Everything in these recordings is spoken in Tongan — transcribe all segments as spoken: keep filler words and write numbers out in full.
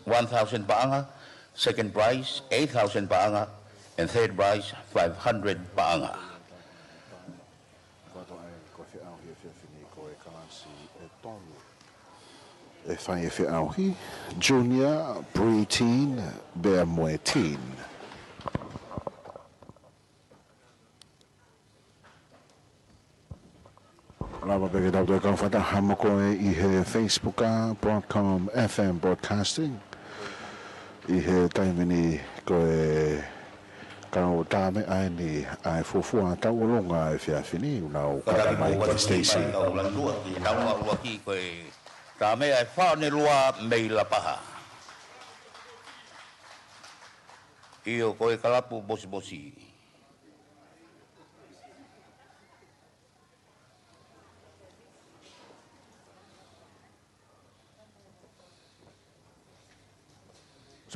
one thousand paʻanga, second prize, eight thousand paʻanga, and third prize, five hundred paʻanga. Ko e feʻauhi ʻa e efiafi ni ko e kalasi ʻe tolu ʻe fai e feʻauhi, junior, pre-teen, pea mo e teen. Lava pē ke tau toe kau fakataha mo koe ʻi he Facebook ʻa Broadcom F M Broadcasting. ʻI he taimi ni ko e kau tā meʻa eni ʻa e fuofua tauʻolunga ʻa e efiafi ni, ʻoku nau kata mai ko Stacy. Kau lantua ki he taunga ʻuluaki ko e tā meʻa ʻe fā ʻo e lua mei Lapaha. ʻIo, ko e kalapu mosimosi.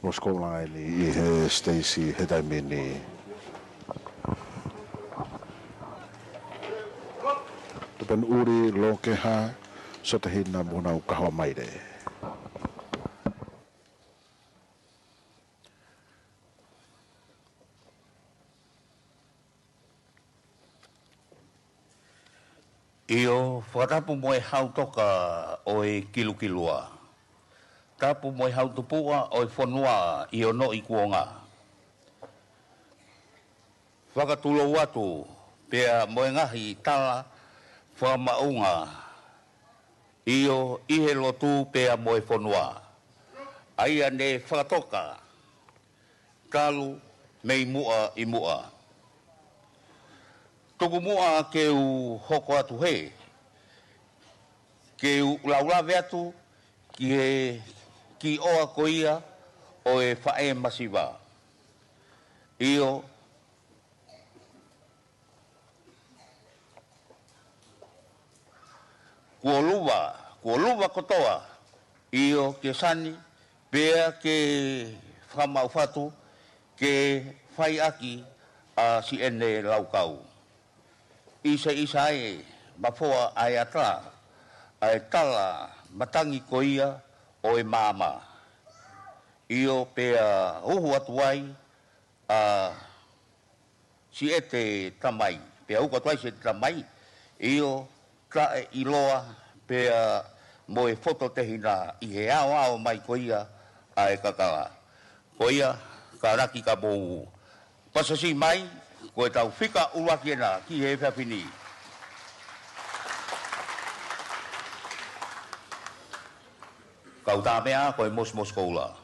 Mosimosi ko eni ʻi he Stacy he taimi ni. Tupenuʻuli, Lokeha, Sotahina mo Nau Kahoamaile. ʻIo, fakatapu mo e hau toka ʻo e kilukilua. Tapu mo e hau tupuʻa ʻo e fonua ʻi onoʻi kuonga. Fakatulou atu pea mo e ngaahi tala fakamaʻunga, ʻio, ʻi he lotu pea mo e fonua, ʻa ia ne fakatoka talu mei muʻa ʻi muʻa. Tuku muʻa ke u hoko atu hē, ke u laulave atu ki he kiʻi ʻoa ko ia ʻo e faʻē masiva. ʻIo, kuo luva, kuo luva kotoa, ʻio, ke sani, pea ke fakamaʻu fatu, ke fai ʻaki ʻa siʻene laukau. ʻIsa, ʻisa e mafoa ʻa e ata, ʻa e tala matangi ko ia ʻo e maama. ʻIo, pea uhu atu ai ʻa Siete Tamai, pea uku atu ai Siete Tamai, ʻio, taʻeʻiloa pea mo e fototehina ʻi he aoao mai ko ia ʻa e kakala. Ko ia, kātaki ka mou pasasi mai, ko e tau fika ʻuluaki ena ki he efiafi ni. Kau tā meʻa ko e mosimosi koula.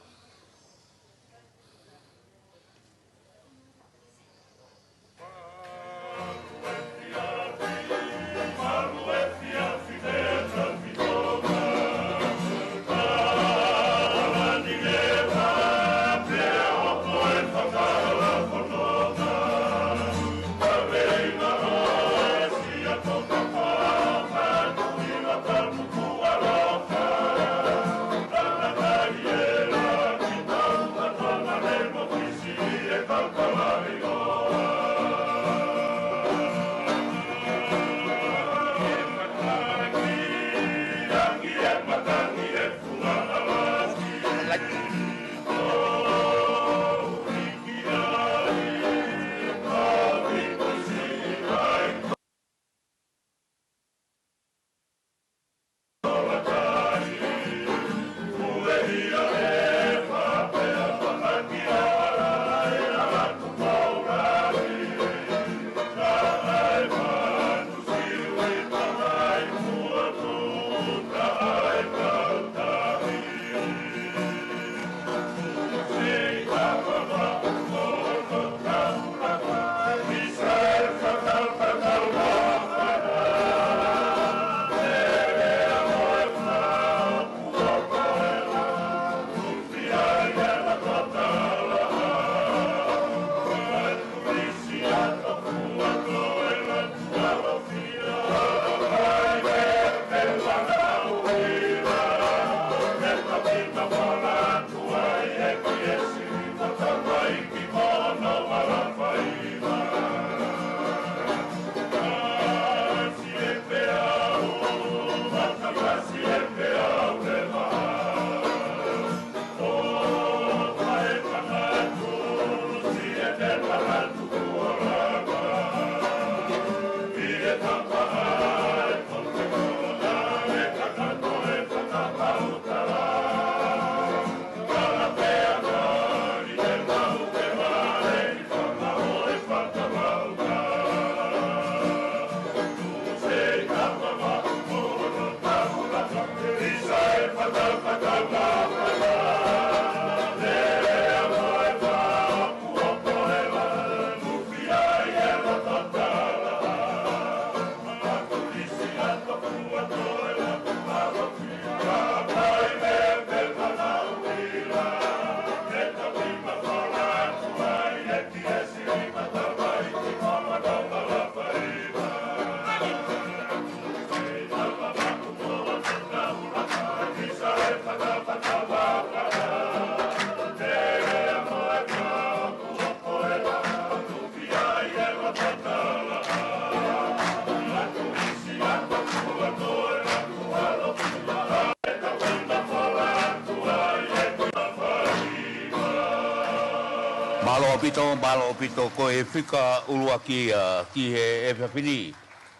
Mālō ʻaupito, mālō ʻaupito, ko e fika ʻuluaki ia ki he efiafi ni.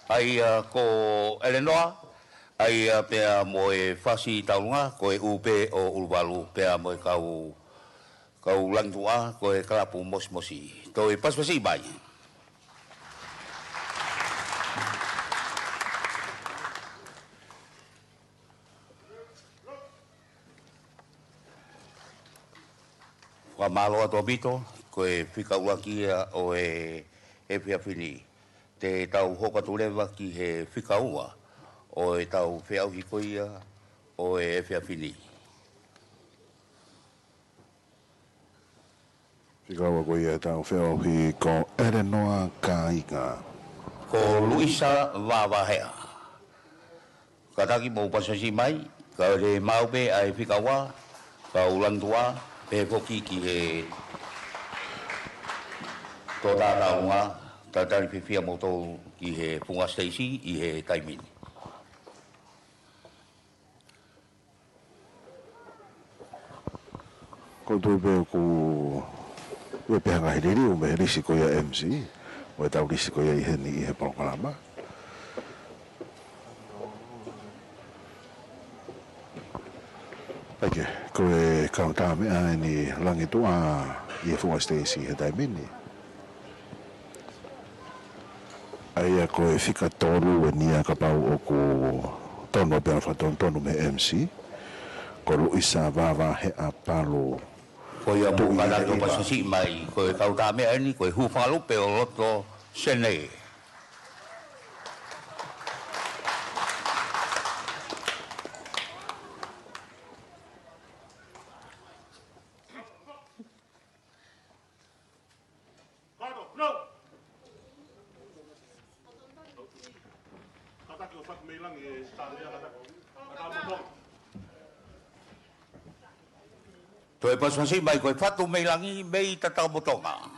ʻA ia ko ʻElenoa, ʻa ia pea mo e fasi taulunga, ko e ʻū pē ʻo ʻUluvalu, pea mo e kau, kau langituʻa, ko e kalapu mosimosi. Toe pasipasi mai. Fakamālō atu ʻaupito, ko e fika ʻuluaki ia ʻo e efiafi ni. Te tau hoko atu leva ki he fika ua ʻo e tau feʻauhi ko ia ʻo e efiafi ni. Fika ua ko ia ʻe tau feʻauhi ko ʻElenoa Kāinga. Ko Luisa Vavaheʻa. Kātaki mou pasipasi mai, kae maʻu pē ʻa e fika ua, kau langituʻa, pehē foki ki he tō tātaunga, talitali fiefia moutolu ki he funga siteisi ʻi he taimi ni. Ko u tui pē ʻoku ʻi ai pē ha ngaahi liliu mei he lisi ko ia M C, ʻo e tau lisi ko ia ʻi heni ʻi he polokalama. Pea ko e kau tā meʻa eni langituʻa ʻi he funga siteisi he taimi ni. ʻA ia ko e fika tolu eni ia kapau ʻoku tonu pea fakatonutonu mei he M C. Ko Luisa Vavaheʻa Palu. Ko ia mou kātaki ʻo pasipasi mai, ko e kau tā meʻa eni, ko e hūfanga lupe ʻo loto Senē. Toe pasipasi mai ko e Fatu mei Langi mei Tatamotonga.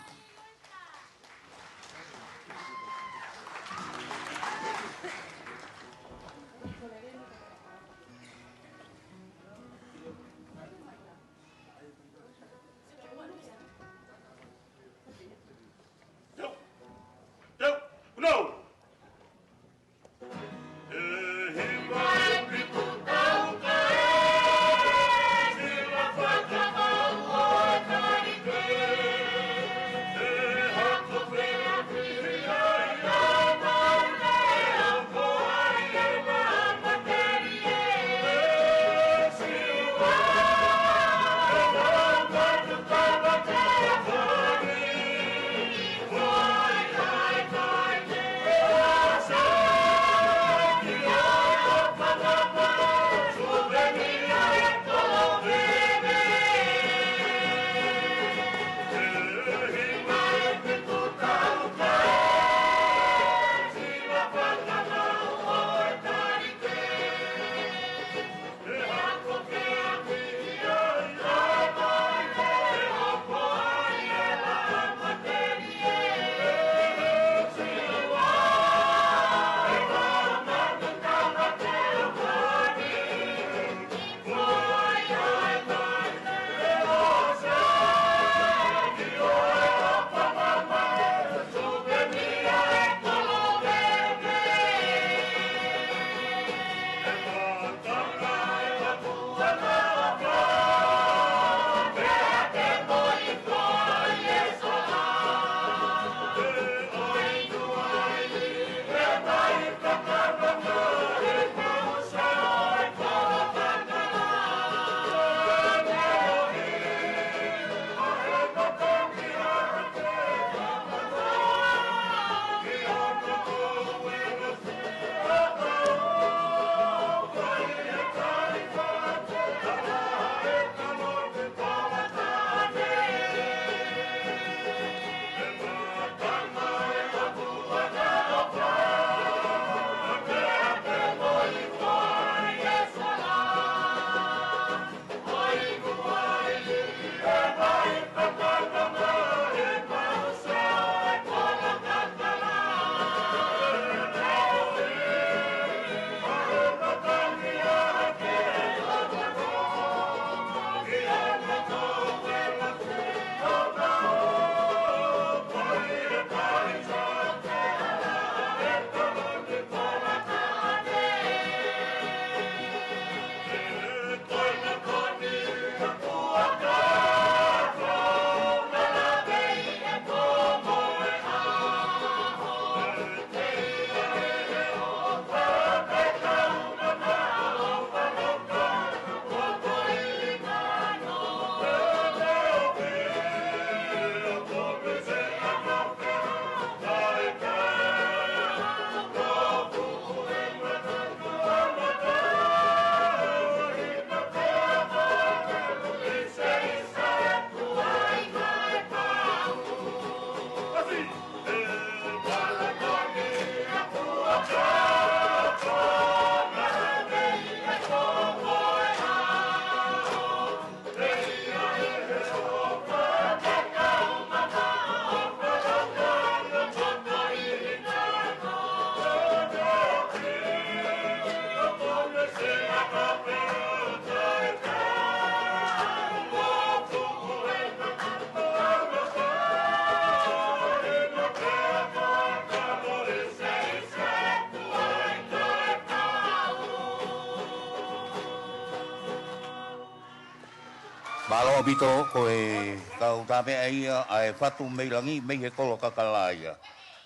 Mālō ʻaupito, ko e kau tā meʻa ia ʻa e Fatu mei Langi, mei he kolo Kakalā ia.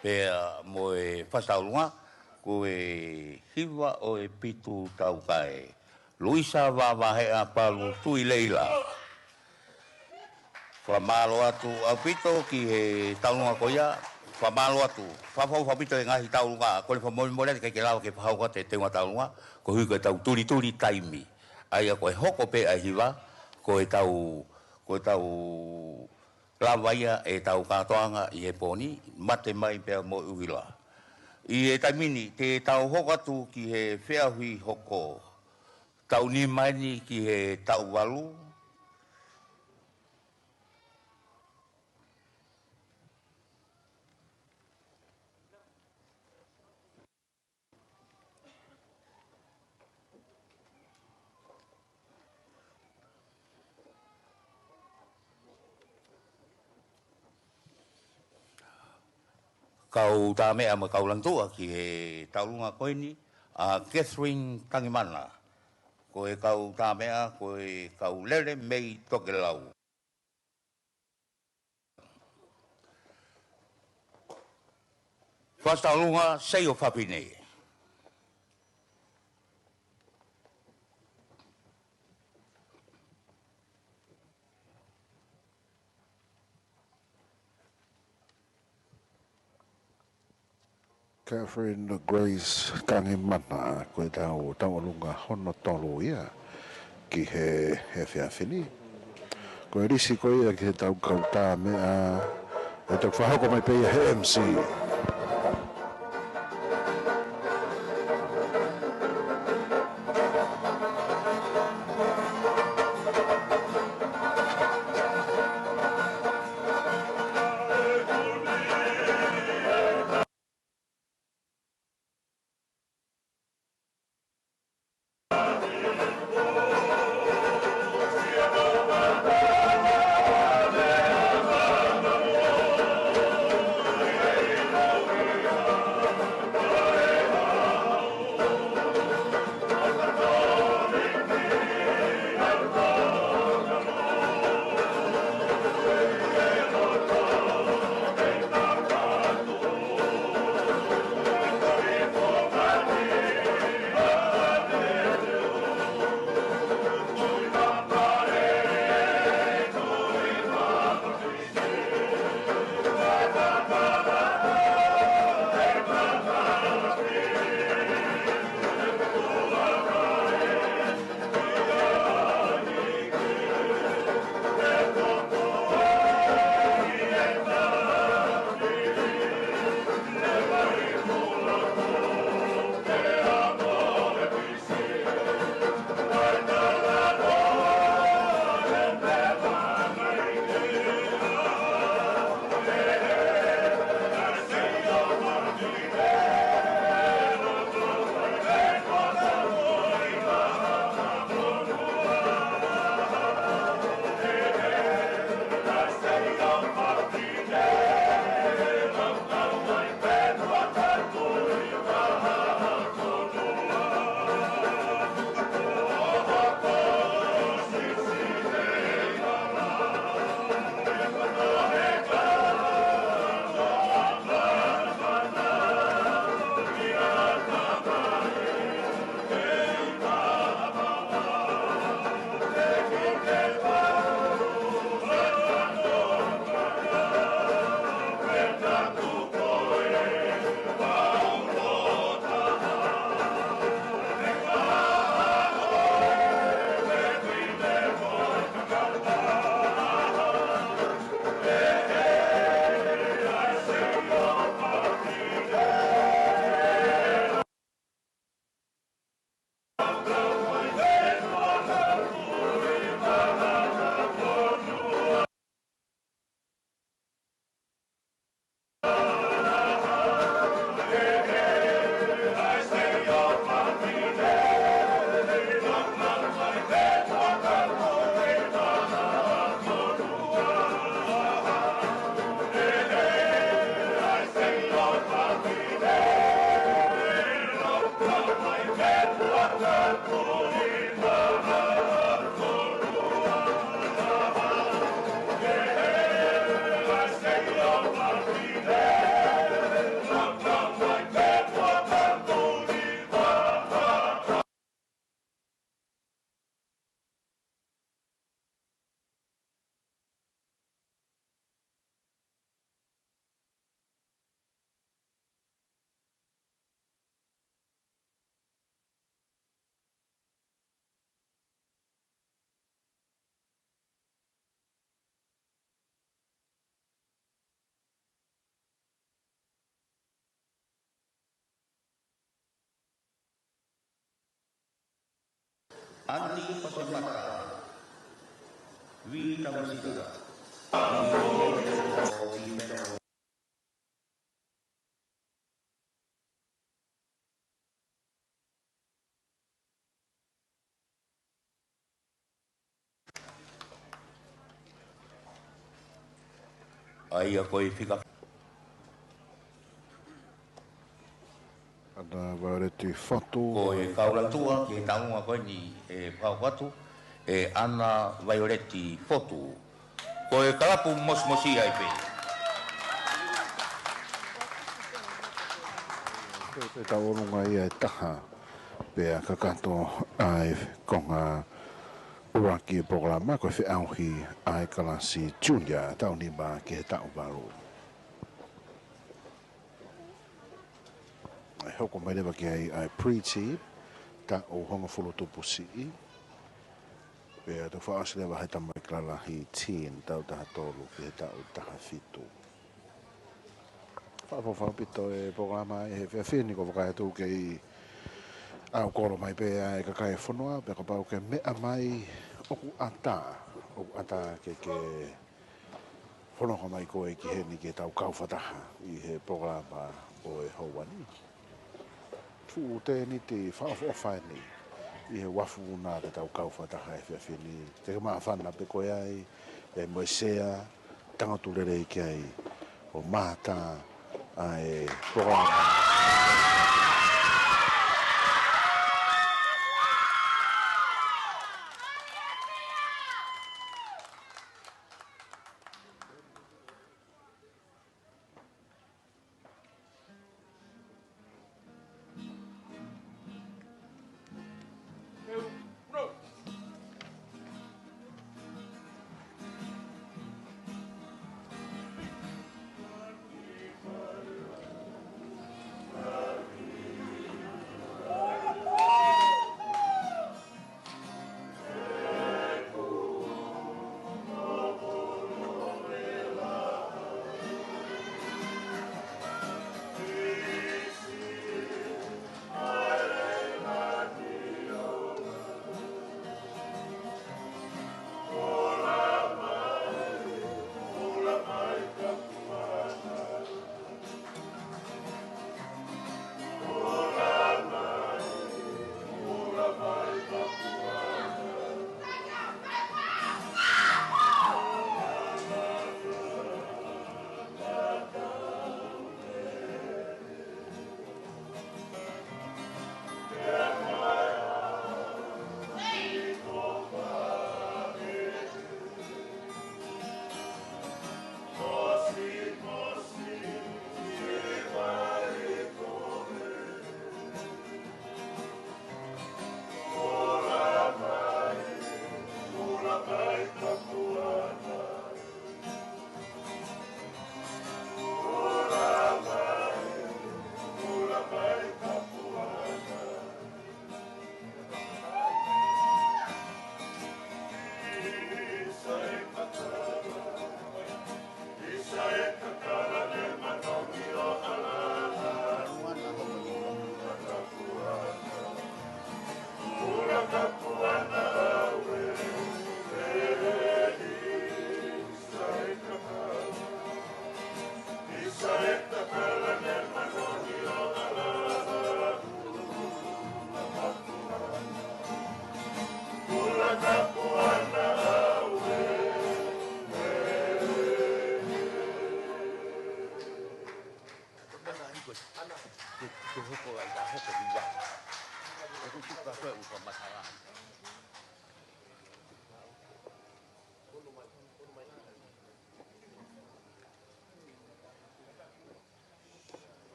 Pea mo e Fasi Taulunga, ko e hiva ʻo e Pitu Taukae. Luisa Vavaheʻa Palu Tuileila. Fakamālō atu ʻaupito ki he taulunga ko ia, fakamālō atu, fafau ʻaupito e ngaahi taulunga, ko e fakamolemole atu ʻikai ke lava ke fakahoko atu e teunga taulunga, koeʻuhi ko e tau tulituli taimi. ʻA ia ko e hoko pē ʻa e hiva, ko e tau, ko e tau lava ia e tau kātoanga ʻi he pō ni, mate mai pea mo e ʻuhila. ʻI he taimi ni, te tau hoko atu ki he feʻauhi hoko. Tau nima eni ki he tau valu. Kau tā meʻa mo e kau lantuʻa ki he taulunga ko eni, ʻa Catherine Tangimana. Ko e kau tā meʻa, ko e kau lele mei Tokelau. Fasi Taulunga, Seio Fafine. Catherine Grace Tangimana, ko e tau, tauʻolunga hono tolu ia ki he, he efiafi ni. Ko e lisi ko ia ki he tau kau tā meʻa, ʻe toki fakahoko mai pē ia he M C. Ani Pasemata, Vita Masila. ʻA ia ko e fika. Ana Vaioleti Fotu. Ko e kaulautua ki he taʻu ko eni ʻe fakahoko atu ʻe Ana Vaioleti Fotu. Ko e kalapu mosimosi ai pē. Pea tau ʻolunga ia ʻe taha. Pea kakato ʻa e konga ʻuluaki ʻo e polokalama ko e feʻauhi ʻa e kalasi junior taʻu nima ki he taʻu valu. ʻE hoko mai leva ki ai ʻa e pre-T, taʻu hongofulu tupu siʻi. Pea toki fakaʻosi leva ʻe he tamaiki lalahi teen, taʻu taha tolu ki he taʻu taha fitu. Fakaʻofoʻofa ʻaupito e polokalama he efiafi ni, ʻoku ou vakai atu ʻoku kei ʻalu kolo mai pē ʻa e kakai e fonua, pea kapau ʻoku ke meʻa mai ʻoku ʻatā, ʻoku ʻatā ke ke fononga mai koe ki heni ke tau kau fakataha ʻi he polokalama ʻo e houa ni. Fuʻu tēniti fakaʻofoʻofa eni ʻi he uafu na ke tau kau fakataha he efiafi ni. Te ke māfana pē koe ai, pea mo e sea, tangutu lelei ki ai ʻo mātā ʻa e polokalama.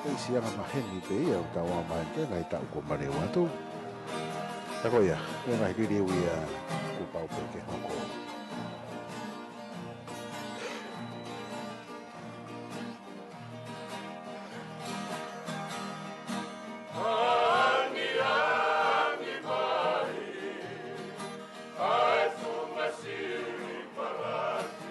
Pea ʻi he siʻi anga maheni pē ia ʻo ʻetau anga maheni ki he ngaahi taʻu kuo maliu atu. Ka ko ia, ko e ngaahi liliu ia kuo pau pē ke hoko. Angiangi mai ʻa e funga sili palani.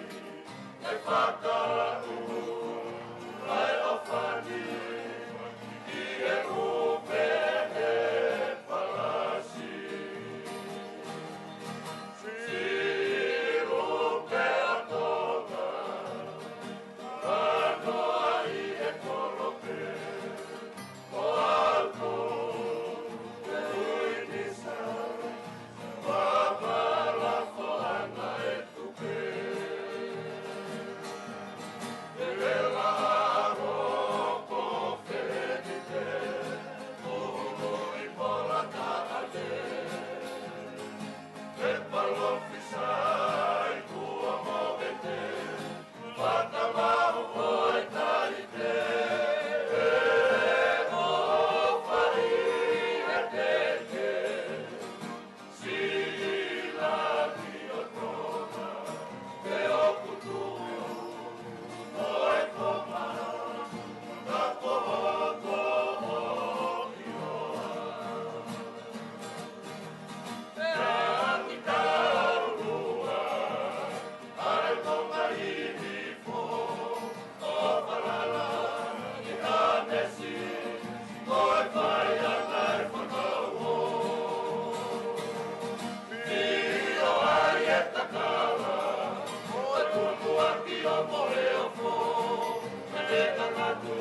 atu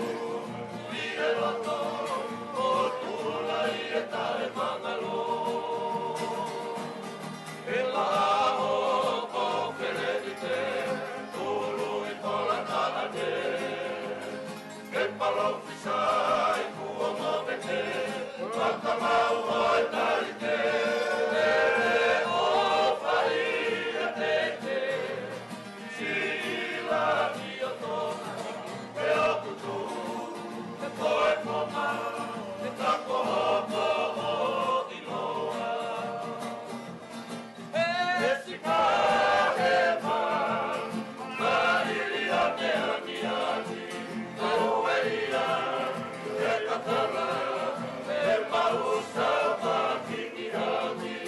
ʻi he loto ʻo Tulaʻi e Taʻemangalo. He laʻā ʻo Pelenite, tuluʻi Pola Taʻane. He palōfisai kuo movete, fakamau ʻo e talite, ʻe ʻofa ʻi he tete. Sila ki o Tonga, ʻe ʻoku tuʻu, ʻe ko e koma, ʻe ka ko hopo ʻo ʻiloa. ʻE sika he ma, ma ili a me angiangi, ka uelia, ʻe kakala, ʻe mausa o ka kingi angi.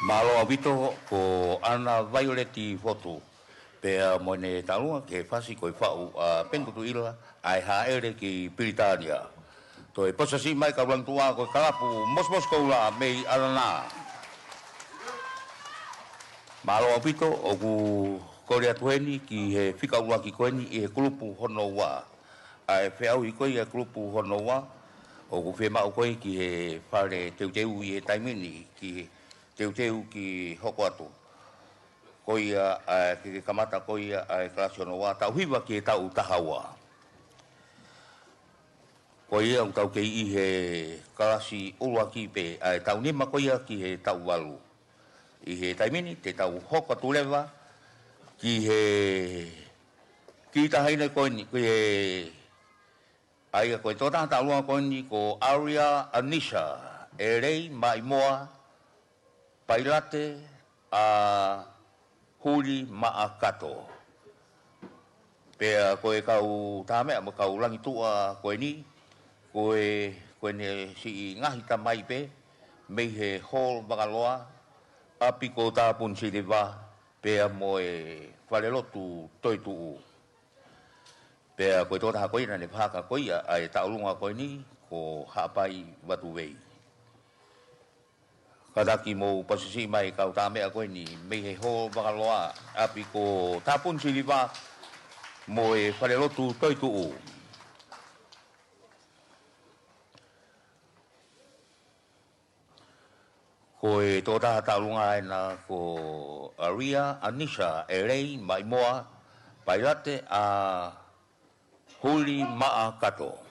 Mālō ʻaupito ko ʻAna Vaioleti Fotu. Pea mo ʻene taʻalunga ki he fasi ko e faʻu ʻa Peni Tutuʻila, ʻa e Hāʻele ki Pilitānia. Toe pasipasi mai ka ulangi tuʻa ko e kalapu Mosimosi Koula mei ʻAlanā. Mālō ʻaupito, ʻoku kole atu heni ki he fika ʻuluaki ko eni ʻi he kulupu hono ua. ʻA e feʻauhi ko ia e kulupu hono ua, ʻoku fiemaʻu ko ia ki he fale teuteu ʻi he taimi ni, ki he teuteu ki hoko atu. Ko ia, ʻa e, ke, ke kamata ko ia, ʻa e kalasi hono ua, taʻu hiva ki he taʻu taha ua. Ko ia ʻoku tau kei ʻi he kalasi ʻuluaki pē, ʻa e taʻu nima ko ia ki he taʻu valu. ʻI he taimi ni, te tau hoko atu leva ki he kiʻi taʻahine ko eni, ki he, ʻa ia ko e tokotaha taʻalunga ko eni ko Aria Anisa ʻElei Maimoa, Pailate ʻa Huli Maʻakato. Pea ko e kau tāmeʻa mo e kau langi tuʻa ko eni, ko e, ko ʻene siʻi ngaahi tamai pē, mei he Hall Vangaloa, ʻapi ko Tāpuni Siliva, pea mo e Falelotu Toetuʻu. Pea ko e tokotaha ko ia naʻa ne fakahoko ko ia ʻa e taʻalunga ko eni ko Haʻapai Vatuvei. Kātaki mou pasipasi mai kau tāmeʻa ko eni mei he Hall Vangaloa ʻapi ko Tāpuni Siliva mo e Falelotu Toetuʻu. Ko e tokotaha taʻalunga ena ko Aria Anisa ʻElei Maimoa, Pailate ʻa Huli Maʻakato.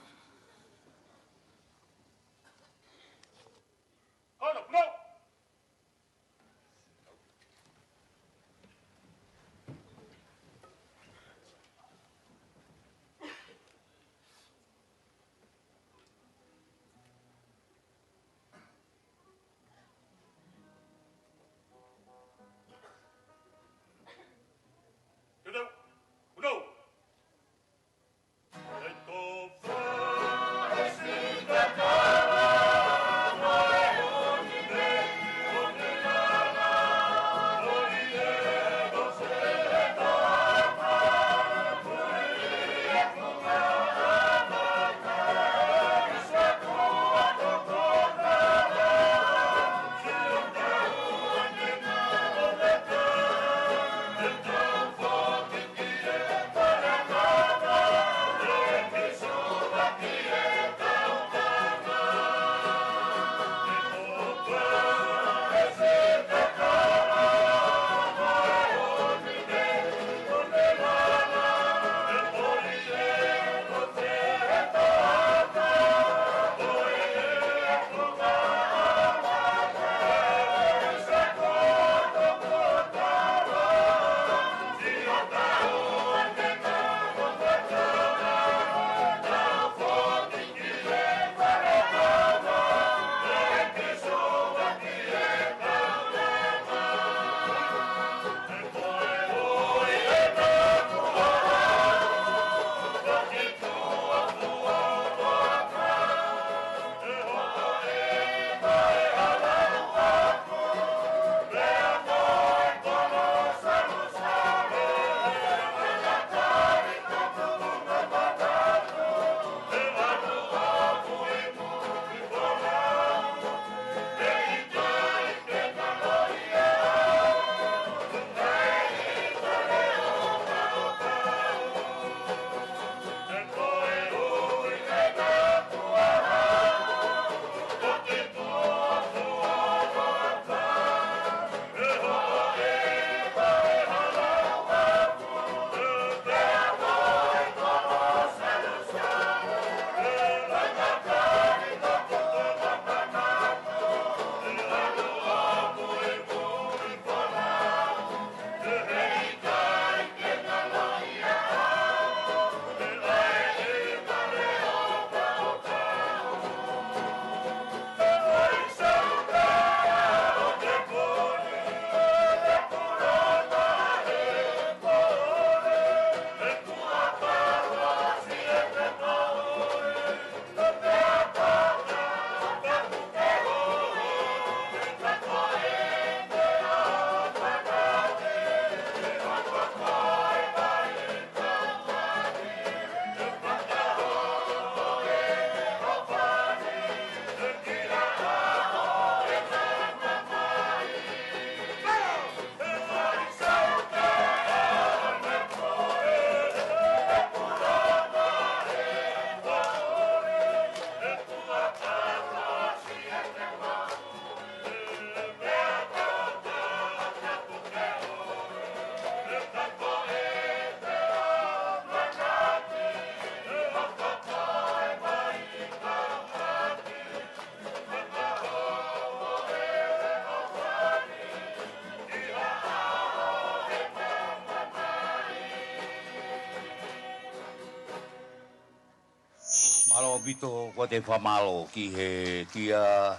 ʻOpito, ko te fakamālō ki he kia,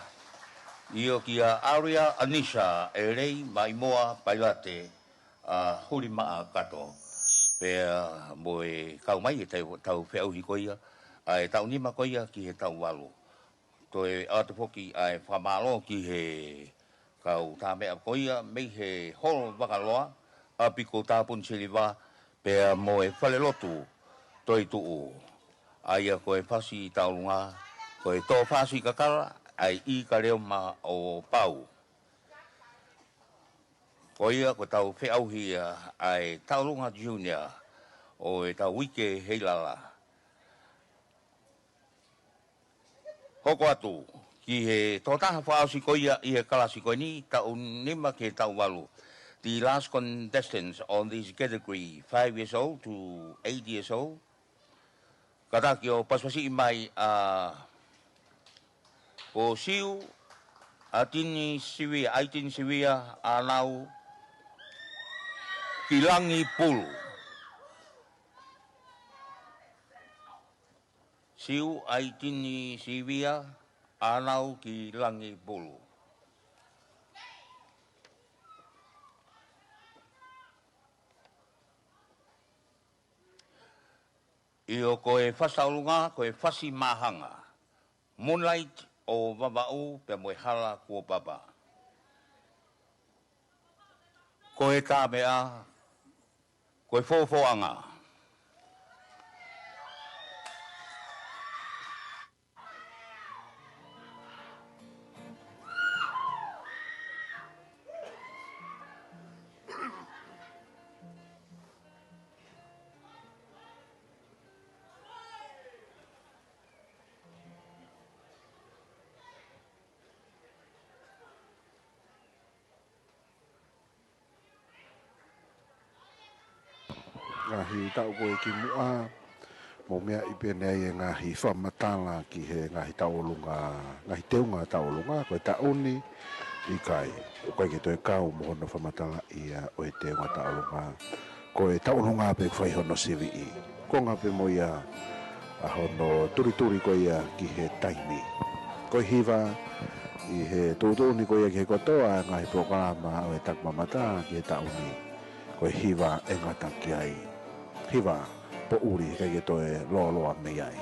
ʻio, kia Aria Anisa ʻElei Maimoa Pailate, ʻa Hulimaʻa Kato. Pea mo e kau mai e tau, tau feʻauhi ko ia, ʻa e taʻu nima ko ia ki he taʻu valu. Toe ʻoatu foki ʻa e fakamālō ki he kau tā meʻa ko ia mei he Holo Vakaloa, ʻa Piko Tāpuni Siliva, pea mo e Falelotu Toetuʻu. ʻA ia ko e fasi tauʻolunga, ko e tō fasi kakala, ʻa e ʻIkaleoma ʻo Pau. Ko ia ko e tau feʻauhi ʻa e tauʻolunga junior ʻo e tau uike heilala. Hoko atu ki he tokotaha fakaʻosi ko ia ʻi he kalasi ko eni, taʻu nima ki he taʻu valu. The last contestants on this category, five years old to eight years old. Kātaki ʻo pasipasiʻi mai ʻa Siu ʻAitini Sivia, ʻAitini Sivia ʻAnau ki Langipulu. Siu ʻAitini Sivia ʻAnau ki Langipulu. ʻIo, ko e fasi tauʻolunga, ko e fasi māhanga. Moonlight ʻo Vavaʻu pea mo e Hala Kuo Papa. Ko e tā meʻa, ko e fofoʻanga. Ngaahi taʻu ko ē kimuʻa, mou meaʻi pē ʻe niʻihi e ngaahi fakamatala ki he ngaahi tauʻolunga, ngaahi teunga tauʻolunga, ko e taʻu ni ʻikai, ʻoku ʻikai ke toe kau mo hono fakamatalaʻi ia ʻo e teunga tauʻolunga. Ko e tauʻolunga pē fai hono siviʻi. Konga pē mo ia ʻa hono tulituli ko ia ki he taimi. Ko e hiva ʻi he tuʻutuʻuni ko ia ki he kotoa e ngaahi polokalama ʻo e takimamata ki he taʻu ni. Ko e hiva ʻe ngata ki ai. Hiva poʻuli, ʻikai ke toe lōloa mei ai.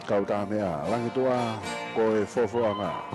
Kau tā meʻa, Langituʻa, ko e fofoʻanga.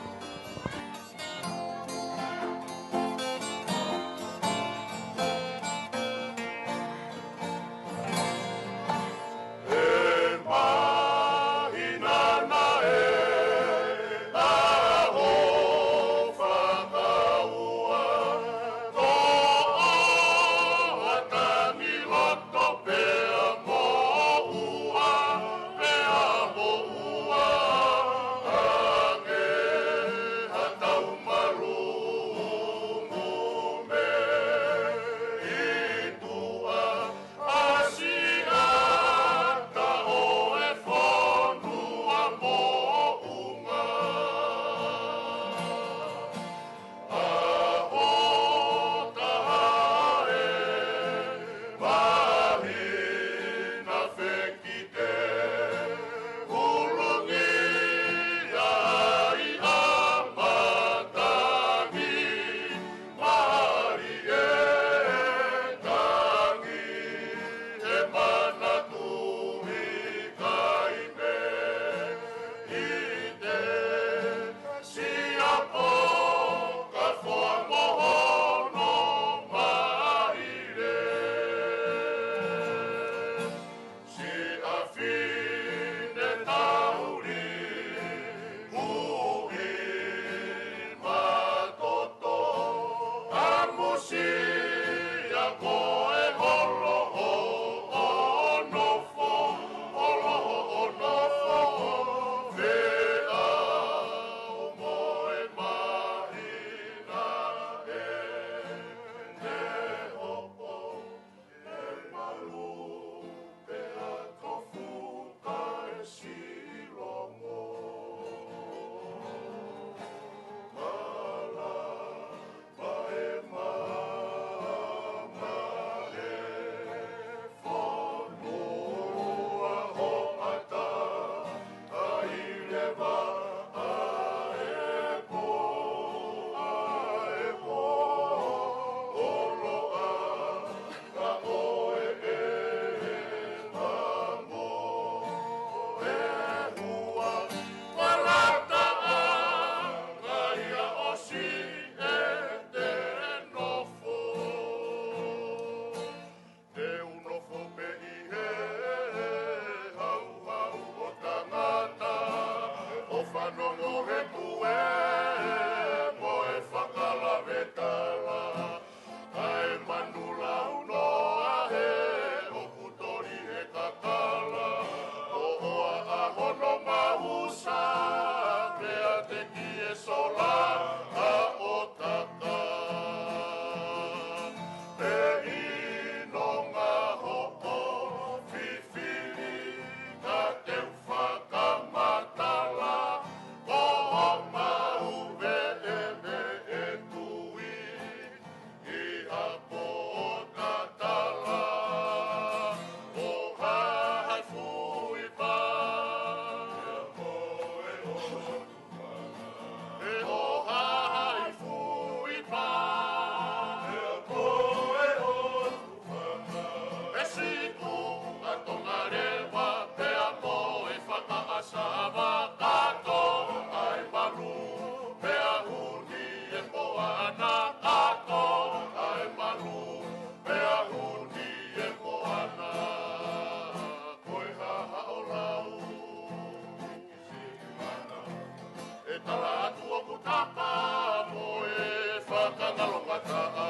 Ka ngalo ngataʻa,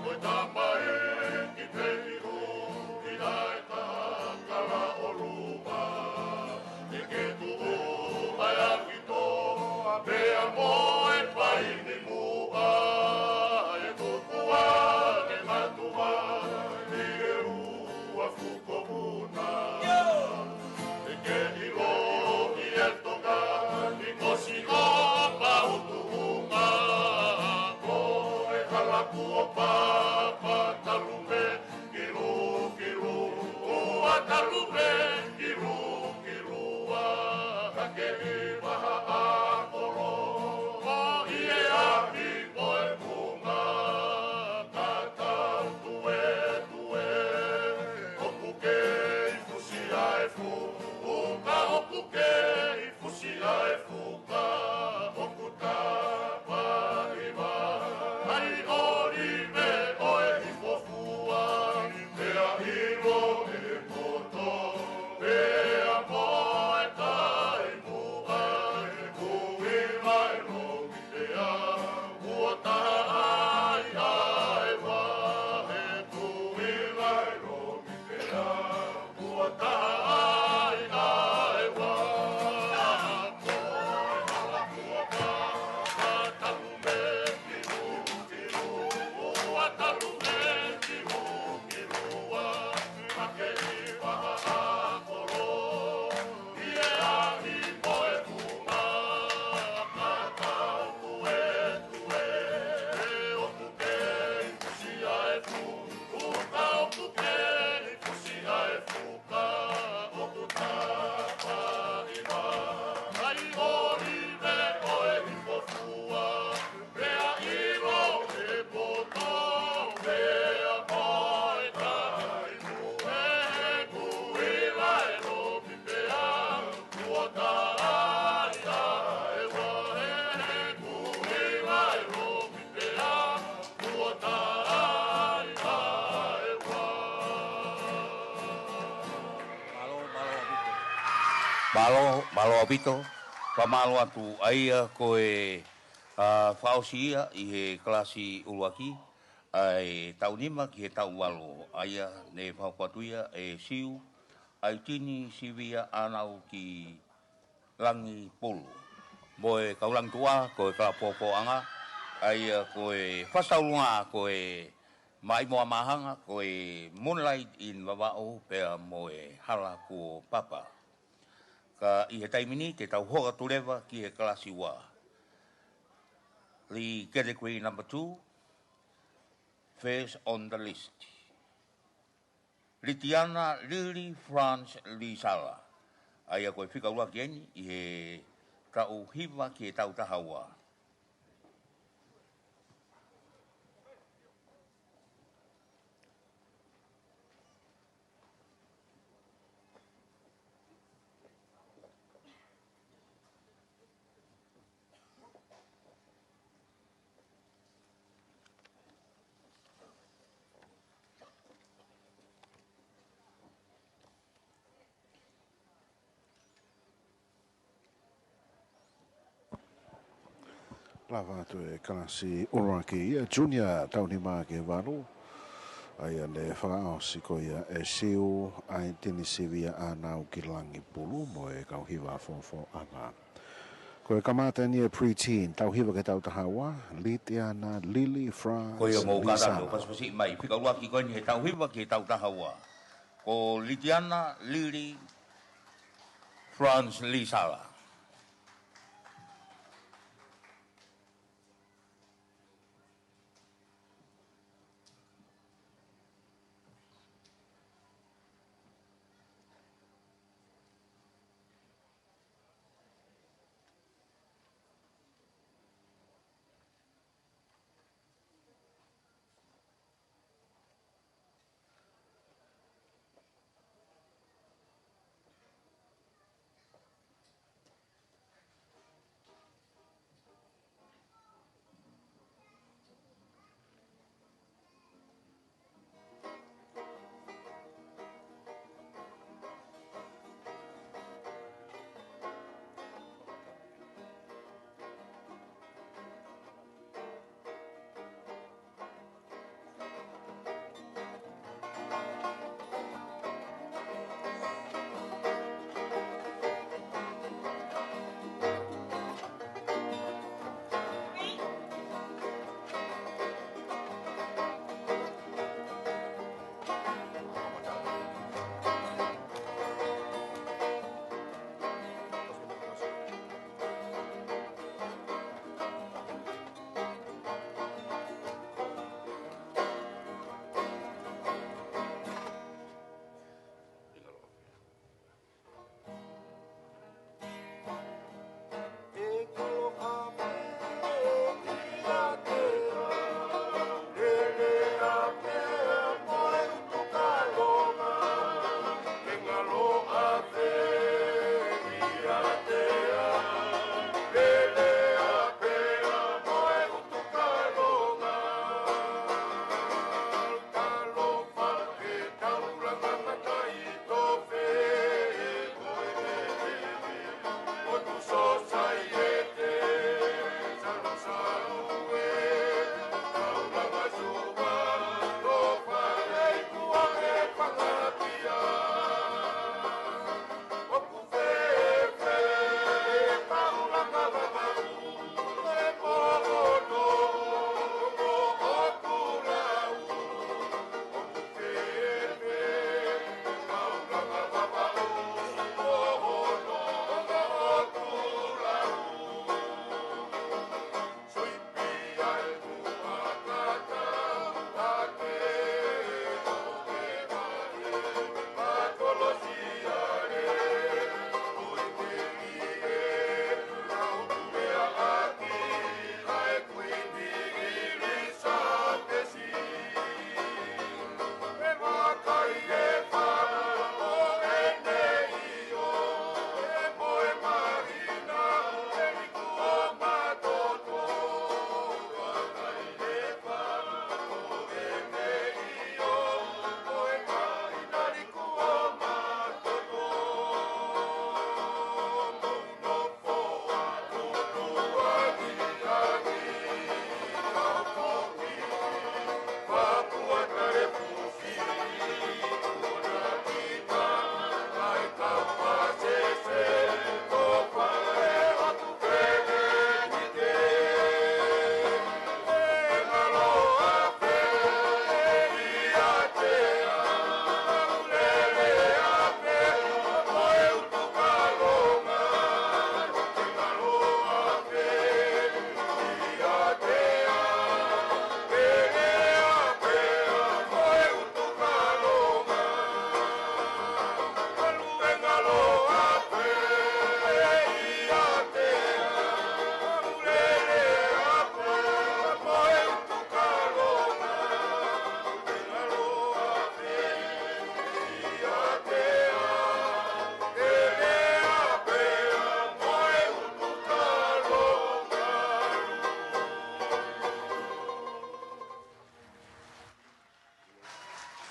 ko e tamaiki pē ʻi ʻu, ʻi ai ka kala ʻolunga. ʻE ke tuʻu ai a ki toa, pea mo e paini muʻa, ʻe tuku ʻa e ngataʻa, ʻi he ua fuko muna. ʻE ke ʻiloʻi e Tonga, ʻi ko si o pau tuʻunga, ko e hala kuo papa talu mei kilu, kilu, ua talu mei kilu, kilu, ua, ka ke ʻi vaha ʻa kolo, ʻo ʻi he ahi mo e kunga, ka tau tue, tue, ʻoku kei fusi ʻa e fuka, ʻoku kei fusi ʻa e fuka, ʻoku tapa ʻi vaha, ʻa e ʻolive ʻo e hifo fua, pea ʻilo e poto, pea mo e kai muʻa, ʻe kui mai lomi pea, kuo taha ai ʻa e vahe, kui mai lomi pea, kuo taha ai ʻa e vahe. Ko e hala kuo papa talu mei kilu, kilu, ua talu mei kilu, kilu, ua, ka ke ʻi vaha ʻa kolo, ʻi he ahi mo e kunga, ka tau tue, tue, ʻoku kei fusi ʻa e fuka, ʻoku kei fusi ʻa e fuka, ʻoku tapa ʻi vaha, ʻa e ʻolive ʻo e hifo fua, pea ʻilo e poto, pea mo e kai muʻa, ʻe kui mai lomi pea, kuo taha ai ʻa e vahe, kui mai lomi pea, kuo taha ai ʻa e vahe. Mālō, mālō ʻaupito. Mālō, mālō ʻaupito. Fakamālō atu ʻa ia ko e, ʻa, fakaʻosi ia ʻi he kalasi ʻuluaki, ʻa e taʻu nima ki he taʻu valu, ʻa ia ne fakahoko atu ia ʻe Siu ʻAitini Sivia ʻAnau ki Langipulu. Mo e kau langituʻa, ko e kalapu fofoʻanga, ʻa ia ko e fakasaulunga, ko e Maʻimoa Māhanga, ko e Moonlight in Vavaʻu, pea mo e Hala Kuo Papa. Ka ʻi he taimi ni te tau hoko atu leva ki he kalasi ua. The category number two, first on the list. Litiana Lily France Lisala. ʻA ia ko e fika ʻuluaki eni ʻi he taʻu hiva ki he taʻu taha ua. Lava atu e kalasi ʻuluaki ia, junior taʻu nima ki he valu. ʻA ia ne fakaʻosi ko ia ʻe Siu ʻAitini Sivia ʻAnau ki Langipulu mo e kau hiva fofoʻanga. Ko e kamata eni e pre-teen, taʻu hiva ki he taʻu taha ua, Litiana Lily France Lisala. Ko ia mou kātaki ʻo pasipasi mai, fika ʻuluaki ko eni he taʻu hiva ki he taʻu taha ua. Ko Litiana Lily France Lisala.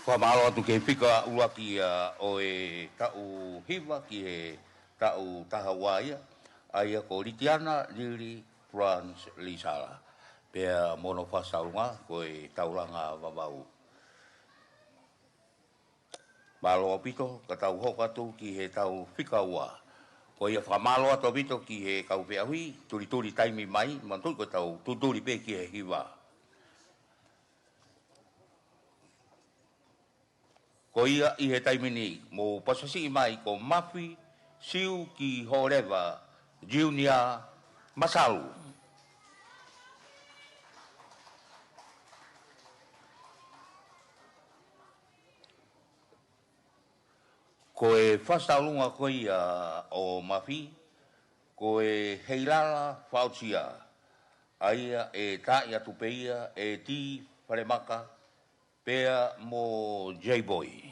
Fakamālō atu ki he fika ʻuluaki ia ʻo e taʻu hiva ki he taʻu taha ua ia, ʻa ia ko Litiana Lili Franz Lisala. Pea mo hono fakasaulunga ko e Taulanga Vavau. Mālō ʻaupito, ka tau hoko atu ki he taʻu fika ua. Ko ia fakamālō atu ʻaupito ki he kau feʻauhi, tulituli taimi mai, manatuʻi ko e tau tulituli pē ki he hiva. Ko ia ʻi he taimi ni, mou pasasiʻi mai ko Mafi Siu ki Holeva Junior Masalu. Ko e fakasaulunga ko ia ʻo Mafi, ko e Heilala Fausia, ʻa ia ʻe taaʻi atu pē ia ʻe Ti Falemaka, pea mo J-Boy.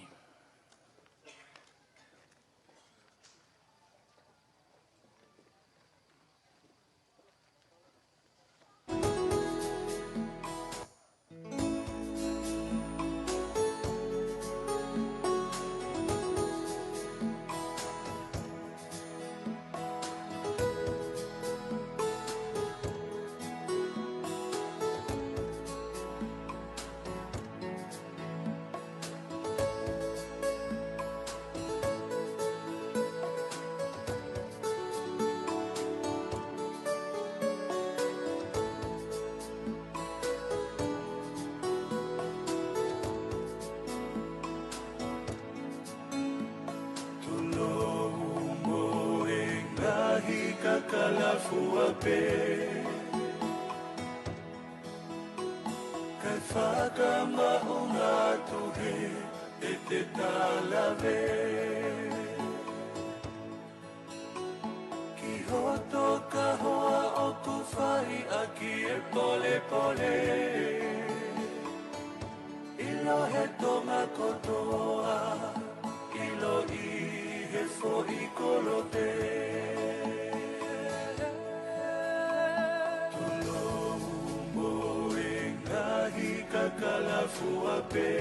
Tulou mo e ngaahi kakala fua pē, kae fakamaʻunga atu he ʻete talave. Ki hoto kahoa ʻoku fai ʻaki e polepole. ʻIlo he Tonga kotoa, ʻilo ʻi he foʻi kolope. Tulou mo e ngaahi kakala fua pē,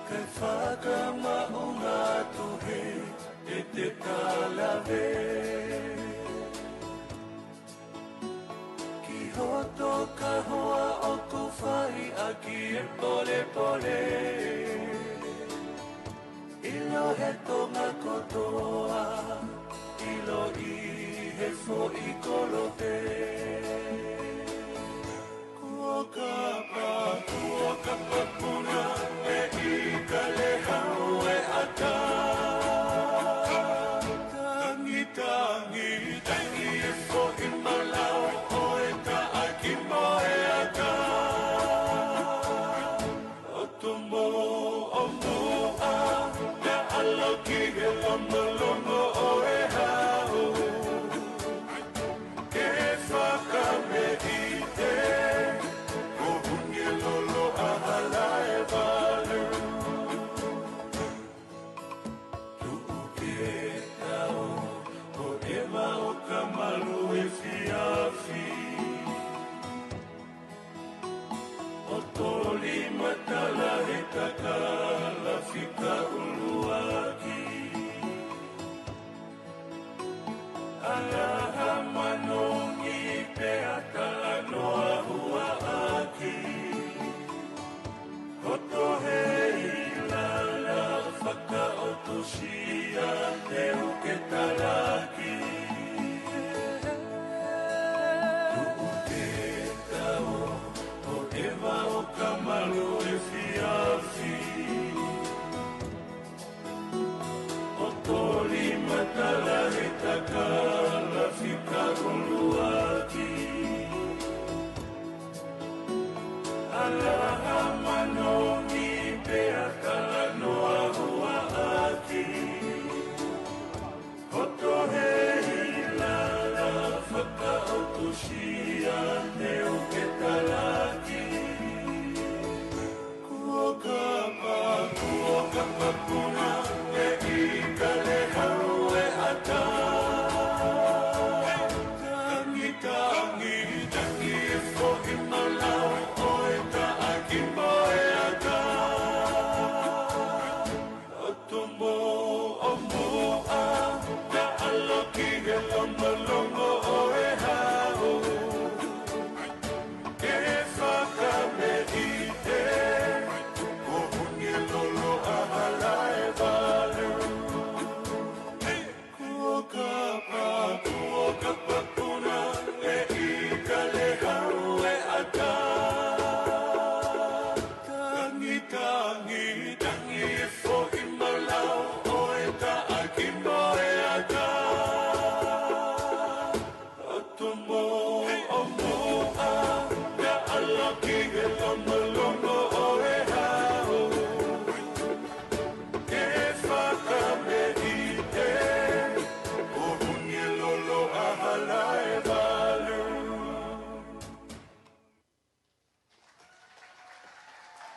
kae fakamaʻunga atu he ʻete talave. Ki hoto kahoa ʻoku fai ʻaki e polepole. ʻIlo he Tonga kotoa, ʻilo ʻi he foʻi kolope. Kuo kapa, kuo kapa puna, e ika le hau e ata. Tangi, tangi, tangi e foʻi malau ʻo e taʻaki mo e aka. ʻOtu mo ʻomuʻa, na ʻalo ki he longolongo ʻo e hau. Ke fakameʻite, ko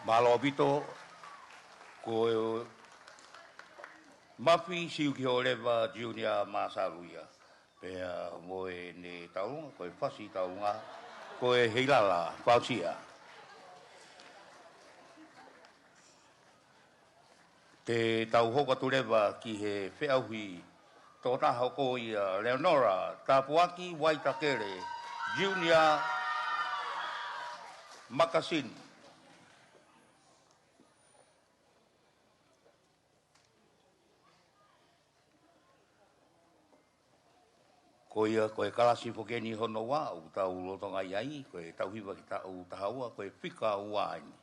Mālō ʻaupito, ko Mafi Siukiholeva Junior Masalu ia. Pea mo ʻene taulunga, ko e fasi taulunga, ko e Heilala Fausia. Te tau hoko atu leva ki he feʻauhi tokotaha, ko ia Leonora Tapuaki Waitakele Junior Makasini. Ko ia, ko e kalasi foki eni hono ua ʻoku tau lolotonga ʻi ai, ko e tau hiva ki he taʻu taha ua, ko e fika ua eni.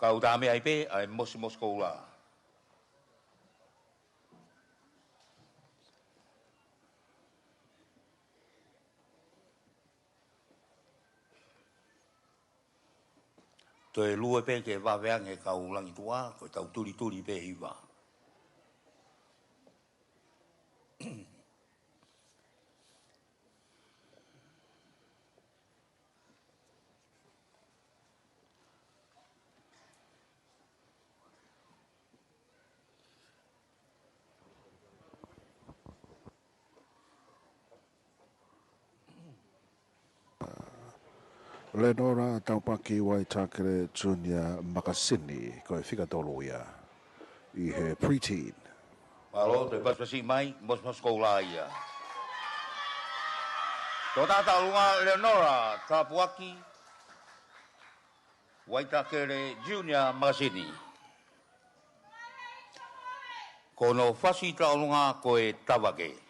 Kau tā meʻa ai pē ʻa e mosimosi koula. Toe lue pē ke vave ange kau langi tuʻa, ko e tau tulituli pē hiva. Lenora Tapuaki Waitakele Junior Makasini, ko e fika tolu ia ʻi he preteen. Mālō, toe pasipasi mai, mosimosi koula ia. Tokotaha taulunga Lenora Tapuaki Waitakele Junior Makasini. Ko hono fasi taulunga ko e Tavake.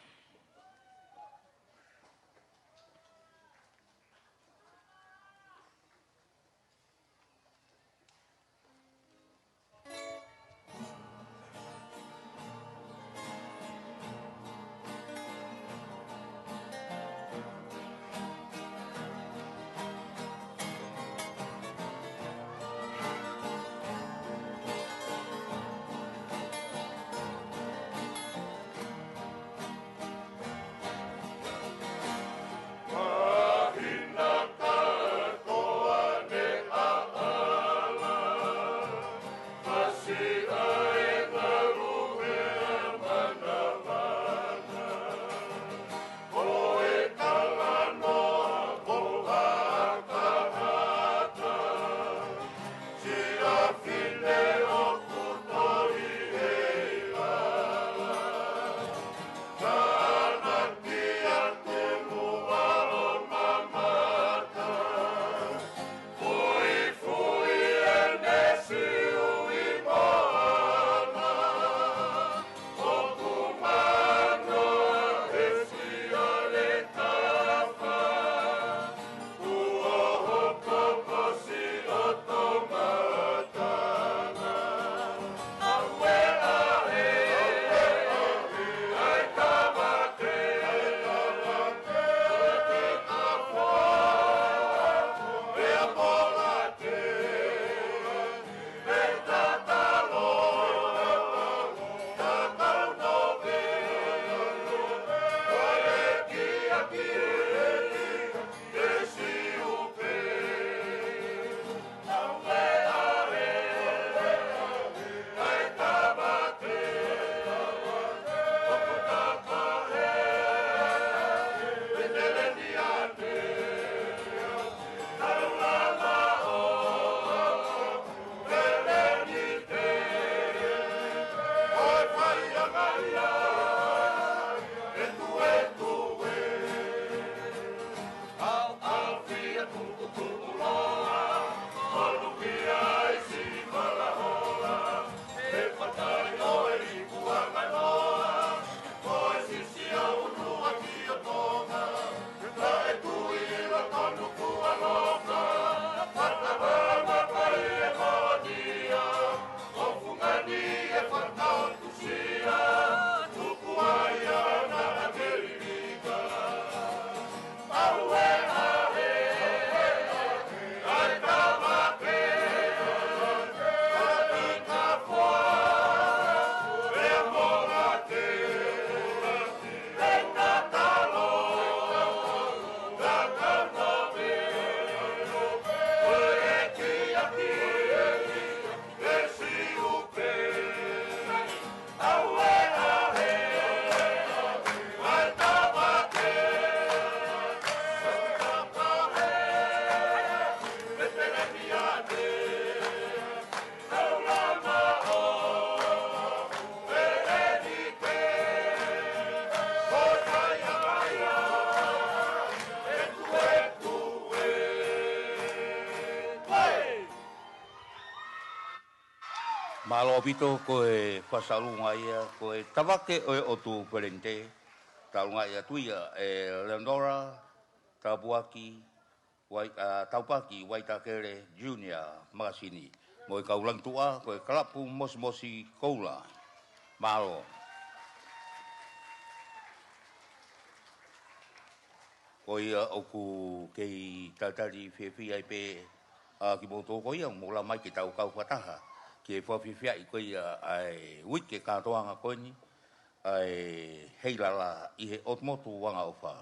Mālō ʻaupito, ko e fakaʻilonga ia, ko e Tavake ʻo e ʻOtu Perenite, taulungaʻi atu ia ʻe Leonora Tapuaki, Wai-, ʻa, Tapuaki Waitakele Junior Makasini, mo e kau langi tuʻa, ko e Kalapu Mosimosi Koula. Mālō. Ko ia ʻoku kei talitali fiefia ai pē, ʻa, kimoutolu ko ia, mou lava mai ke tau kau fakataha ki he fakafiefiaʻi ko ia ʻa e uike kātoanga ko eni, ʻa e Heilala ʻi he ʻOtu Motu Angaʻofa.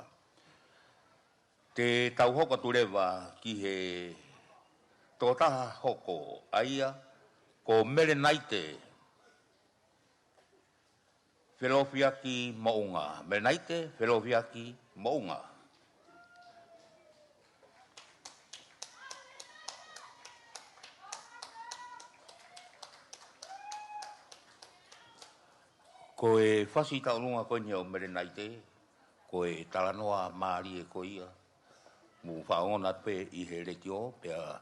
Te tau hoko atu leva ki he tokotaha hoko, ʻa ia ko Melenaite Felofiaki Moʻunga. Melenaite Felofiaki Moʻunga. Ko e fasi taulunga ko eni ʻo Melenaite, ko e talanoa mālie ko ia, mou fanongo pē ʻi he letiō, pea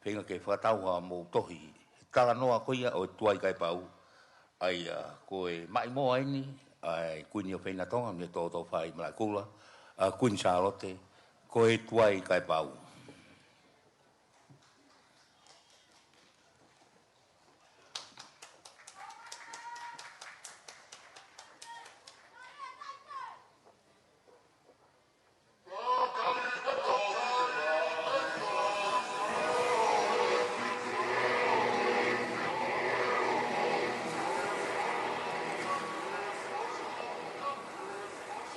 feinga ke fakatau ha mou tohi. Talanoa ko ia ʻo e Tuai Kae Pau. ʻA ia, ko e maʻimoa eni ʻa e Kuini ʻo Feina Tonga, ne toto fai malakula, ʻa Kuini Sālote, ko e Tuai Kae Pau.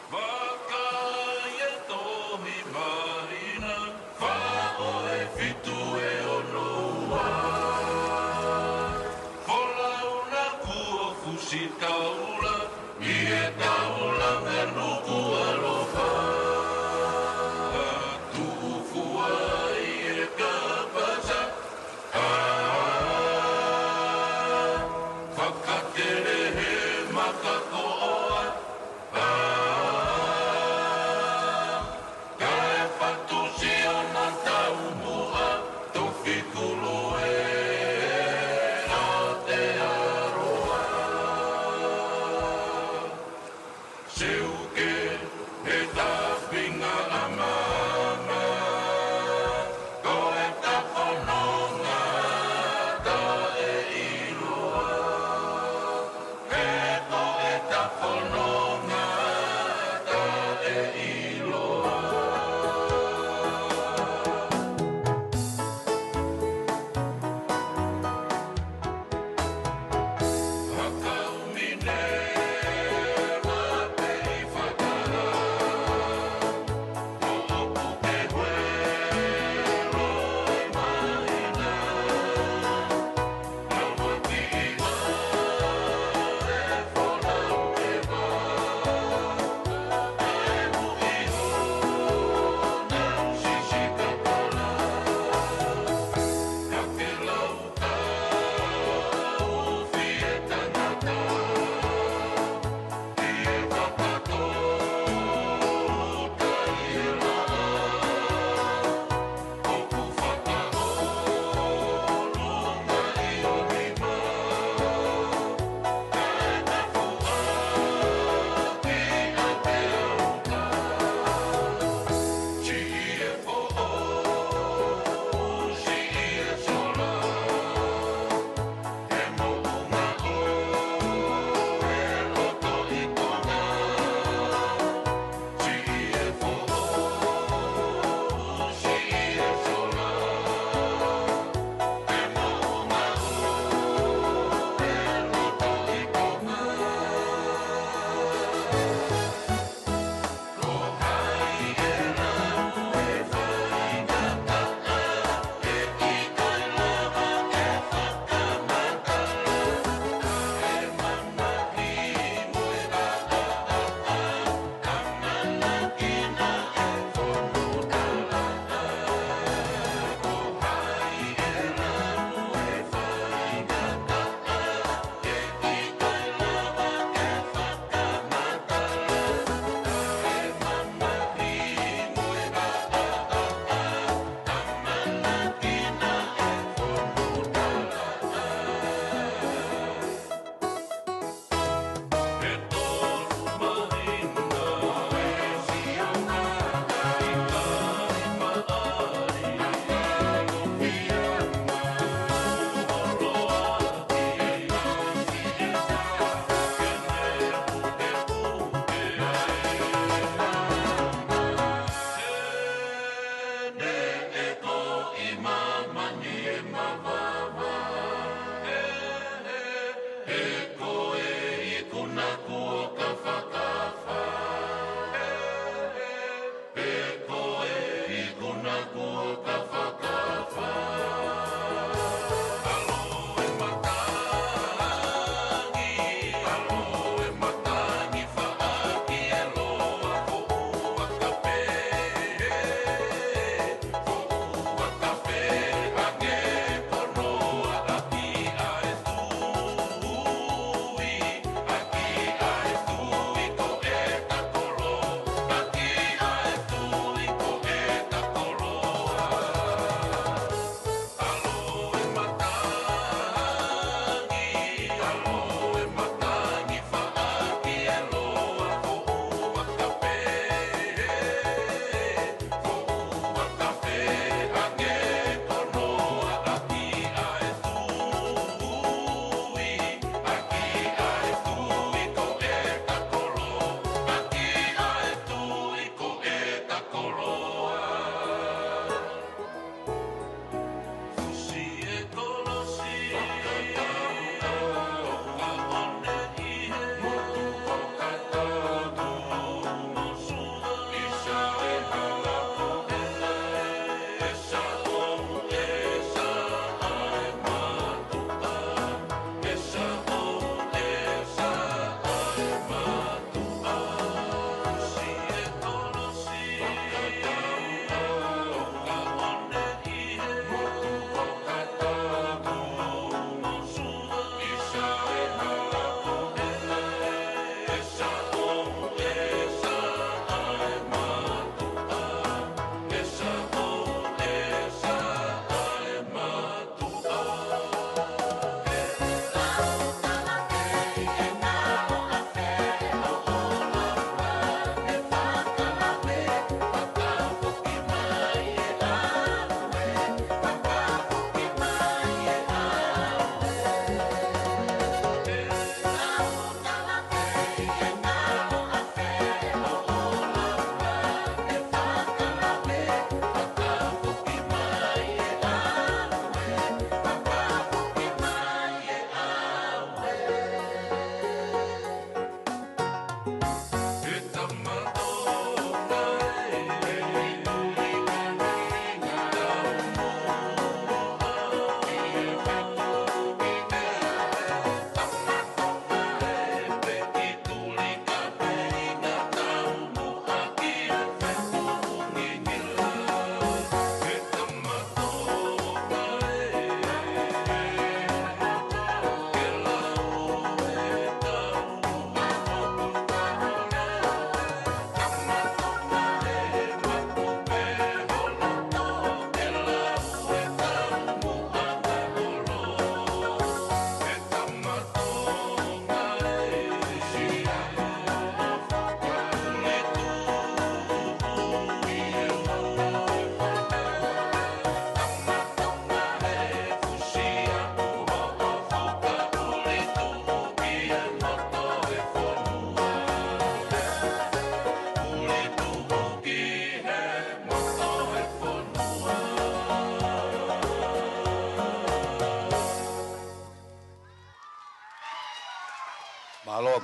Vakai e tohi māhina, fā ʻo e fitu ʻe ono ua. Folauna kuo fusi taula, ʻi he taula me nuku alofa. Tuku ai e kapasa, ʻa, fakatele he maka koʻoa, ʻa, kae fatu siona taumuʻa, tofi kulu e Aotearoa. Seuke, he tafinga ʻa māmā, ko e tafononga taʻeʻiloa. He ko e tafononga taʻeʻiloa. Hakaumine, mapeʻi fata.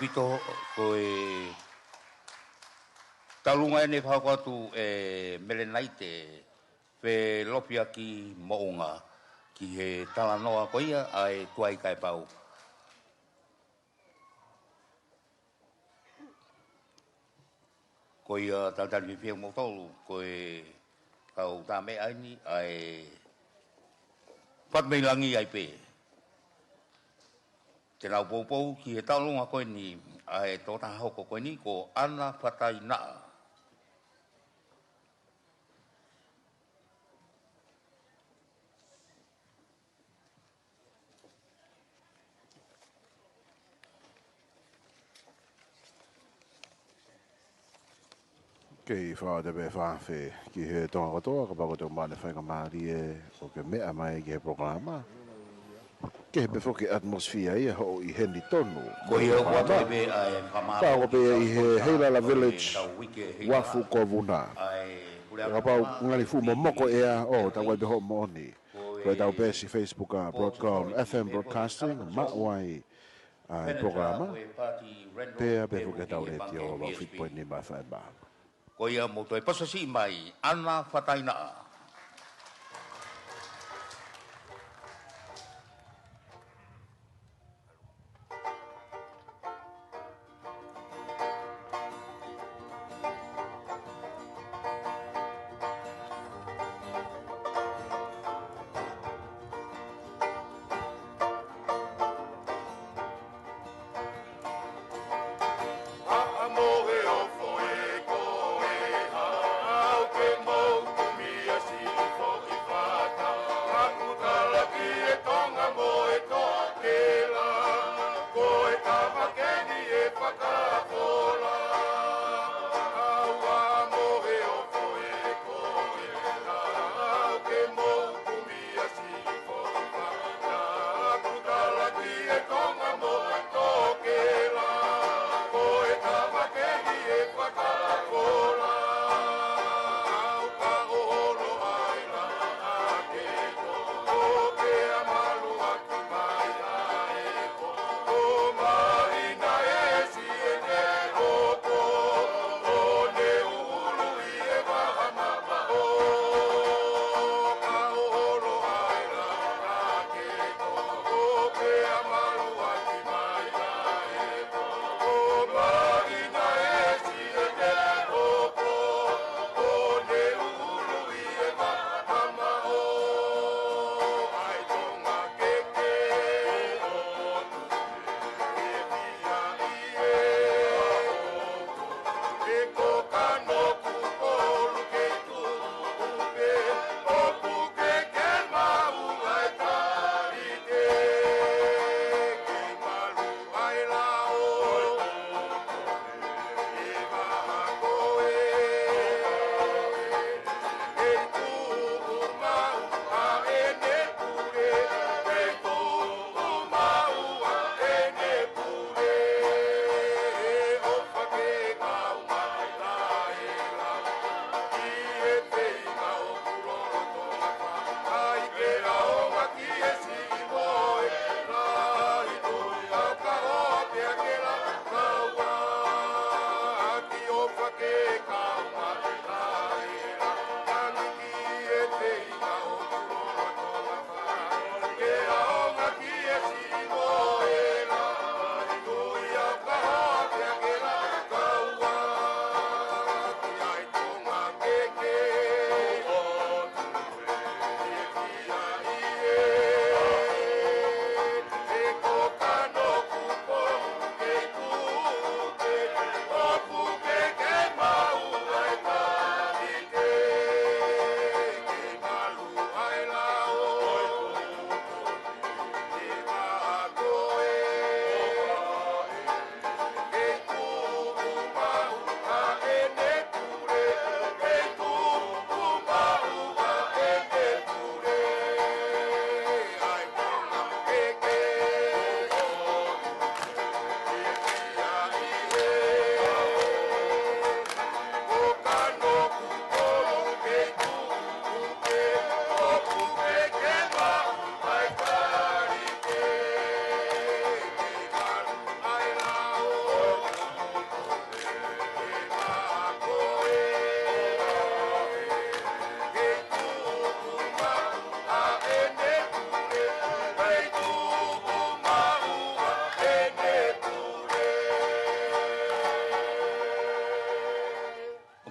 Pito, ko e taulunga ʻeni fakahoko atu ʻe Melenaite Felofiaki Moʻunga ki he talanoa ko ia ʻa e Tuai Kae Pau. Ko ia, talitali fiefia kimoutolu, ko e kau tā meʻa ʻeni ʻa e Fatu Mei Langi ai pē. Te nau poupou ki he taulunga ko ʻeni ʻa e tokotaha hoko ko ʻeni ko ʻAna Fatainaʻa. Kei fā te pē fāfe ki he Tonga kotoa, kapau ko e tau mane faingamālie ʻo ke meʻa mai ki he polokalama. Ke he pē foki atmosphere ia hoʻo ʻi heni tonu. Ko ia ʻoku ʻi ai pē ʻa e fakamālō. Pau ko pē ʻi he Heilala Village, Uafu ko Vuna. Kapau ngali fuʻu momoko ʻea, ʻo tau ʻai pē hoʻo moʻoni. Ko e tau peesi Facebook ʻa Broadcom F M Broadcasting, maʻu ai ʻa e polokalama. Pea pē foki ʻetau letiō ʻa e fitu poini nima F M. Ko ia mou toe pasasiʻi mai, ʻAna Fatainaʻa.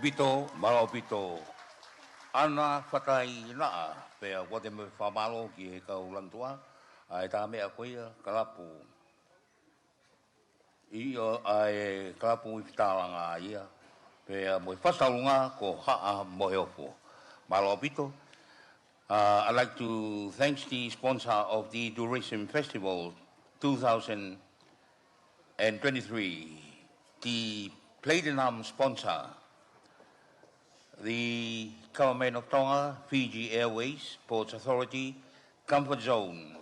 ʻAupito, mālō ʻaupito ʻa e fakaʻapaʻapa, pea ʻoku ou tui mo e fakamālō ki he kau langitua, ʻa e tā meʻa ko ia, kalapu. ʻIo, ʻa e kalapu ʻi Fitalanga ia, pea mo e fakatātā ko Haʻa Moheofo. Mālō ʻaupito. Uh, I'd like to thank the sponsor of the Tourism Festival two thousand and twenty-three, the platinum sponsor, the Government of Tonga, Fiji Airways, Ports Authority, Comfort Zone,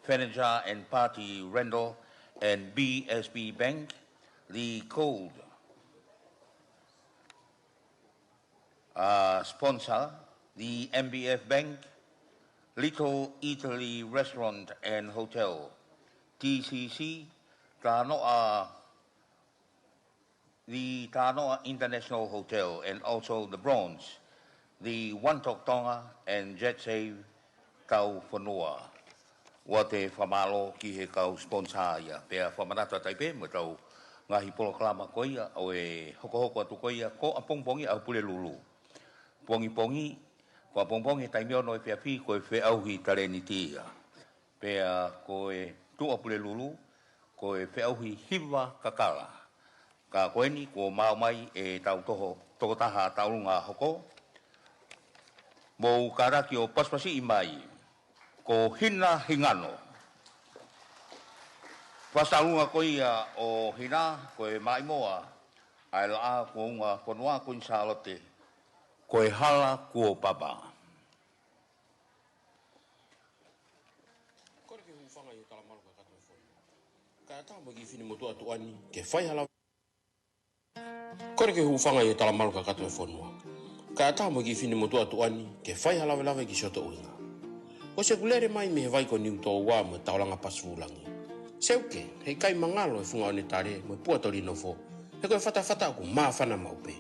Furniture and Party Rental, and B S B Bank, the gold uh, sponsor, the M B F Bank, Little Italy Restaurant and Hotel, T C C, Talanoa, the Talanoa International Hotel, and also the bronze, the One Talk Tonga and JetSave Taufonua. ʻOku ou fakamālō ki he kau sponsor ia, pea fakamanatu atu ai pē mo ʻetau ngaahi polokalama ko ia ʻo e hokohoko atu ko ia ko ʻapongipongi ʻa Pulelulu. Pongipongi, ko ʻapongipongi he taimi ono efiafi ko e feʻauhi talēniti ia. Pea ko e tuʻa Pulelulu, ko e feʻauhi hiva kakala. Ka ko eni, kuo maʻu mai ʻetau toho, tokotaha tauʻolunga hoko. Mou kātaki ʻo pasipasiʻi mai, ko Hina Hingano. Fakatauʻolunga ko ia ʻo Hina, ko e maʻimoa ʻa e Laʻā kuo Ungafonua Kuini Sālote, ko e Hala Kuo Papa. Kole ke hūfanga ʻi he talamalu kakato e fonua. Kae ʻatā mo e kiʻi fine motuʻa tuʻa ni ke fai ha lave. Kole ke hūfanga ʻi he talamalu kakato e fonua. Kae ʻatā mo e kiʻi fine motuʻa tuʻa ni ke fai ha lavelave ki siʻoto ʻuhinga. Kuo ʻosi ʻeku lele mai mei he vai ko Niutōua mo e taulanga Pasifūlangi. Seuke, he ʻikai mangalo e funga ʻonetale mo e pua tolinofo, he ko e fatafata ʻoku māfana maʻu pē.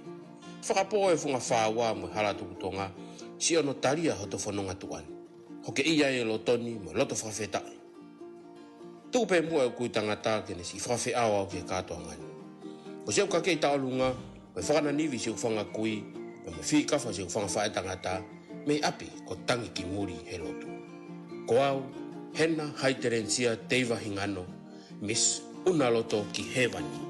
Fakapō e funga fāua mo e hala tuku tonga, siʻono talia hoto fononga tuʻa ni. Hokeʻia e loto ni mo e loto fakafetaʻi. Tuku pē muʻa e kui tangata ke ne siʻi fakafeʻao au ki he kātoanga ni. Ko siʻoku kei tauʻolunga, ko e fakananivi siʻoku fanga kui, pea mo e fikafa siʻoku fanga faʻētangata, mei ʻapi ko Tangikimuli he lotu. Ko au, Hena Haitelenisia Teiva Hingano, Miss ʻUnaloto ki Hēvani.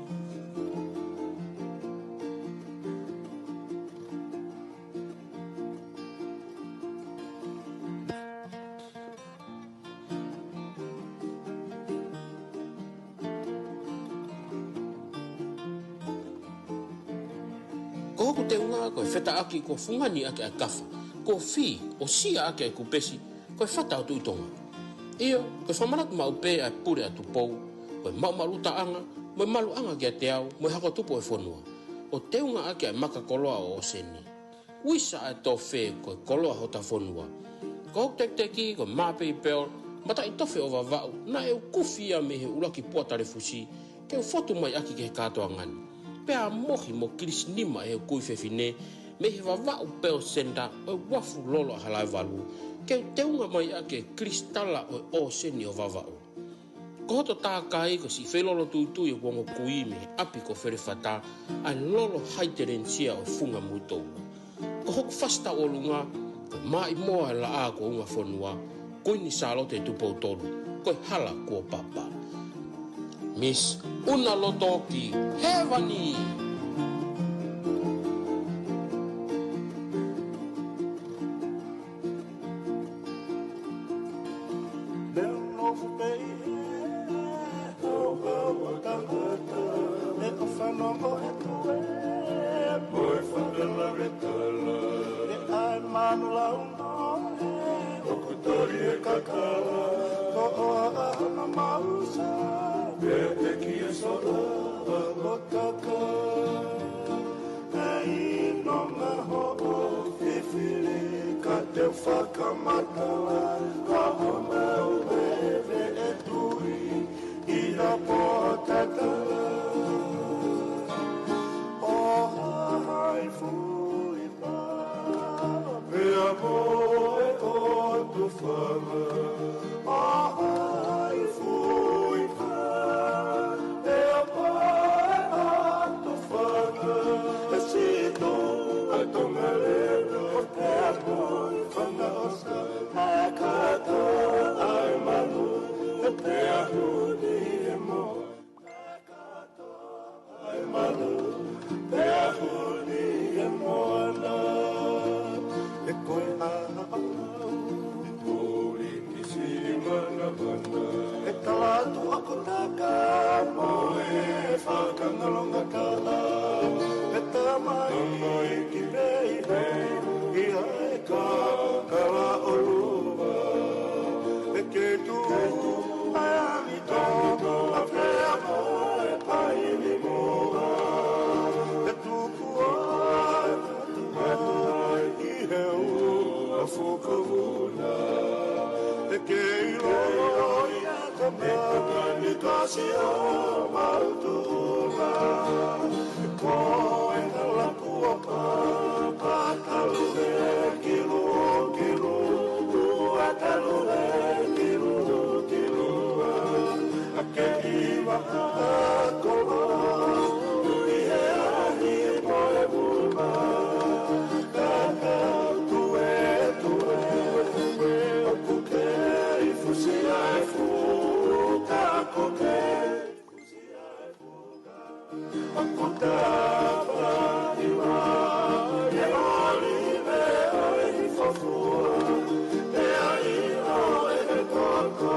Ko hoku teunga ko e fetaʻaki kuo fungani ʻaki ʻa e kafa, kuo fī ʻo sia ʻaki ʻa e kupesi, ko e fata ʻo Tuʻi Tonga. ʻIo, ko e fakamanatu maʻu pē ʻa e pule ʻa Tupou, ko e maʻumaʻuluʻanga, mo e maluʻanga kiate au, mo e hako tupu ʻo e fonua. ʻO teunga ʻaki ʻa e maka koloa ʻo ʻōseni. Uisa ʻa e tofe ko e koloa hota fonua. Ko hoku tekiteki ko Mapei Pearl, mataʻitofe ʻo Vavaʻu, naʻe u kufi ia mei he ʻuluaki pua talefusi, ke u fotu mai ʻaki ki he kātoanga ni. Pea mohi mo kilisi nima ʻe he kui fefine, mei he Vavaʻu Pearl Center ʻo e uafu lolo ʻa Halaevalu, ke u teunga mai ʻaki e kilisitala ʻo e ʻōseni ʻo Vavaʻu. Ko hoto tākai ko e siʻi feilolo tuitui ʻoku ongo kui mei he ʻapi ko Felefata, ʻa e lolo Haitelenisia ʻo e funga Muitoula. Ko hoku fasi tauʻolunga, ko e maʻimoa e Laʻā kuo Ungafonua, Kuini Sālote Tupou Tolu, ko e Hala Kuo Papa. Miss ʻUnaloto ki Hēvani. Leo nofu pei e, au au a tangata, e ka fanongo e tue, mo e fanga lave tala. E ai manu lau no e, ʻoku toli e kakala, ko o a a na mausa, pe te ki e sola, o taka. Ai no ma hoʻo fifili ka te fakamatala, ka homau veve e tui, ʻi a pōtatala. ʻO hai fui pā, pea mo e ʻotu fanga. ʻO hai fui pā, pea mo e ʻotu fanga. E si tō Mai ki pei pei, ʻi he kau kala ʻo Luva. ʻE ke tuku ai ʻa e toko ʻa Fea mo e Paini Muʻa. ʻE tuku ai ʻa e toko ʻi he ua fuka vuna. ʻE ke ʻilo ʻi he kau mea ni ka si ʻo mautula. Ko e hala kuo pāpā talu e kilu, kilu, ua talu e kilu, kilu, ʻa ke ʻi maha kolo, ui he ahi mo e vuma, ka ka tue, tue, ʻoku ke ʻi fusi ai fuka, ʻoku ke ʻi fusi ai fuka. ʻOku ta pa i ma e ʻoli me ʻo e hifo fua, pea ʻi ʻo e koko,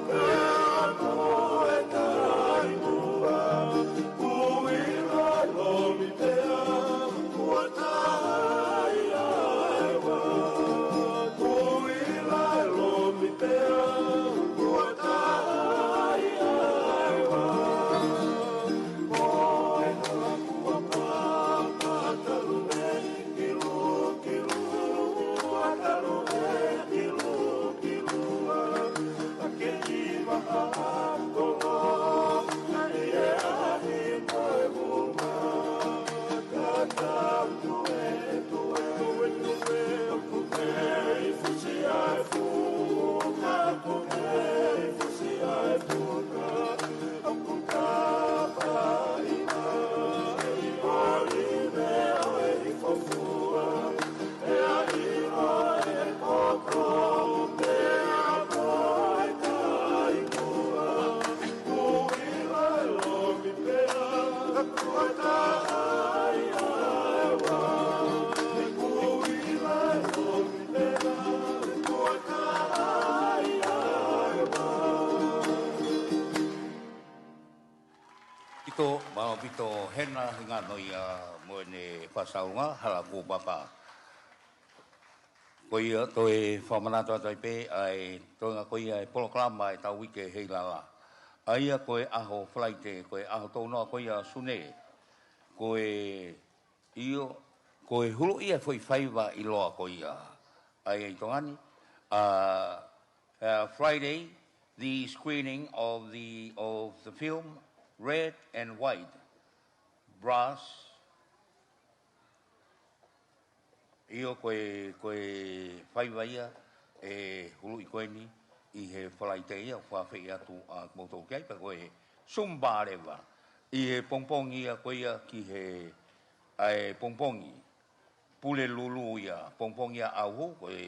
pea mo e taimua. Kuila lomi pea, kuo ta ai ai wa. Kuila lomi pea, kuo ta ai ai wa. Ko e hala kuo pāpā talu e kilu, kilu, ua talu e kilu, kilu, ua. ʻA ke ʻi maha kolo, ʻa e ahi mo e vuma. Ka ka tue, tue, tue, ʻoku ke ʻi fusi ai fuka, ʻoku ke ʻi fusi ai fuka. ʻOku ta pa i ma e ʻoli me ʻo e hifo fua. Pea ʻi ʻo e koko, pea mo e taimua. Kuila lomi pea, kuo ta ai ai wa. Kuila lomi pea, kuo ta ai ai wa. Pito, mālō ʻaupito Hena, Hinga Noia mo ʻene fakasaunga, Hala Kuo Pāpā. Ko ia toe fakamanatu atu ai pē ʻa e toenga ko ia e polokalama ʻetau uike Heilala. ʻA ia ko e ʻaho Falaite, ko e ʻaho tolu noa ko ia ʻo Sune. Ko e ʻIo, ko e hulu ia foʻi faiva ʻiloa ko ia. ʻA ia ʻi Tonga ni, uh, uh, Friday, the screening of the, of the film Red and White, Brass. ʻIo, ko e, ko e faiva ia ʻe huluʻi ko eni ʻi he Falaite ia, ʻoku ou fakaafeʻi atu ʻa kimoutolu ki ai, pea ko e Zumba leva. ʻI he pongipongi ia ko ia ki he, ʻa e pongipongi Pulelulu ia, pongipongi ia ʻauhau, ko e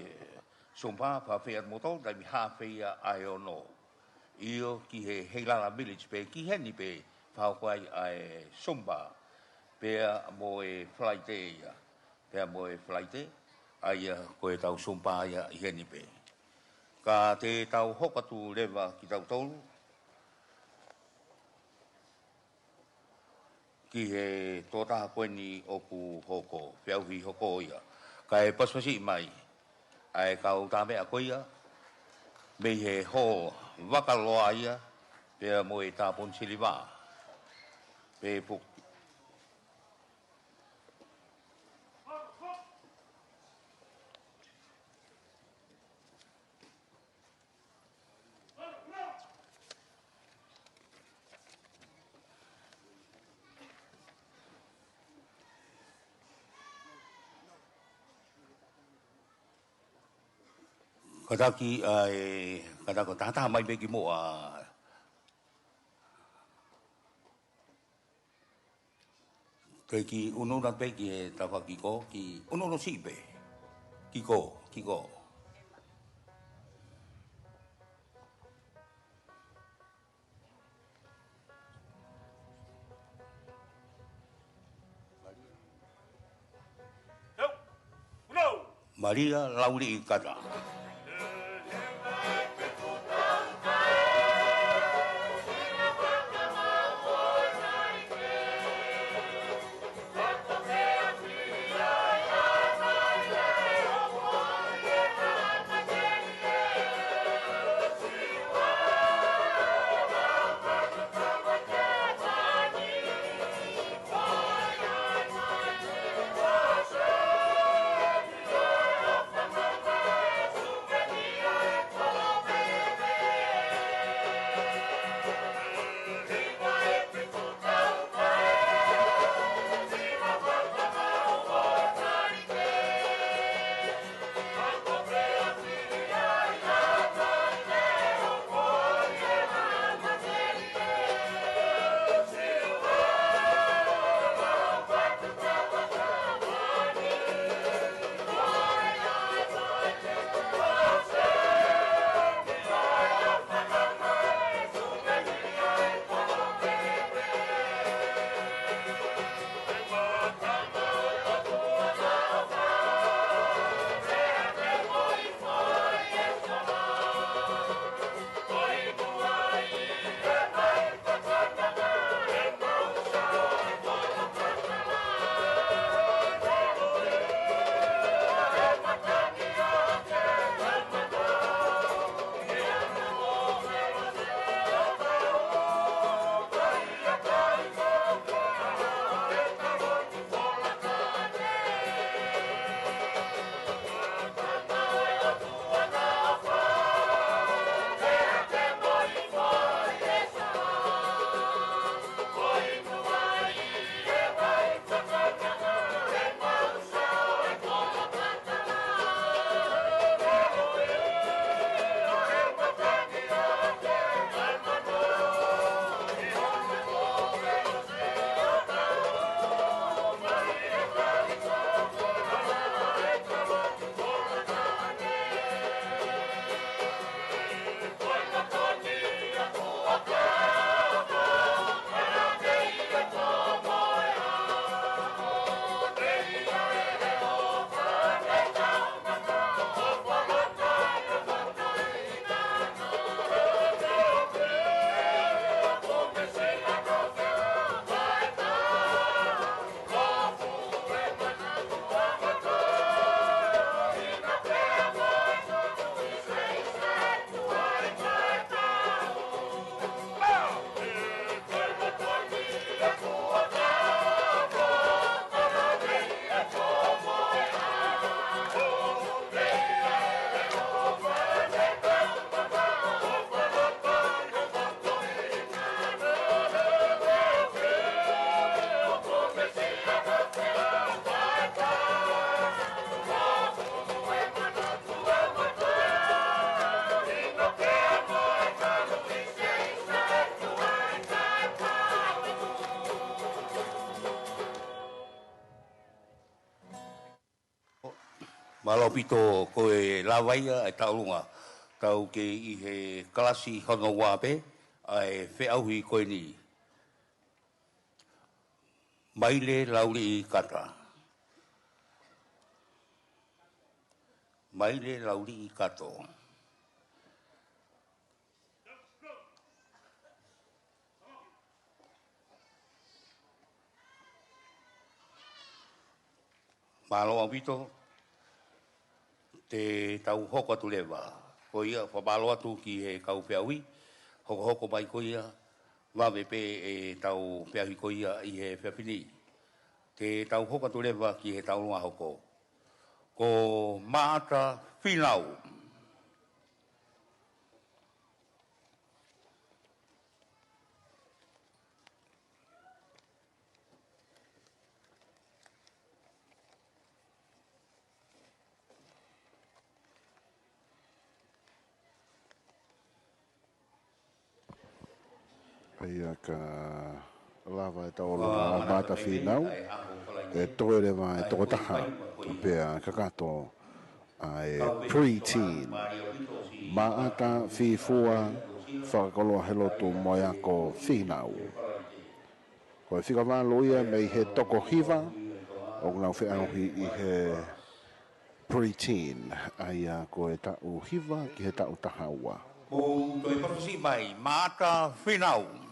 Zumba, fakaafeʻi atu kimoutolu, taimi haafe ia ʻa e ono. ʻIo, ki he Heilala Village pē, ki heni pē, fakahoko ai ʻa e Zumba, pea mo e Falaite ia. Pea mo e Falaite, ʻa ia ko ʻetau Zumba ia ʻi heni pē. Ka te tau hoko atu leva kitautolu ki he tokotaha ko eni ʻoku hoko, feʻauhi hoko ia. Kae pasipasi mai ʻa e kau tāmeʻa ko ia, mei he hall Vakaloa ia, pea mo e tāpuni siliva. Pea pu- Kātaki ʻa e, kātaki ʻo tātā mai pē ki muʻa. Te u kiʻi unuuna pē ki he tafaʻaki ko, kiʻi unuunu siʻi pē. Kiʻi ko, kiʻi ko. Malia Lauliʻi Kata. Mālō ʻaupito, ko e lava ia ʻetau ʻolunga. Tau kei ʻi he kalasi hono ua pē ʻa e feʻauhi ko eni. Maile Lauliʻi Kata. Maile Lauliʻi Kato. Mālō ʻaupito, te tau hoko atu leva. Ko ia, fakamālō atu ki he kau feʻauhi, hokohoko mai ko ia, vave pē ʻetau feʻauhi ko ia ʻi he efiafi ni. Te tau hoko atu leva ki heʻetau ʻolunga hoko. Ko Maʻata Fīnau. ʻA ia ka lava ʻetau ʻolunga ʻa Maʻata Fīnau, ʻe toe leva e toko taha, pea kakato ʻa e pre-teen. Maʻata Fīfua, Fakakoloa he Lotu mo e Ako Fīnau. Ko e fika valu ia mei he toko hiva ʻoku nau feʻauhi ʻi he pre-teen, ʻa ia ko e taʻu hiva ki he taʻu taha ua. Mou toe fakaʻosi mai, Maʻata Fīnau.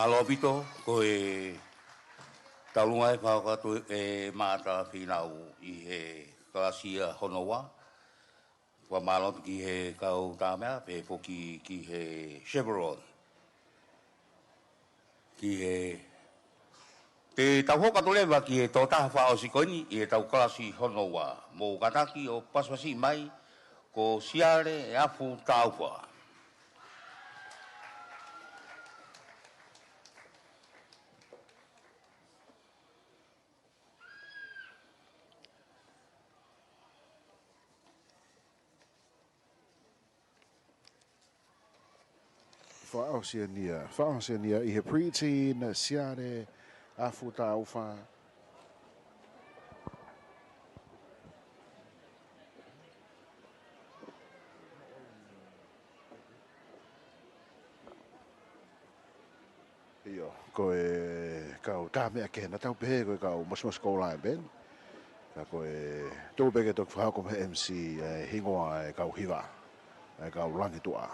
ʻAlo ʻaupito, ko e tau lunga e fakakatu e Maʻata Fīnau ʻi he kalasi hono ua. Fakamālō ki he kau tāmeʻa, pehē foki ki he Chevron. Ki he, te tau hoko atu leva ki he tokotaha fakaʻosi ko eni ʻi he tau kalasi hono ua. Mou kātaki ʻo pasipasi mai, ko Siale Afu Taufa. Fakaʻosi eni ia, fakaʻosi eni ia ʻi he preteen, Siale Afu Taufa. ʻIo, ko e kau tāmeʻa kehe naʻa tau pehē ko e kau mosimosi koula e Ben. Ka ko e tuku pē ke toki fakahoko mei he M C e hingoa e kau hiva, e kau Langituʻa.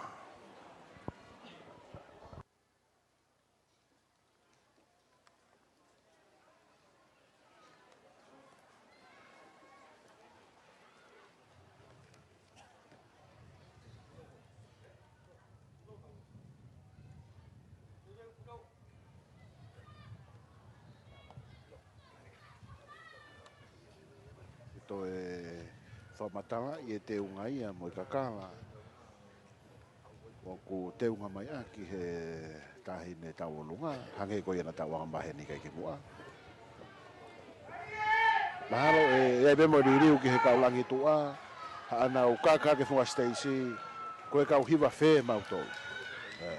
Toe fakamatalaʻi e teunga ia mo e kakala. ʻOku teunga mai ʻaki he taʻahine tauʻolunga, hangē ko ia naʻa tau anga maheni ki ai kimuʻa. Mahalo ʻe, ʻe ʻi ai pē mo e liliu ki he kau Langituʻa, haʻanau kaka ki he funga siteisi, ko e kau hiva fē mautolu. ʻE.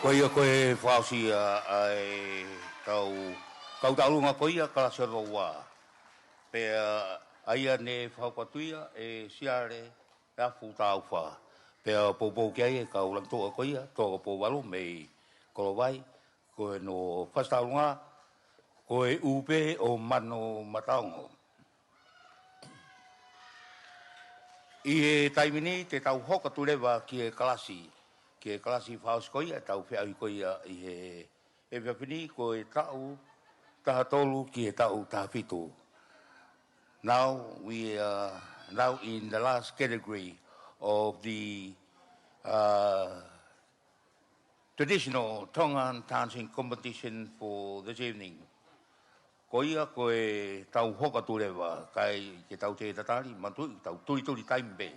Ko ia ko e fakaʻosi ia ʻa e kau, kau tauʻolunga ko ia kalasi hono ua. Pea ʻa ia ne fakahoko atu ia ʻe Siale Afu Taufa. Pea poupou ki ai e kau langituʻa ko ia, Toko Pouvalu mei Kolovai, ko ʻenau fasi tauʻolunga, ko e ʻū pē ʻo Manu Mataongo. ʻI he taimi ni te tau hoko atu leva ki he kalasi, ki he kalasi fakaʻosi ko ia ʻetau feʻauhi ko ia ʻi he efiafi ni, ko e taʻu taha tolu ki he taʻu taha fitu. Now we are now in the last category of the, uh, traditional Tongan dancing competition for this evening. Ko ia ko ʻetau hoko atu leva, kae ke tau toe tatali, manatuʻi tau tulituli taimi pē.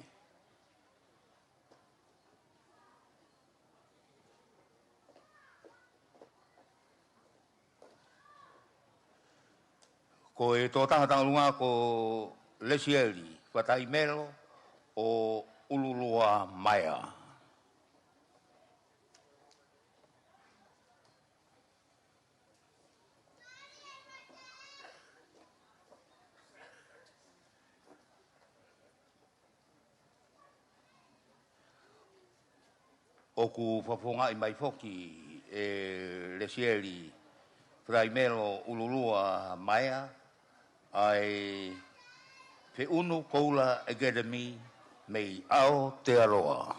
Ko e tokotaha tauʻolunga ko Lesieli Fataimelo ʻo ʻUluluamaea. ʻOku fakafofongaʻi mai foki ʻe Lesieli Fataimelo ʻUluluamaea ʻa e Feʻunu Koula Academy mei Aotearoa.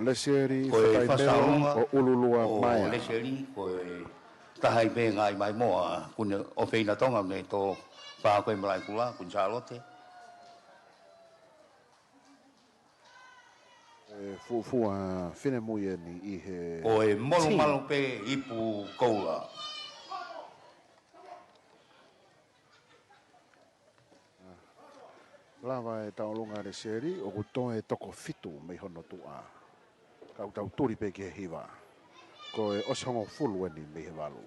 Lesieli Fataimelo ʻo ʻUluluamaea. Lesieli ko e taha ʻi he ngaahi maimoa Kuini ʻofeina Tonga mei he tō pā ko ē Malaʻekula, Kuini Sālote. E fuofua finemui eni ʻi he, ko e molumalu pē ipu koula. Lava e tauʻolunga ʻa Lesieli, ʻoku toe toko fitu mei hono tuʻa. Ka ʻoku tau tuli pē ki he hiva. Ko e ʻosi hongofulu eni mei he valu.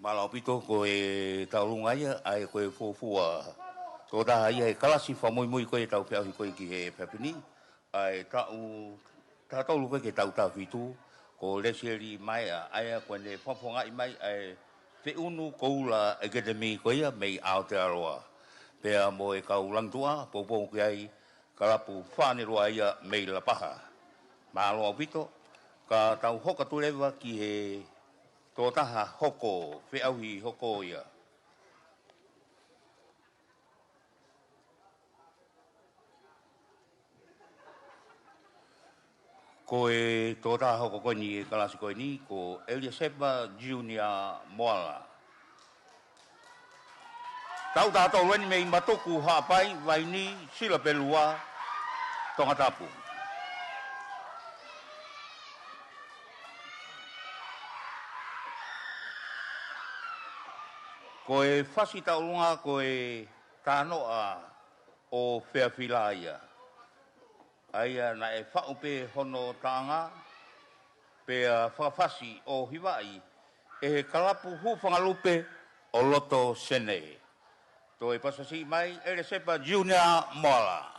Mālō ʻaupito, ko e tauʻolunga ia, ʻa ia ko e fuofua tokotaha ia he kalasi fakamuimui ko ia ʻetau feʻauhi ko ia ki he efiafi ni, ʻa e taʻu taha tolu ko ia ki he taʻu taha fitu, ko Lesieli Maeʻa, ʻa ia ko ʻene fakafofongaʻi mai ʻa e Feʻunu Koula ʻEkitemi ko ia mei Aotearoa. Pea mo e kau langituʻa, poupou ki ai, kalapu Fānelua ia mei Lapaha. Mālō ʻaupito, ka tau hoko atu leva ki he tokotaha hoko, feʻauhi hoko ia. Ko e tokotaha hoko ko eni he kalasi ko eni, ko ʻEliasepa Junior Moala. Taʻu taha tolu eni mei Matuku, Haʻapai, Vaini, Silapelua, Tongatapu. Ko e fasi tauʻolunga ko e Tānoʻa ʻo Feafilā ia. ʻA ia naʻe faʻu pē hono taʻanga, pea fakafasi ʻo hivaʻi ʻe he kalapu Hūfangalupe ʻo loto Senē. Toe pasipasi mai, ʻEliasepa Junior Moala.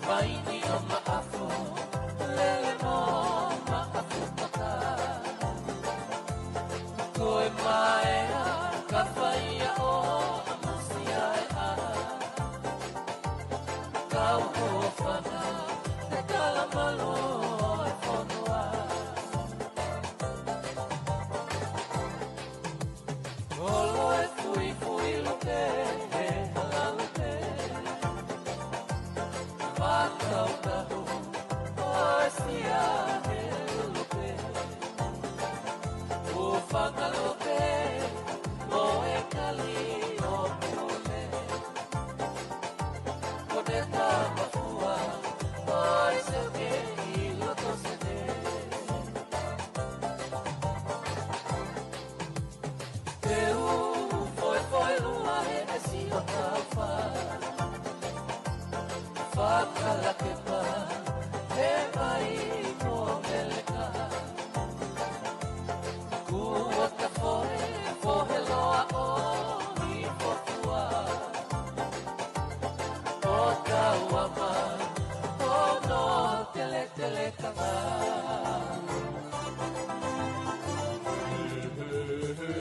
Vaini ʻo Maʻafu, lele mo Maʻafu Paka. Ko e maea ka fai ʻo ʻamusia e ʻā. Kau hūfanga, te kala malu ʻo e fonua. Olo e fuifui lupe, he hala lupe. Makaukau, ʻo e sia he lupe. Hūfanga lupe, mo e kali ʻo Pule. Ko te tapa fua, ʻo e seuke ʻi loto Senē. Te u foefoe lua he ʻesi ʻo Taufa. Fakalakepa, he mai ko Meleka. Kuo ta fohe, fohe loa ʻo Hifofua. ʻO tau ama, ʻo no tele tele kanga.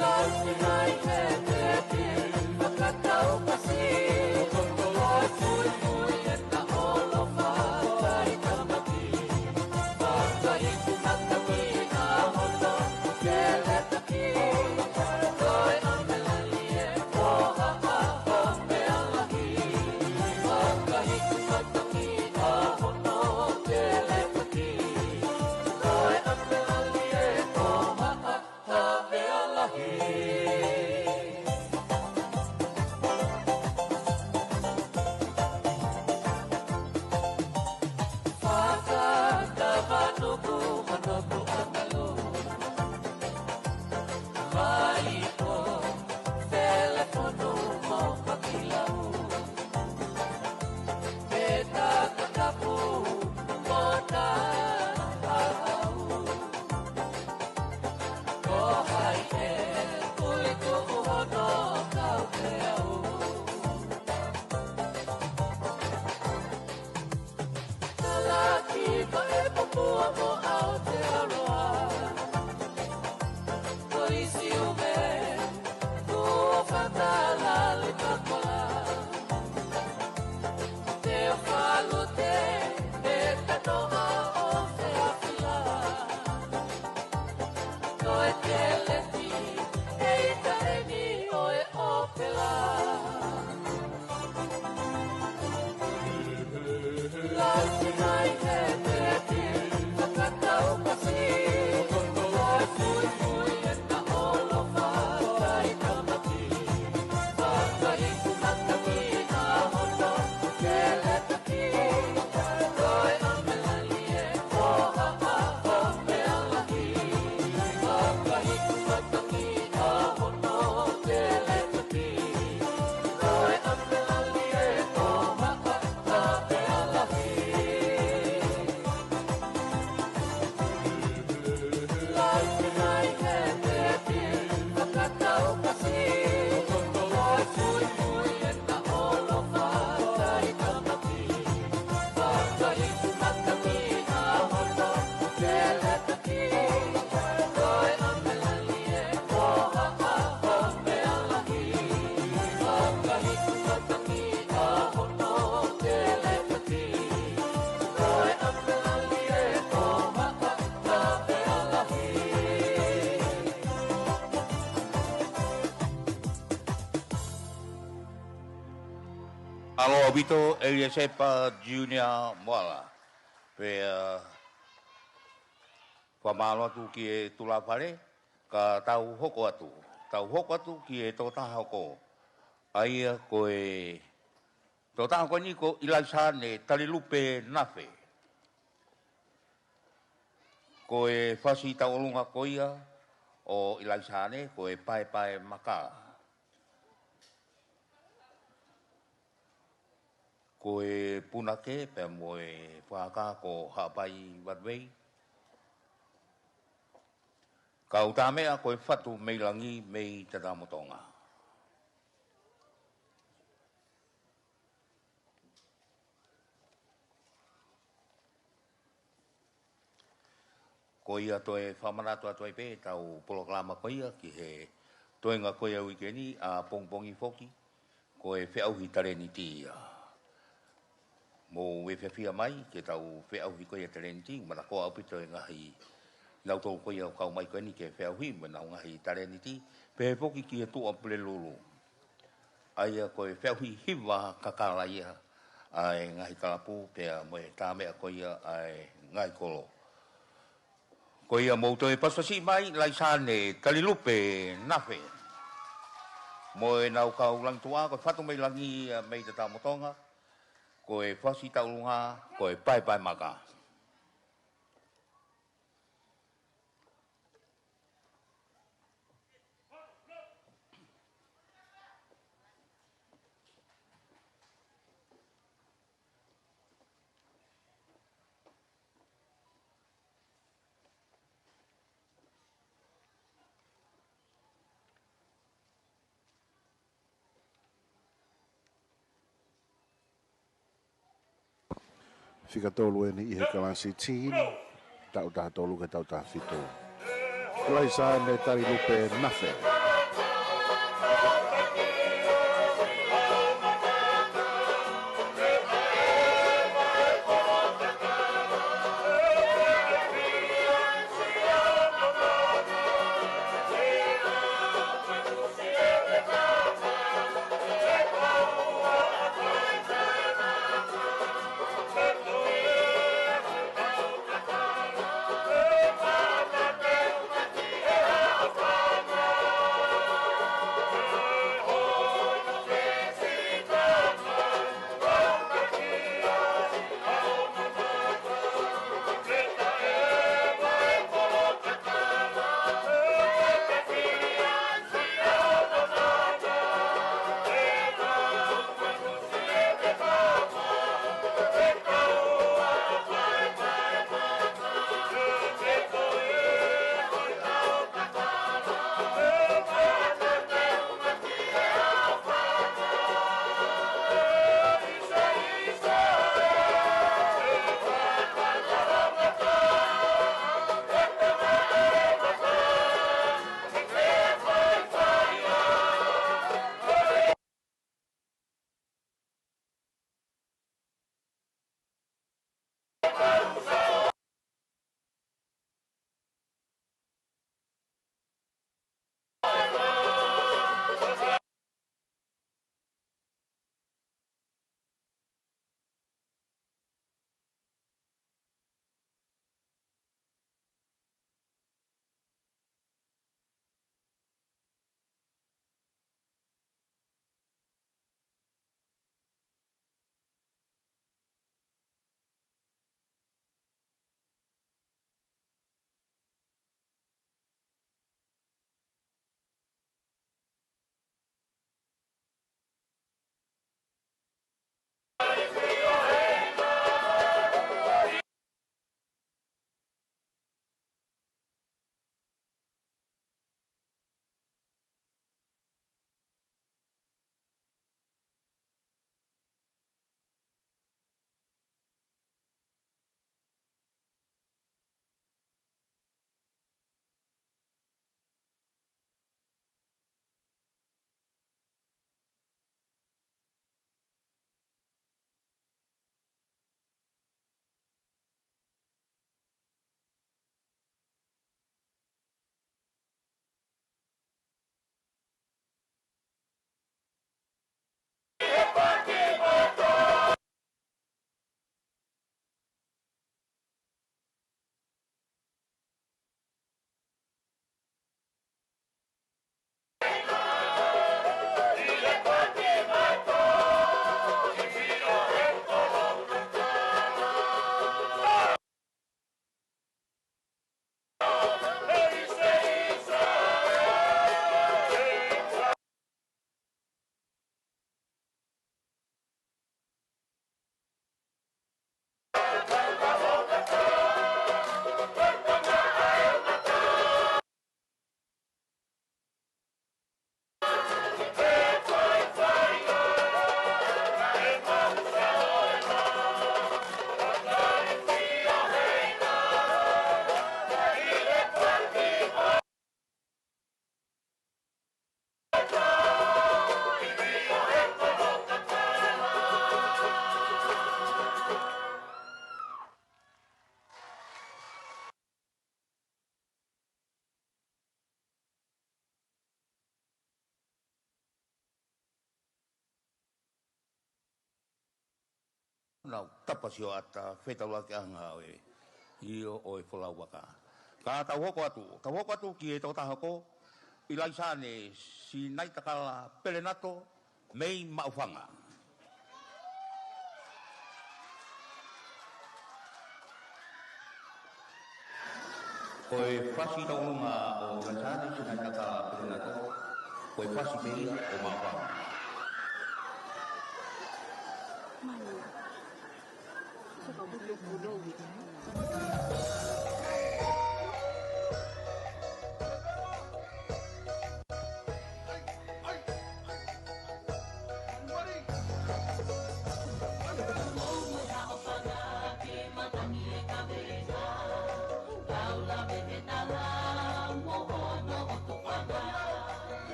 Lasi mai he teki, fakatau pasi, ʻo e fuifui e ta ʻolofa, tai tamaki, fakaiku mataki, ʻa hono, tele taki, ko e ʻamelali e, ʻo haʻa, ʻo meʻa lahi, fakaiku mataki, ʻa hono, tele taki, ko e ʻamelali e, ʻo haʻa, ʻa meʻa lahi. Fakatavanuku manoku ʻangalu. Vai ko Felefonu mo Makilau. Pea Takapu mo Taʻau. Ko hai ʻe kulikuʻu hono kaupeau. Talaki ko e Papua mo Aotearoa. Ko Lisiume, Tuʻofatala Lipakola. Teofalute, Metanoa ʻo Feafila. Ko e keleti, ʻe ʻita eni ʻo e ʻōpela. Lasi mai he keleti, fakatau pasi, ko e fuifui e ta ʻolofa, tai tamaki, fakaiku mataki, ʻa hono, Mālō ʻaupito, ʻEliasepa Junior Moala. Pea fakamālō atu ki he tulāfale, ka tau hoko atu. Tau hoko atu ki he tokotaha hoko. ʻA ia ko e tokotaha hoko eni ko ʻIlaisane Talilupe Nafe. Ko e fasi tauʻolunga ko ia ʻo ʻIlaisane, ko e Paepae Maka. Ko e punake pea mo e fakahā ko Haʻapai Vatuvei. Kau tāmeʻa ko e Fatu mei Langi mei Tatamotonga. Ko ia toe fakamanatu atu ai pē ʻetau polokalama ko ia ki he toenga ko ia uike ni, ʻapongipongi foki, ko e feʻauhi talēniti ia. Mou fiefia mai ki heʻetau feʻauhi ko ia talēniti, manakoa ʻaupito e ngaahi nautolu ko ia ʻoku kau mai ko eni ke feʻauhi mo ʻenau ngaahi talēniti, pehē foki ki he Tuʻapulelulu. ʻA ia ko e feʻauhi hiva kakala ia ʻa e ngaahi kalapu pea mo e tāmeʻa ko ia ʻa e ngaahi kolo. Ko ia mou toe pasipasi mai, ʻIlaisane Talilupe Nafe. Mo ʻenau kau langi tuʻa, ko e Fatu mei Langi ia mei Tatamotonga, ko e fasi tauʻolunga, ko e Paepae Maka. Fika tolu eni ʻi he kalasi teen, taʻu taha tolu ki he taʻu taha fitu. ʻIlaisane Talilupe Nafe. Nau tapa sioʻata, fetaulaki ʻanga ʻo e, ʻio, ʻo e folau vaka. Ka tau hoko atu, tau hoko atu ki he tokotaha hoko, ʻIlaisane Sinaitakala Pelenato, mei Maʻufanga. Ko e fasi tauʻolunga ʻo ʻIlaisane Sinaitakala Pelenato, ko e fasi pē ia ʻo Maʻufanga.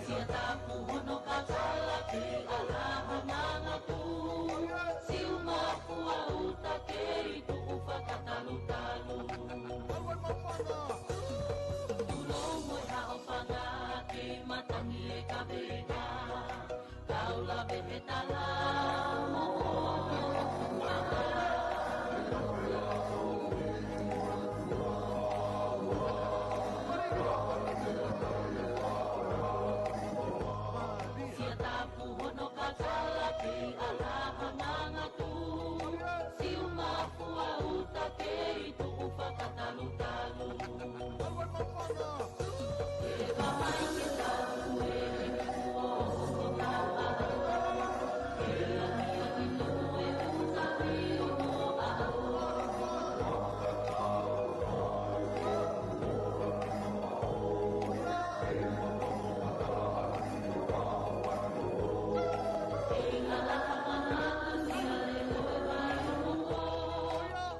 Sia tapu hono kakala ki ʻAlaha Mangatū, Siuma Fuauta kei tuʻu fakatalutalu. Tulou mo e haʻofanga kei matangi e kaveinga, kau lave he tala mo hono Sia tapu hono kakala ki ʻAlaha Mangatū, Siuma Fuauta kei tuʻu fakatalutalu.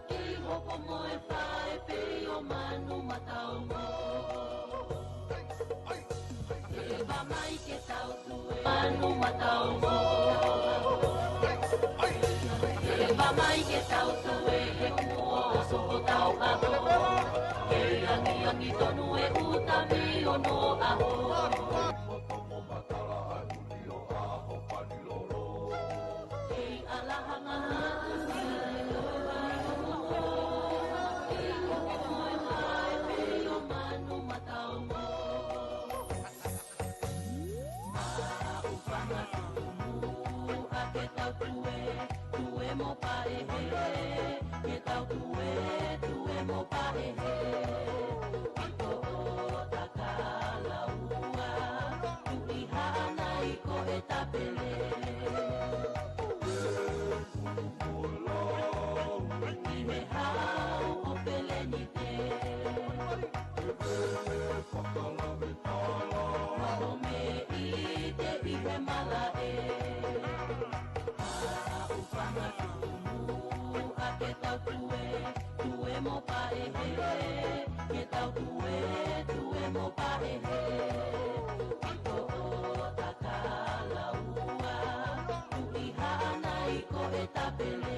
Kei hoko mo e faʻē pē ʻo Manu Mataongo. Eva mai ke tau tue Manu Mataongo. Eva mai ke tau tue he kuo ʻosi hotau ʻaho. Kei angiangi tonu e uta mei onoʻaho. Kei ʻAlaha Mangatū. Ke tau tue, tue mo paʻehe. Ke tau tue, tue mo paʻehe. Ito o takalaua, tuʻi haʻanai ko e tapele. Ki he hau ʻo Pelenite. Maʻu mei te ʻi he malaʻe. Aʻu fanga tumu ʻa ke tau tue, tue mo paʻehe. Ke tau tue, tue mo paʻehe. Ito o takalaua, tuʻi haʻanai ko e tapele.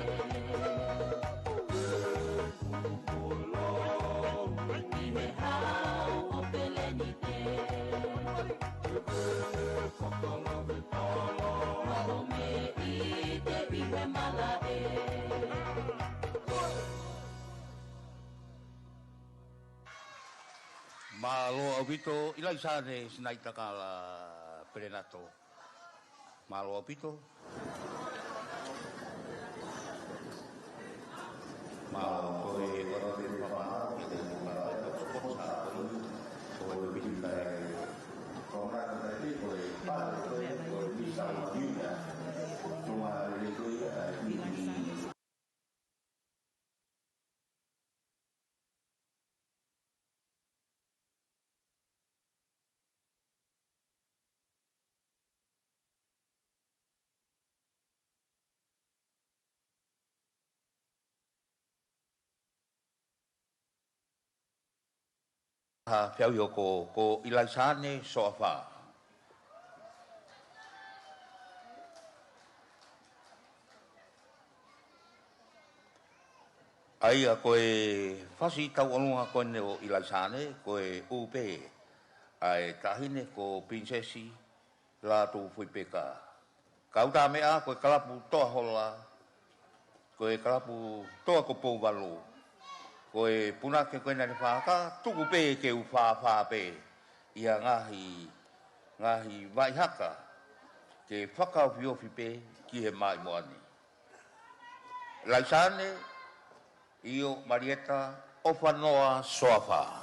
Ki he hau ʻo Pelenite. Maʻu mei te ʻi he malaʻe. Mālō ʻaupito, ʻIlaisane Sinaitakala Pelenato. Mālō ʻaupito. Mālō, ko e ʻoatu e fakamālō ki he kau sponsor ko eni, ko e Pita e Konrad Taiti, ko e pale ko e, ko e Pita Maviuna. Tuma le ko ia, a, i, i, Ha, feau i oko, ko ʻIlaisane Soafa. ʻA ia ko e fasi tauʻolunga ko eni ʻo ʻIlaisaane, ko e ʻū pē ʻa e taʻahine ko Pilinisesi Lātūfuipeka. Ka ʻuta meʻa ko e kalapu Toa Hola, ko e kalapu Toa ko Pouvalu, ko e punake ko ē naʻe faka, tuku pē ke u fāfā pē ʻi ha ngaahi, ngaahi vaʻi haka ke fakaofiofi pē ki he maʻimoa ni. ʻIlaisaane, ʻio Malieta, ʻOfanoa, Soafa.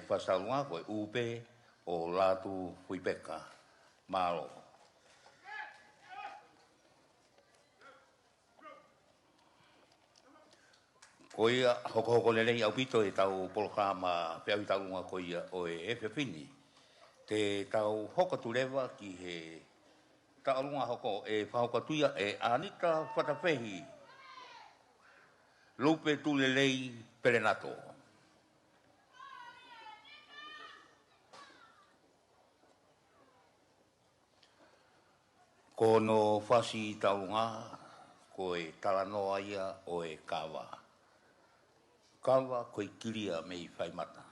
Fasi Taulunga ko e ʻū pē ʻo Lātūfuipeka. Mālō. Ko ia, hokohoko lelei ʻaupito ʻetau polokalama feʻauhi taulunga ko ia ʻo e efiafi ni. Te tau hoko atu leva ki he tauʻolunga hoko ʻe fakahoko atu ia ʻe ʻAnita Fatafehi Lupe Tulelei Pelenato. Ko hono fasi taulunga, ko e talanoa ia ʻo e kava. Kava ko e kilia mei faimata.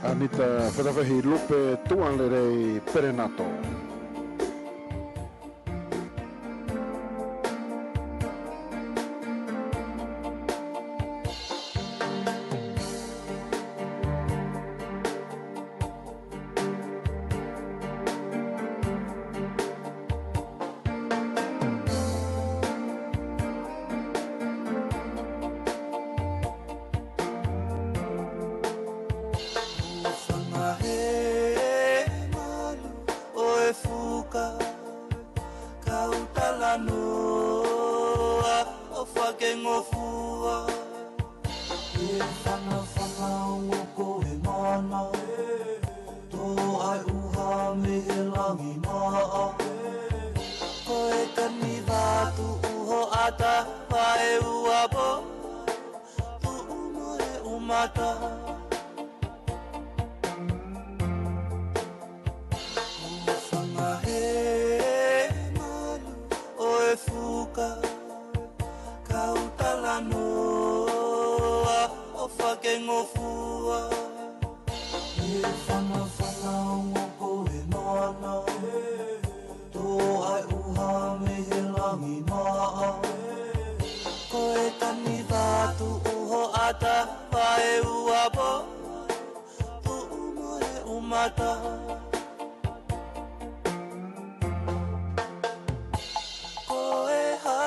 ʻAnita Fatafehi Lupe Tulelei Pelenato. Ufanga he malu ʻo e fuka, kau talanoa ʻo fakengofua. E fanafana ongo ko e mana, tō ai ʻuha mei he langi maʻa. Ko e kani vatu ʻuho ata, vae ua po, tuʻu mo e umata. Ufanga he malu ʻo e fuka, kau talanoa ʻo fakengofua. E fanafana ongo ko e mana, tō ai ʻuha mei he langi maʻa. Ko e kani vatu ʻuho ata, vae ua po, tuʻu mo e umata. Ko e hā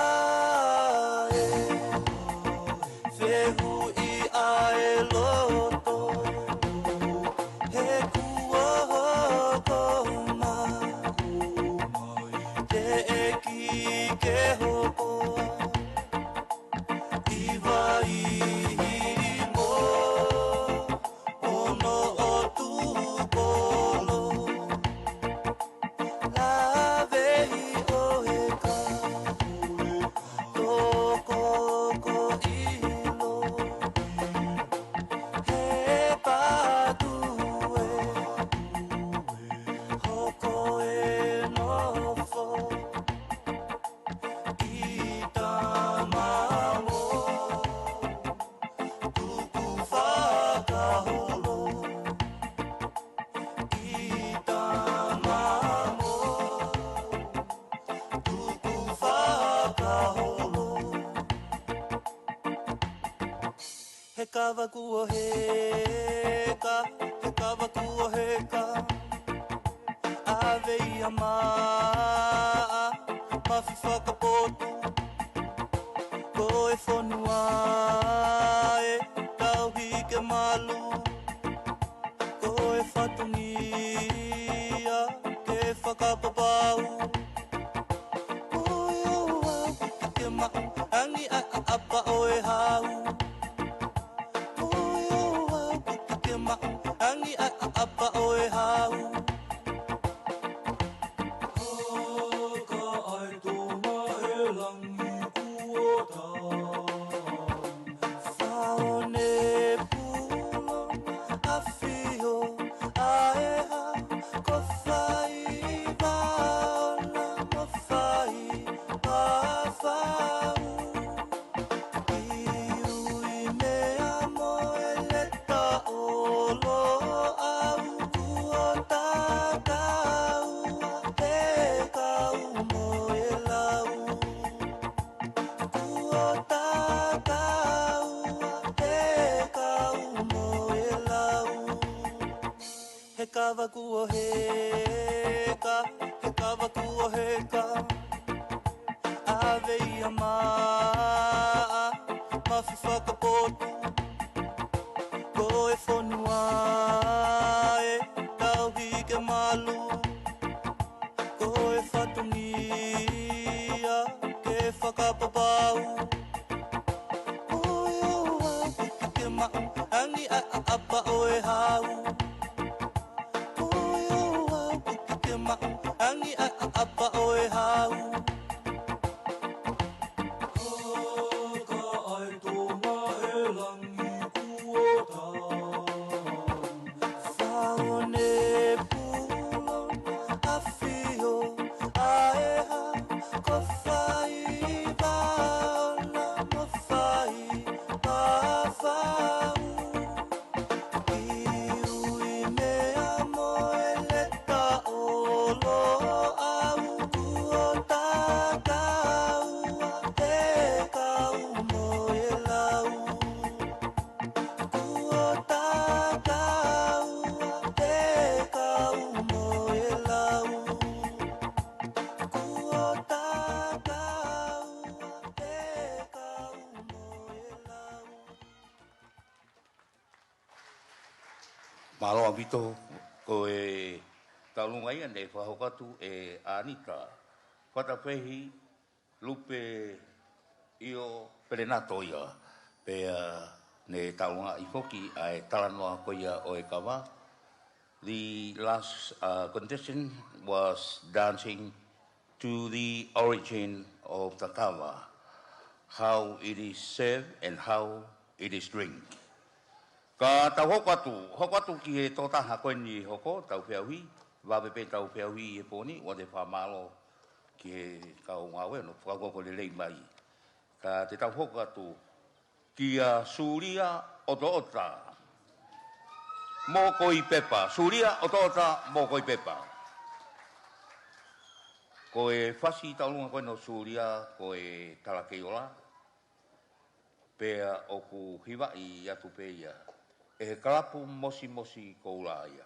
e fehuʻi ʻa e loto, he kuo hoko mai, teʻeki ke hoko. ʻI Vaihimo, ono ʻo Tupolo, laveʻi ʻo e kapu, toko ko ʻilo, he patu e hoko e nofo. ʻI Tamango, tuku fakaholo. ʻI Tamango, tuku fakaholo. He kava kuo heka, he kava kuo heka. ʻAve ia maʻa, mafi fakapotu. Ko e fonua ʻe tauhi ke malu. Ko e fatongia ke fakapapau. Ko e ʻuha kuki ke maʻu, angi ʻa ʻapa ʻo e hau. Ko e ʻuha kuki ke maʻu, angi ʻa ʻapa ʻo e hau. Haka ai Tonga he langi kuo tau. Faone pulona afio ʻa e hau ko Faivao. Ka ʻave ia maʻa, mafi fakapotu. Ko e fonua ʻe tauhi ke malu. Ko e fatongia ke fakapapau. Ko e ʻofa kuki ke maʻu, angi ʻa, ʻa, ʻapa ʻo e hau. Ko e ʻofa kuki ke maʻu, angi ʻa, ʻa, ʻapa ʻo e hau. Ka, ka ʻai Tonga ʻe langi kuo tau. Faone pulo ʻafio ʻa e hā, ko fai vaona mo fai pāfau. Kiu ʻi mea mo e leta ʻo Loʻau, kuo takaua e kau mo e lau. Kuo takaua e kau mo e lau. Kuo takaua e kau mo e lau. Mālō ʻaupito, ko e tauʻolunga ia naʻe fakahoko atu ʻe ʻAnita Fatafehi Lupe ʻIo Pelenato ia. Pea ne tauʻolunga ʻi foki ʻa e talanoa ko ia ʻo e kava. The last, uh, contestant was dancing to the origin of the kava, how it is served and how it is drink. Ka tau hoko atu, hoko atu ki he tokotaha ko eni hoko, tau feʻauhi, vave pē tau feʻauhi he pō ni, ʻoua te fakamālō ki he kau ngāue, ʻo fakakoko lelei mai. Ka te tau hoko atu kia Sulia ʻOtoʻota Mokoipepa. Sulia ʻOtoʻota Mokoipepa. Ko e fasi tauʻolunga ko eni ʻo Sulia ko e Tala Keiola. Pea ʻoku hivaʻi atu pē ia ʻe he kalapu Mosimosi Koula ia.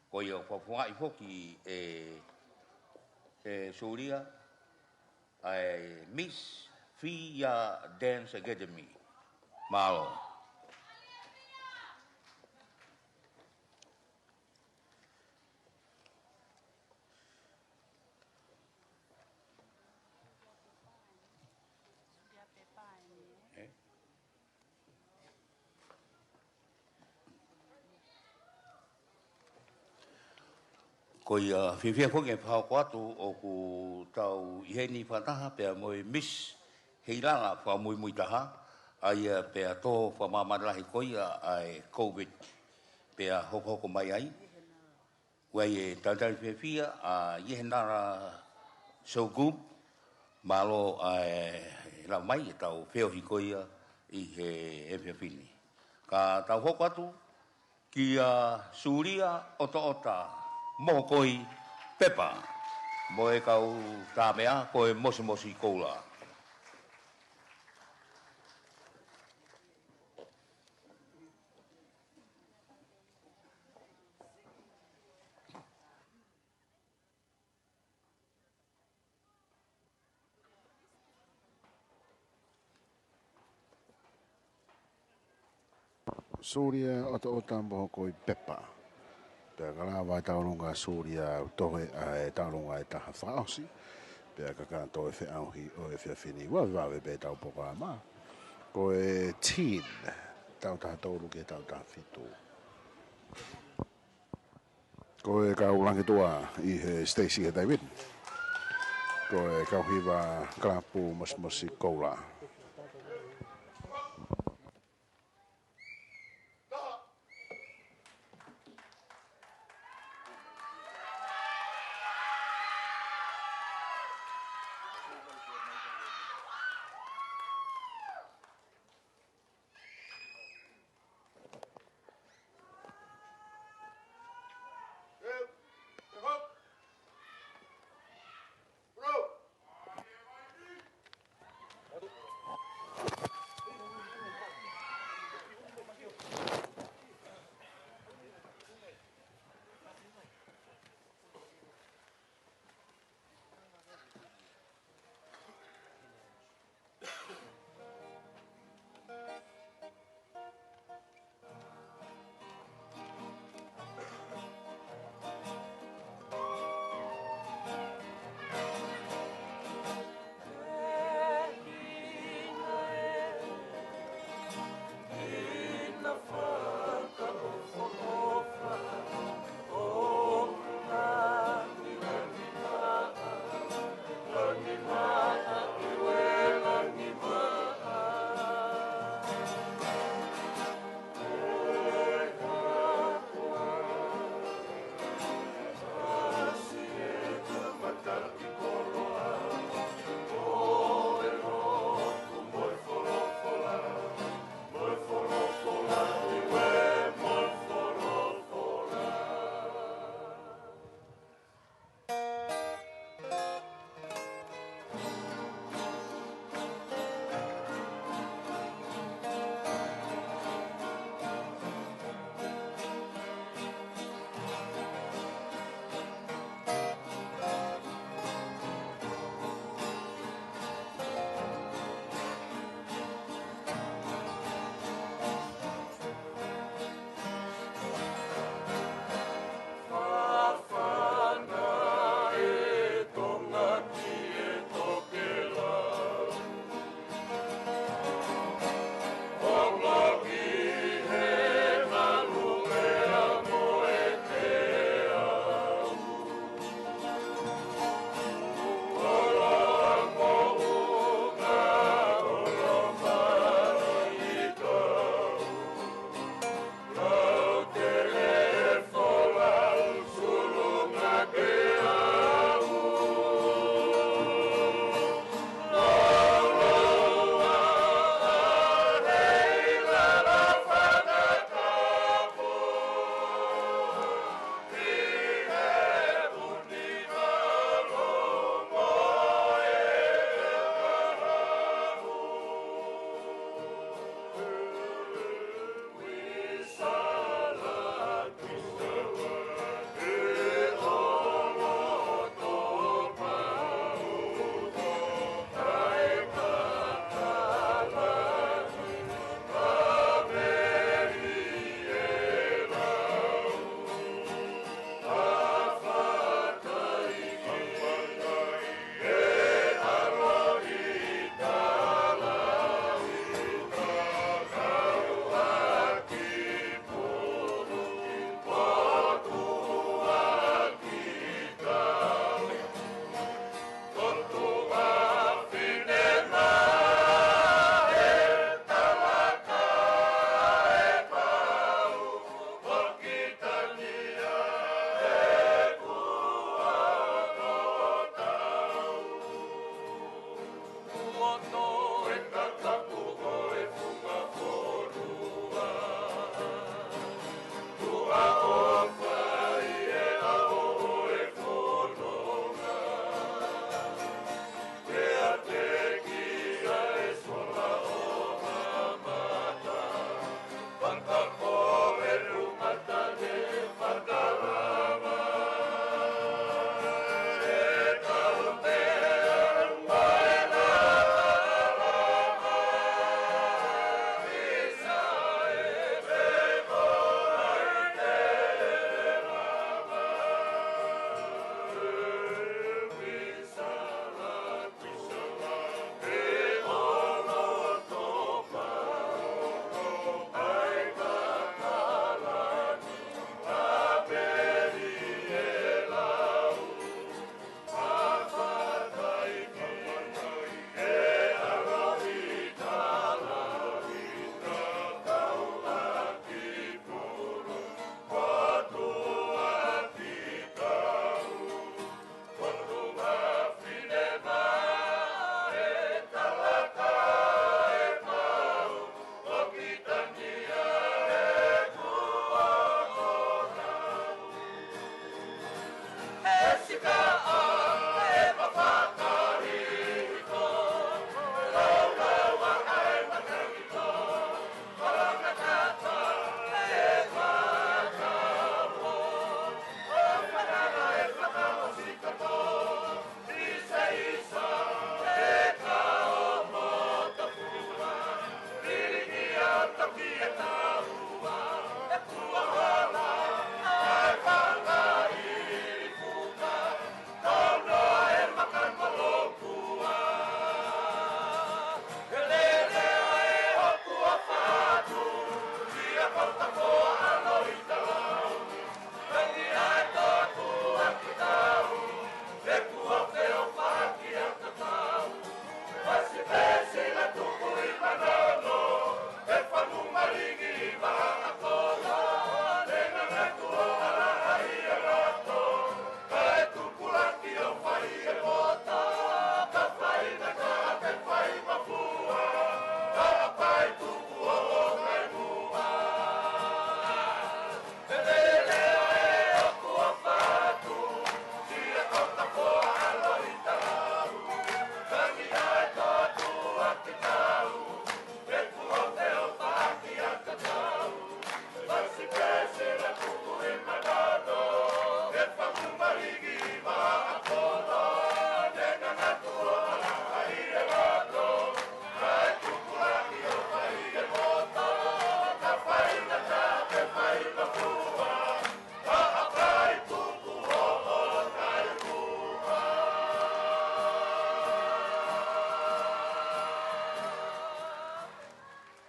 Ko ia ʻoku fakafofongaʻi foki ʻe, ʻe Sulia ʻa e Miss Fia Dance Academy. Mālō. Ko ia, fiefia foki ke fakahoko atu ʻoku tau ʻi heni fakataha pea mo e Miss Heilala fakamuimui taha, ʻa ia pea tō fakamāmani lahi ko ia ʻa e COVID pea hokohoko mai ai. ʻOku ʻi ai e talitali fiefia ʻa Iehenara Sogup, mālō ʻa e lava mai ʻetau feohi ko ia ʻi he efiafi ni. Ka tau hoko atu kia Sulia ʻOtoʻota Mokoipepa mo e kau tāmeʻa ko e Mosimosi Koula. Sulia ʻOtoʻota Mokoipepa. Pea ka lava e tauʻolunga ʻa Sulia, ʻoku tohe ʻa e tauʻolunga ʻe taha fakaʻosi. Pea ka kātoi e feʻauhi ʻo e efiafi ni, vave vave pē ʻetau polokalama. Ko e teen, taʻu taha tolu ki he taʻu taha fitu. Ko e kau langitua ʻi he siteisi he taimi ni, ko e kau hiva kalapu Mosimosi Koula.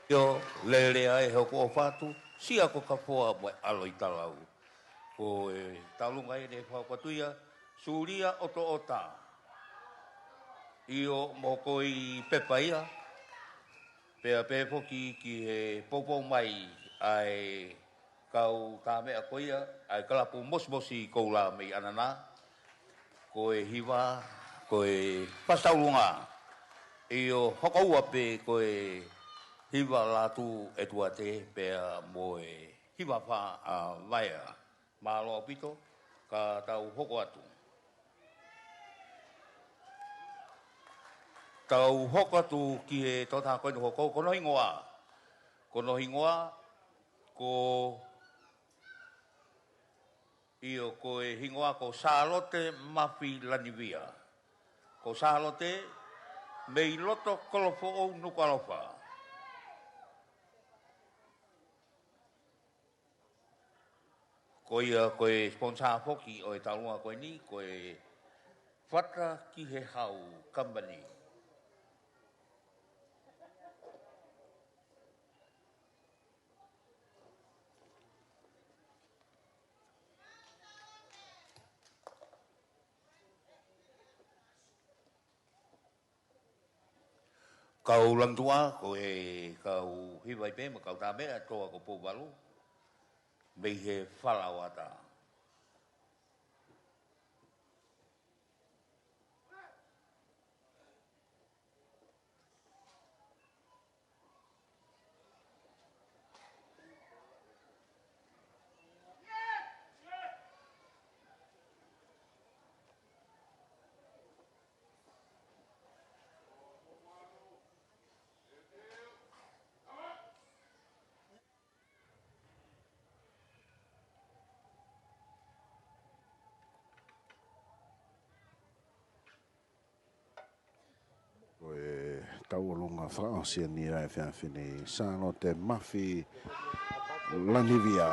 ʻIo, lele ai he ʻoku ou fatu, sia ko Kafoa mo e ʻAlo ʻi Talau. Ko e taulunga ʻeni ʻe fakapatu ia, Sulia ʻOtoʻota. ʻIo, mo ko e pepa ia, pea pehē foki ki he poupou mai ʻa e kau tāmeʻa ko ia, ʻa e kalapu mosimosi koula mei ʻAnana, ko e hiva, ko e fasi taulunga. ʻIo, hoko ua pē ko e hiva Lātū ʻEtuate pea mo e hiva fā ʻa Vaea. Mālō ʻaupito, ka tau hoko atu. Tau hoko atu ki he tokotaha ko eni hoko, ko hono hingoa. Ko hono hingoa, ko ʻIo, ko e hingoa ko Sālote Mafi Lanivia. Ko Sālote mei loto Kolofoʻou Nukuʻalofa. Ko ia ko e sponsor foki ʻo e taulunga ko eni, ko e Fata ki he Hau Company. Kau Langitua, ko e kau hiva ai pē mo e kau tāmeʻa, toa ko Pouvalu, mei he Falaoata. Ko e tauʻolunga fakaʻosi eni ʻa e efiafi ni, Sālote Mafi Lanivia.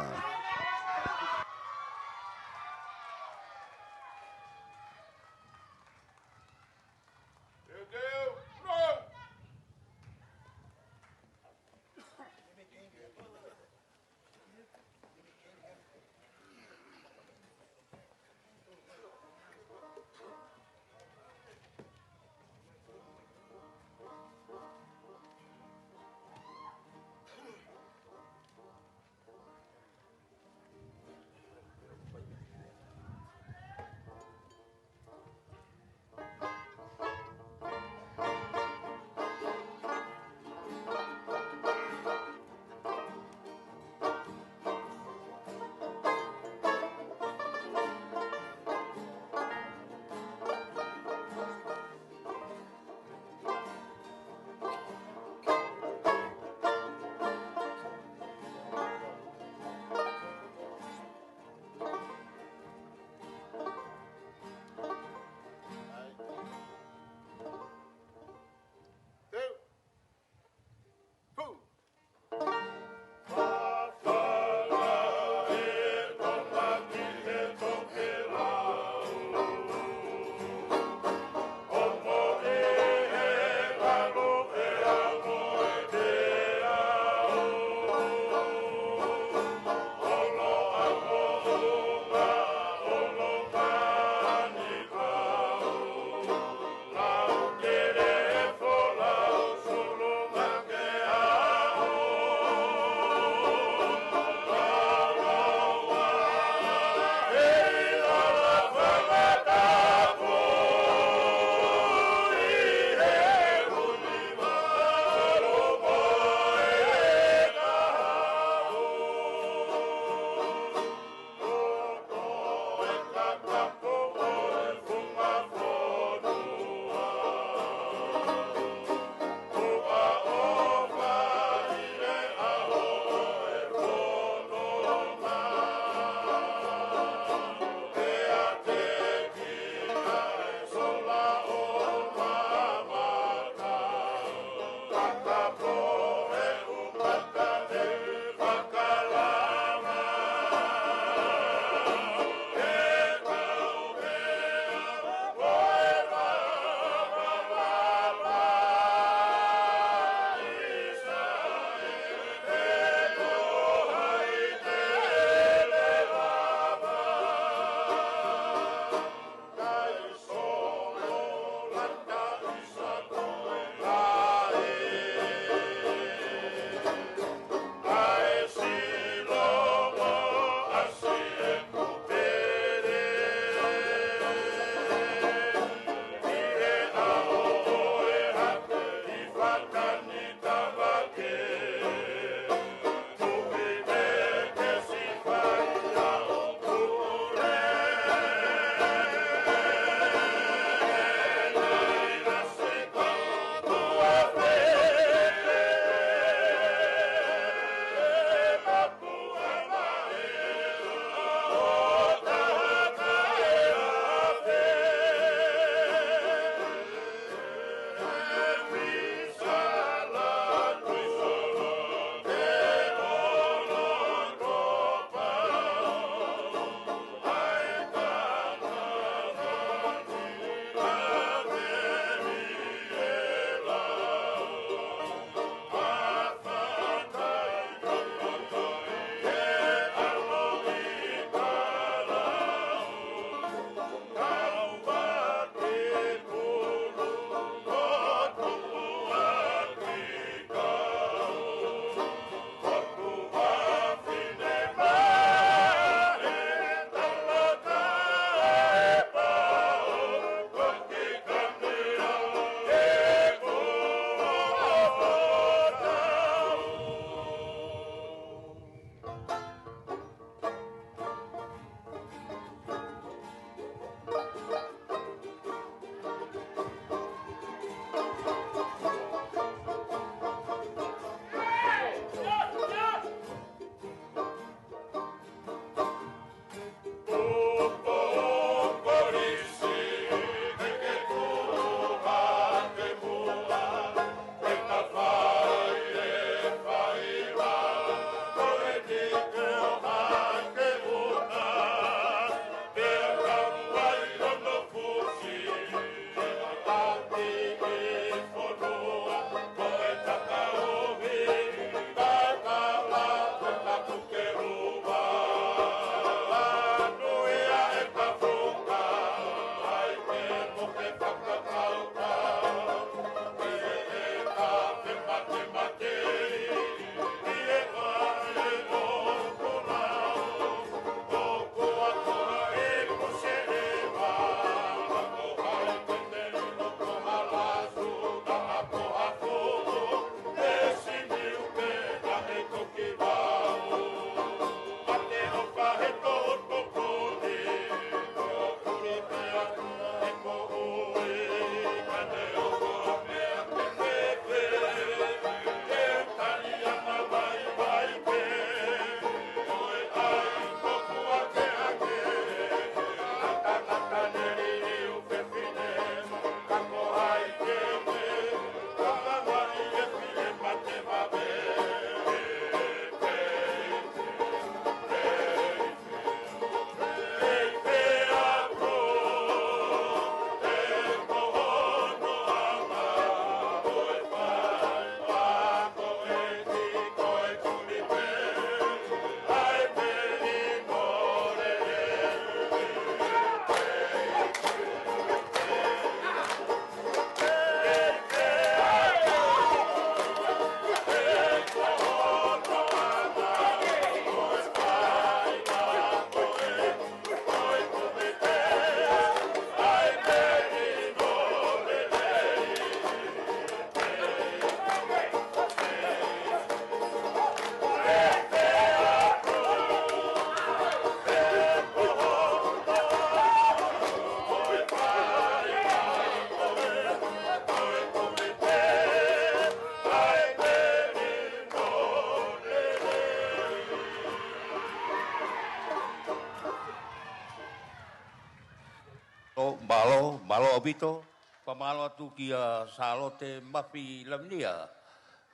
Pito, fakamālō atu kia Sālote Mafi Lavinia,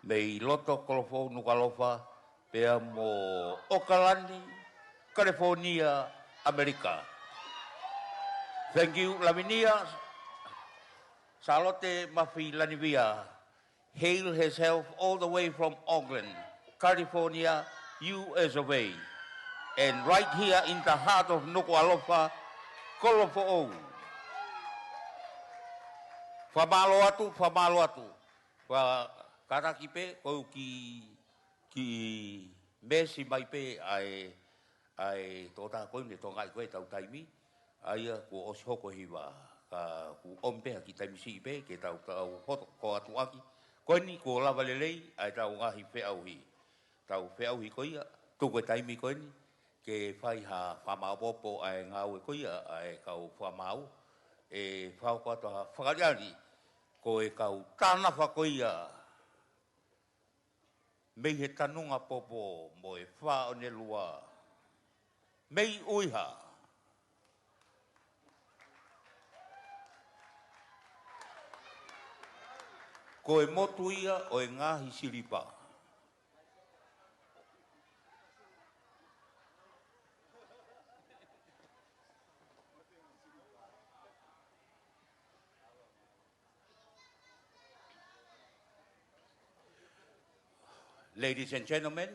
mei loto Kolofoʻou Nukuʻalofa, pea mo ʻOkalani, California, ʻAmelika. Thank you, Lavinia. Sālote Mafi Lanivia, hail herself all the way from Oakland, California, U S of A, and right here in the heart of Nukuʻalofa, Kolofoʻou. Fakamālō atu, fakamālō atu. Fakataki pē, ko u ki, ki mesi mai pē ʻa e ʻa e tokotaha ko eni, tokangaʻi ko ē ʻetau taimi, ʻa ia kuo ʻosi hoko e hiva, ka kuo ʻomi pē ha kiʻi taimi siʻi pē, ke tau, tau hoko atu ʻaki. Ko eni kuo lava lelei ʻa ʻetau ngaahi feʻauhi. Tau feʻauhi ko ia, tuku e taimi ko eni, ke fai ha fakamaopoopo ʻa e ngāue ko ia ʻa e kau fakamaau, ʻe fakahoko atu ha fakaʻaliʻali, ko e kau tānafa ko ia, mei he Tanunga Popo mo e Fāʻonelua, mei ʻUiha. Ko e motu ia ʻo e ngaahi silipa. Ladies and gentlemen,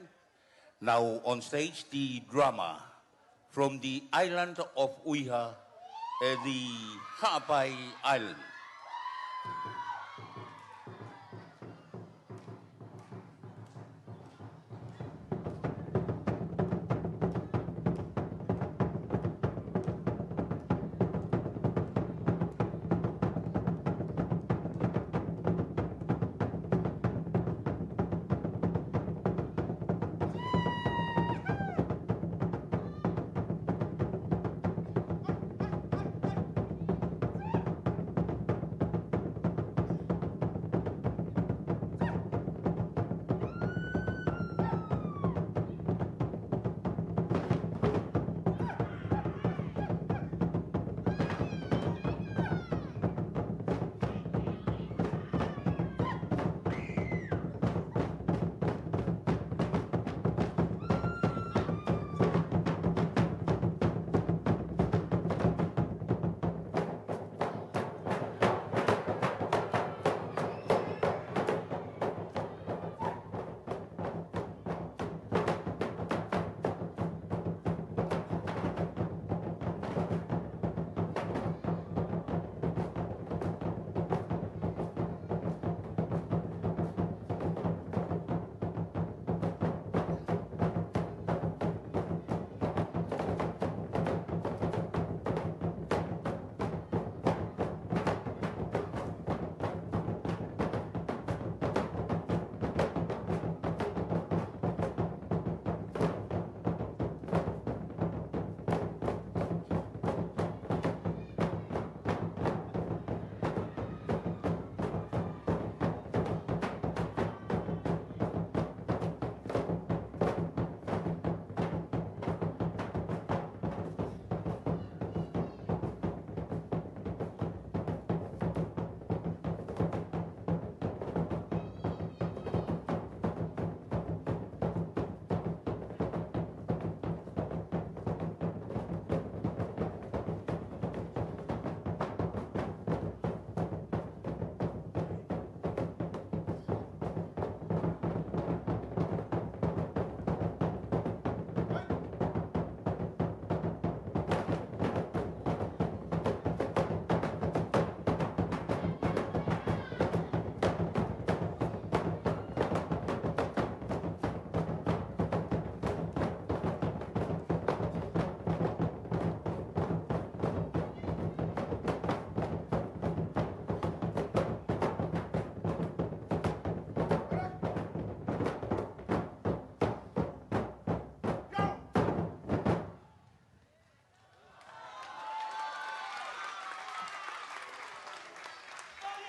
now on stage the drummer from the island of ʻUiha, eh, the Haʻapai Island.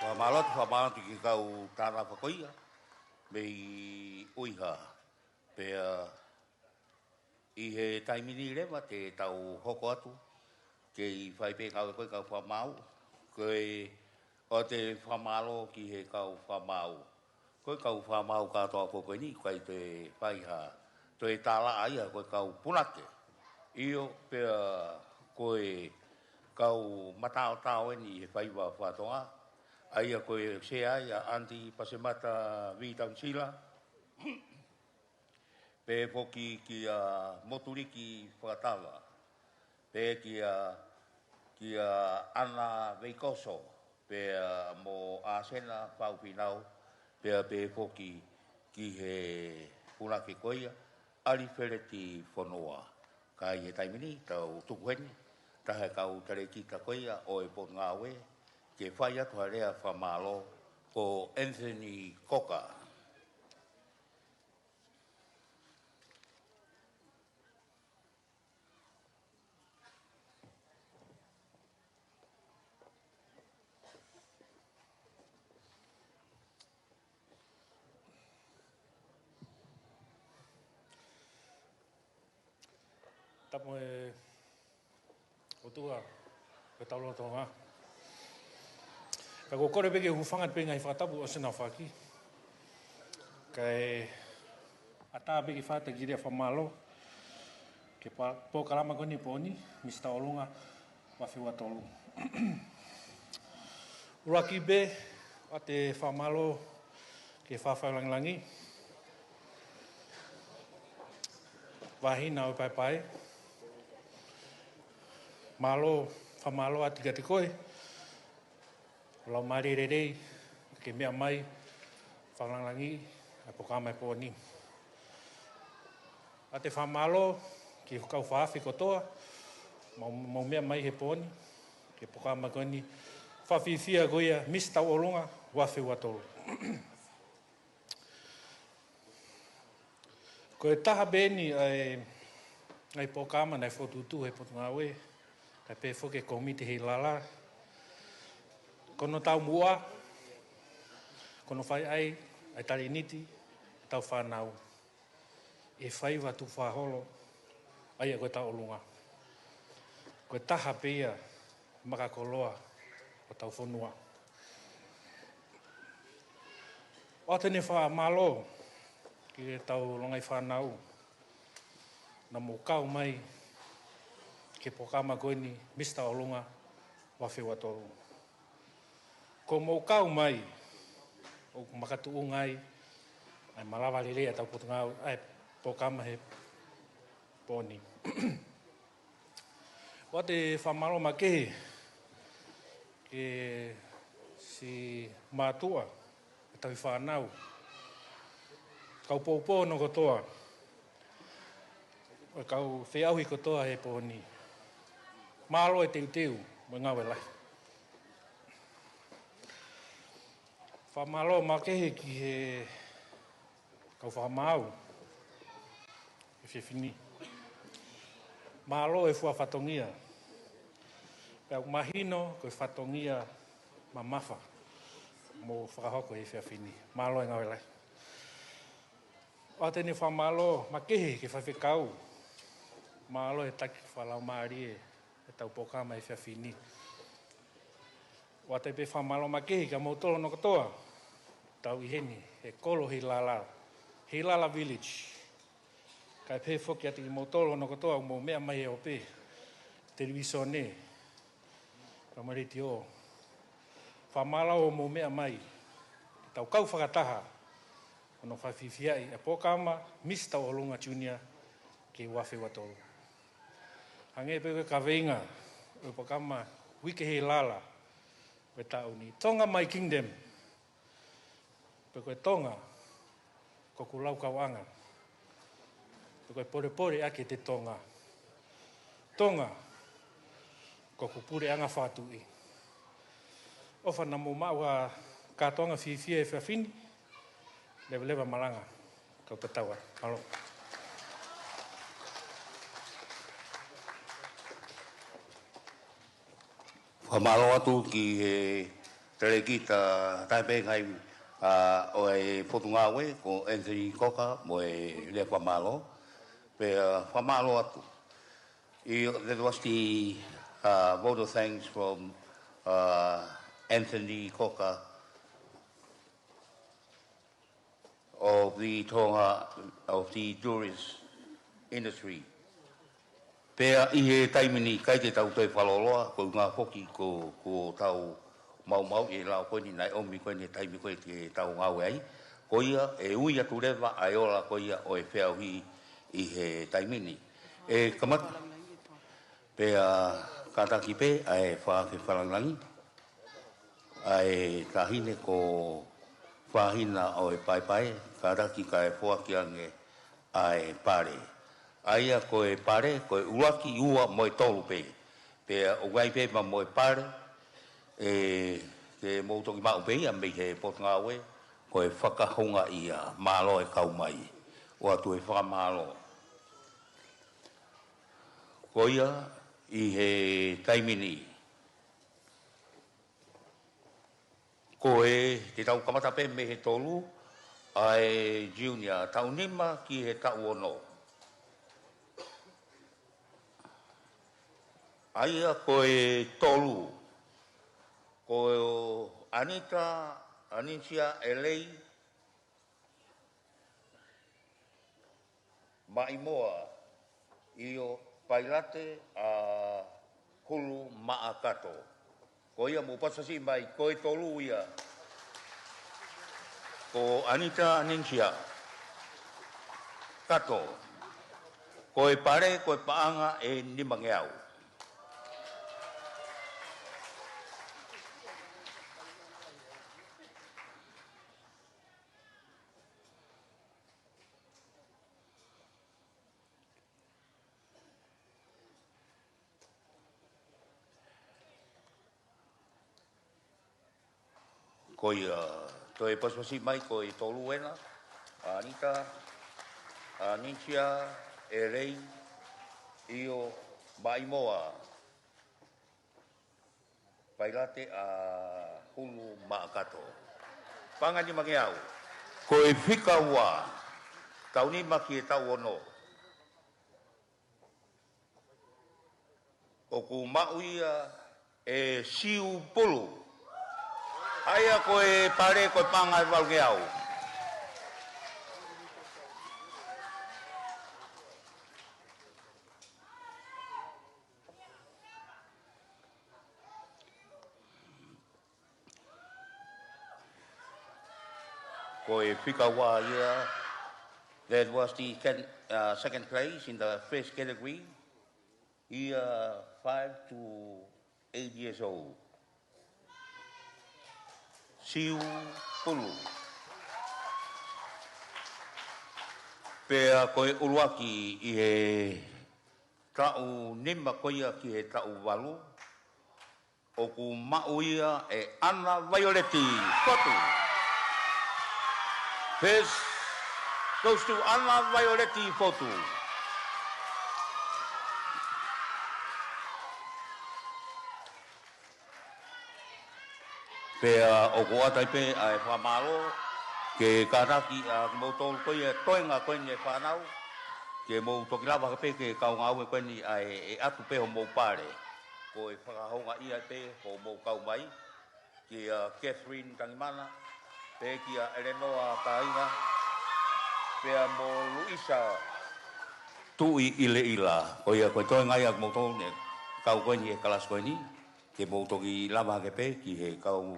Fakamālō atu, fakamālō atu ki he kau tānafa ko ia mei ʻUiha. Pea ʻi he taimi ni leva te tau hoko atu, kei fai pē ngāue ko ē kau fakamaau, Ko e ʻoatu e fakamālō ki he kau fakamaau. Ko e kau fakamaau kātoa ko eni, ʻikai toe fai ha toe tālaʻa ia, ko e kau punake. ʻIo, pea ko e kau mataotao eni he faiva fakatonga. ʻA ia ko e sea ia ʻa Aunty Pasemata Vitausila. Pea foki kia Motuliki Fakatava. Pea kia, kia ʻAna Veikoso, pea mo ʻAsena Faufinau, pea pea foki ki he punake ko ia, ʻAlifeleti Fonua. Ka ʻi he taimi ni, tau tuku heni, taha e kau talēkita ko ia ʻo e Potungāue, ke fai atu ha lea fakamālō, ko Anthony Koka. Tapu e ʻOtua, ko e tau lolotonga. Ka ko e kole pē ke u hūfanga pē ngaahi fakatapu ʻo Sena Faki. Kae ʻatā pē ke fai atu e kiʻi lea fakamālō ki he pa-, polokalama ko eni he pō ni, Misita ʻOlunga, ua afe ua tolu. ʻUluaki pē, ʻoatu e fakamālō ki he Faʻē Langilangi, Vahine ʻo e Paepae. Mālō, fakamālō atu kiate koe, ʻo e laumālie lelei, ke meʻa mai, fakalangilangi ʻa e polokalama he pō ni. ʻOatu e fakamālō ki he kau fakaafe kotoa, mou, mou meʻa mai he pō ni, ki he polokalama ko eni, fakafiefia ko ia, Misita ʻOlunga, ua afe ua tolu. Ko e taha pē eni ʻa e, ʻa e polokalama naʻe fokotuʻutuʻu he Potungāue, kae pehē foki e Kōmiti Heilala, ko hono taumuʻa, ko hono fai ai ʻa e talēniti ʻetau fānau ʻi he faiva tukufakaholo, ʻa ia ko e tau ʻolunga. Ko e taha pē ia makakoloa ʻo hotau fonua. ʻOatu eni e fakamālō ki heʻetau longaʻi fānau naʻa mou kau mai ki he polokalama ko eni Misita ʻOlunga ua afe ua tolu. Ko hoʻomou kau mai, ʻoku makatuʻunga ai ʻa e malava lelei ʻa hotau Potungāue, ʻa e polokalama he pō ni. ʻOatu e fakamālō makehe ki he siʻi mātuʻa, ʻetau fānau, kau poupou hono kotoa, ʻo e kau feʻauhi kotoa he pō ni. Mālō e teuteu mo e ngāue lahi. Fakamālō makehe ki he kau fakamaau he efiafi ni. Mālō e fua fatongia. Pea ʻoku mahino ko e fatongia mamafa hoʻomou fakahoko he efiafi ni. Mālō e ngāue lahi. ʻOatu eni e fakamālō makehe ki he faifekau. Mālō e taki fakalaumālie ʻetau polokalama he efiafi ni. ʻOatu pē e fakamālō makehe kia moutolu hono kotoa, tau ʻi heni he kolo Heilala, Heilala Village. Kae pehē foki atu kia moutolu hono kotoa ʻoku mou meʻa mai he ope, televīsone, pea mo e letiō. Fakamālō hoʻomou meʻa mai, ke tau kau fakataha, hono fakafiefiaʻi ʻa e polokalama Misita ʻOlunga Junior ki he ua afe ua tolu. Hangē pē ko e kaveinga ʻo e polokalama Uike Heilala ʻo e taʻu ni, Tonga My Kingdom. Pe ko e Tonga, ko hoku laukauʻanga. Pe ko e polepole ʻa e Tonga. Tonga, ko hoku puleʻanga fakatuʻi. ʻOfa naʻa mou maʻu ha kātoanga fiefia he efiafi ni, leveleva malanga, kau tatau ā. Mālō. Fakamālō atu ki he talēkita taha pē ngaahi, ʻa, ʻo e Potungāue, ko Anthony Koka, mo e lea fakamālō. Pea, ʻa, fakamālō atu. ʻIo, that was the, uh, vote of thanks from, uh, Anthony Cocker of the Tonga, of the tourist industry. Pea ʻi he taimi ni ʻikai ke tau toe fakalōloa, ko e ʻuhinga foki ko, ko ʻetau maumauʻi e lao ko eni naʻe ʻomi ko eni he taimi ko ē ke tau ngāue ai. Ko ia ʻe ui atu leva ʻa e ola ko ia ʻo e feʻauhi ʻi he taimi ni. ʻE kamata, pea kātaki pē ʻa e fakaafe fakalāngilangi ʻa e taʻahine ko Fahina ʻo e Paepae, kātaki kae foaki ange ʻa e pale. ʻA ia ko e pale, ko e ʻuluaki, ua mo e tolu pē. Pea ʻoku ʻi ai pē mo e pale, ʻe, ke mou toki maʻu pē ia mei he Potungāue, ko e fakahoungaʻia, mālō e kau mai. ʻOatu e fakamālō. Ko ia ʻi he taimi ni, ko e, te tau kamata pē mei he tolu, ʻa e junior, taʻu nima ki he taʻu ono. ʻA ia ko e tolu, ko Anita, Anitia, ʻElei, Maʻimoa, ʻio, Pailate ʻa Hulu Maʻakato. Ko ia mou pasipasi mai, ko e tolu ia. Ko Anita Ninsia Kato. Ko e pale, ko e paʻanga ʻe nimangeau. Ko ia, toe pasipasi mai ko e tolu ena, Anita, Anitia, ʻElei, ʻio, Maʻimoa, Pailate ʻa Hulu Maʻakato. Paʻanga ʻe nimangeau. Ko e fika ua, taʻu nima ki he taʻu ono. ʻOku maʻu ia ʻe Siupulu. ʻA ia ko e pale ko e paʻanga ʻe valungeau. Ko e fika ua ia, that was the can-, uh, second place in the first category, year five to eight years old. Siupulu. Pea ko e ʻuluaki ʻi he taʻu nima ko ia ki he taʻu valu, ʻoku maʻu ia ʻe ʻAna Vaioleti Fotu. First goes to ʻAna Vaioleti Fotu. Pea ʻoku ʻoatu ai pē ʻa e fakamālō, ke kātaki ʻa kimoutolu ko ia toenga ko eni e fānau, ke mou toki lava pē ke kau ngāue ko eni ʻa e, ʻe ʻatu pē homou pale. Ko e fakahoungaʻia pē homou kau mai, kia Catherine Tangimana, pea kia Eleanor Kāinga, pea mo Luisa Tuʻi ʻIleʻila. Ko ia ko e toenga ia kimoutolu ne kau ko eni e kalasi ko eni, ke mou toki lava hake pē ki he kau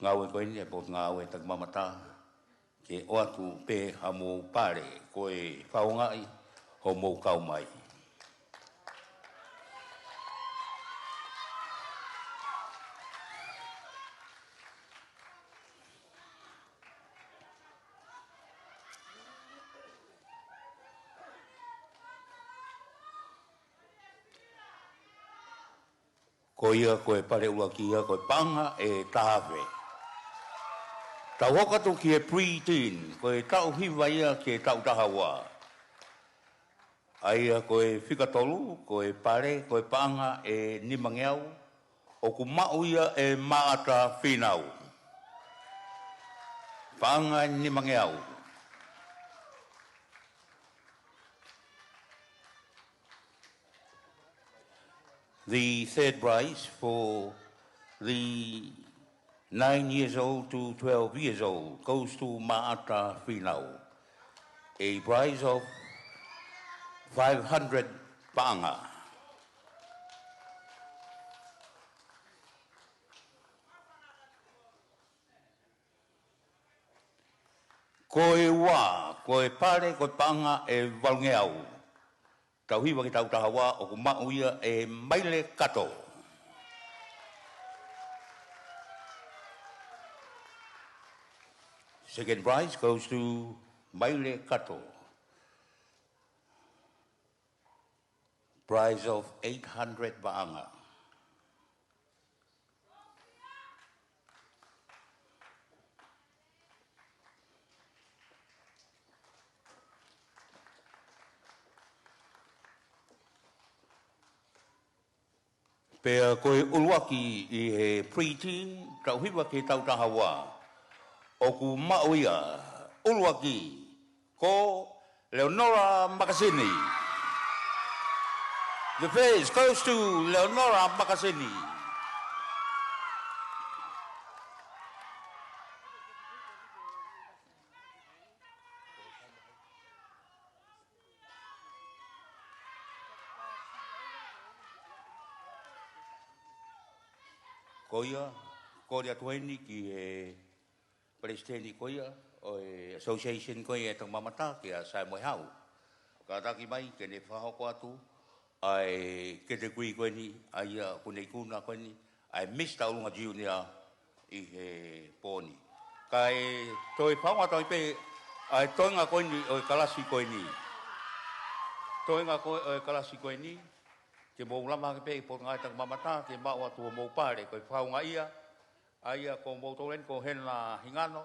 ngāue ko eni e Potungāue Takimamata, ke ʻoatu pē hamou pale, ko e fakahoungaʻi homou kau mai. Ko ia ko e pale ʻuluaki ia, ko e paʻanga ʻe taha afe. Tau hoko atu ki he pre-teen, ko e taʻu hiva ia ki he taʻu taha ua. ʻA ia ko e fika tolu, ko e pale, ko e paʻanga ʻe nimangeau, ʻoku maʻu ia ʻe Maʻata Fīnau. Paʻanga ʻe nimangeau. The third prize for the nine years old to twelve years old goes to Maata Finau, a prize of five hundred paʻanga. Ko e ua, ko e pale, ko e paʻanga ʻe valungeau. Tau hiva ki he taʻu taha ua, ʻoku maʻu ia ʻe Maile Kato. Second prize goes to Maile Kato. Prize of eight hundred paʻanga. Pea ko e ʻuluaki ʻi he pre-teen, tau hiva ki he taʻu taha ua, ʻoku maʻu ia ʻuluaki ko Leonora Makasini. The first goes to Leonora Makasini. Ko ia, kole atu eni ki he palesiteni ko ia ʻo e association ko ia ʻa e tangata mamata, kia Saia Moehau. Kātaki mai ke ne fakahoko atu ʻa e category ko eni, ʻa ia ʻoku ne ikuna ko eni, ʻa e Mister ʻUlunga Junior ʻi he pō ni. Kae toe fakaongoongo atu pē ʻa e toenga ko eni ʻo e kalasi ko eni. Toenga ko ē ʻo e kalasi ko eni, ke mou lava hake pē ʻi he Potungāue Tangata Mamata, ke maʻu atu homou pale, ko e fakaongoongo ia, ʻa ia ko moutolu eni ko Hena Hingano,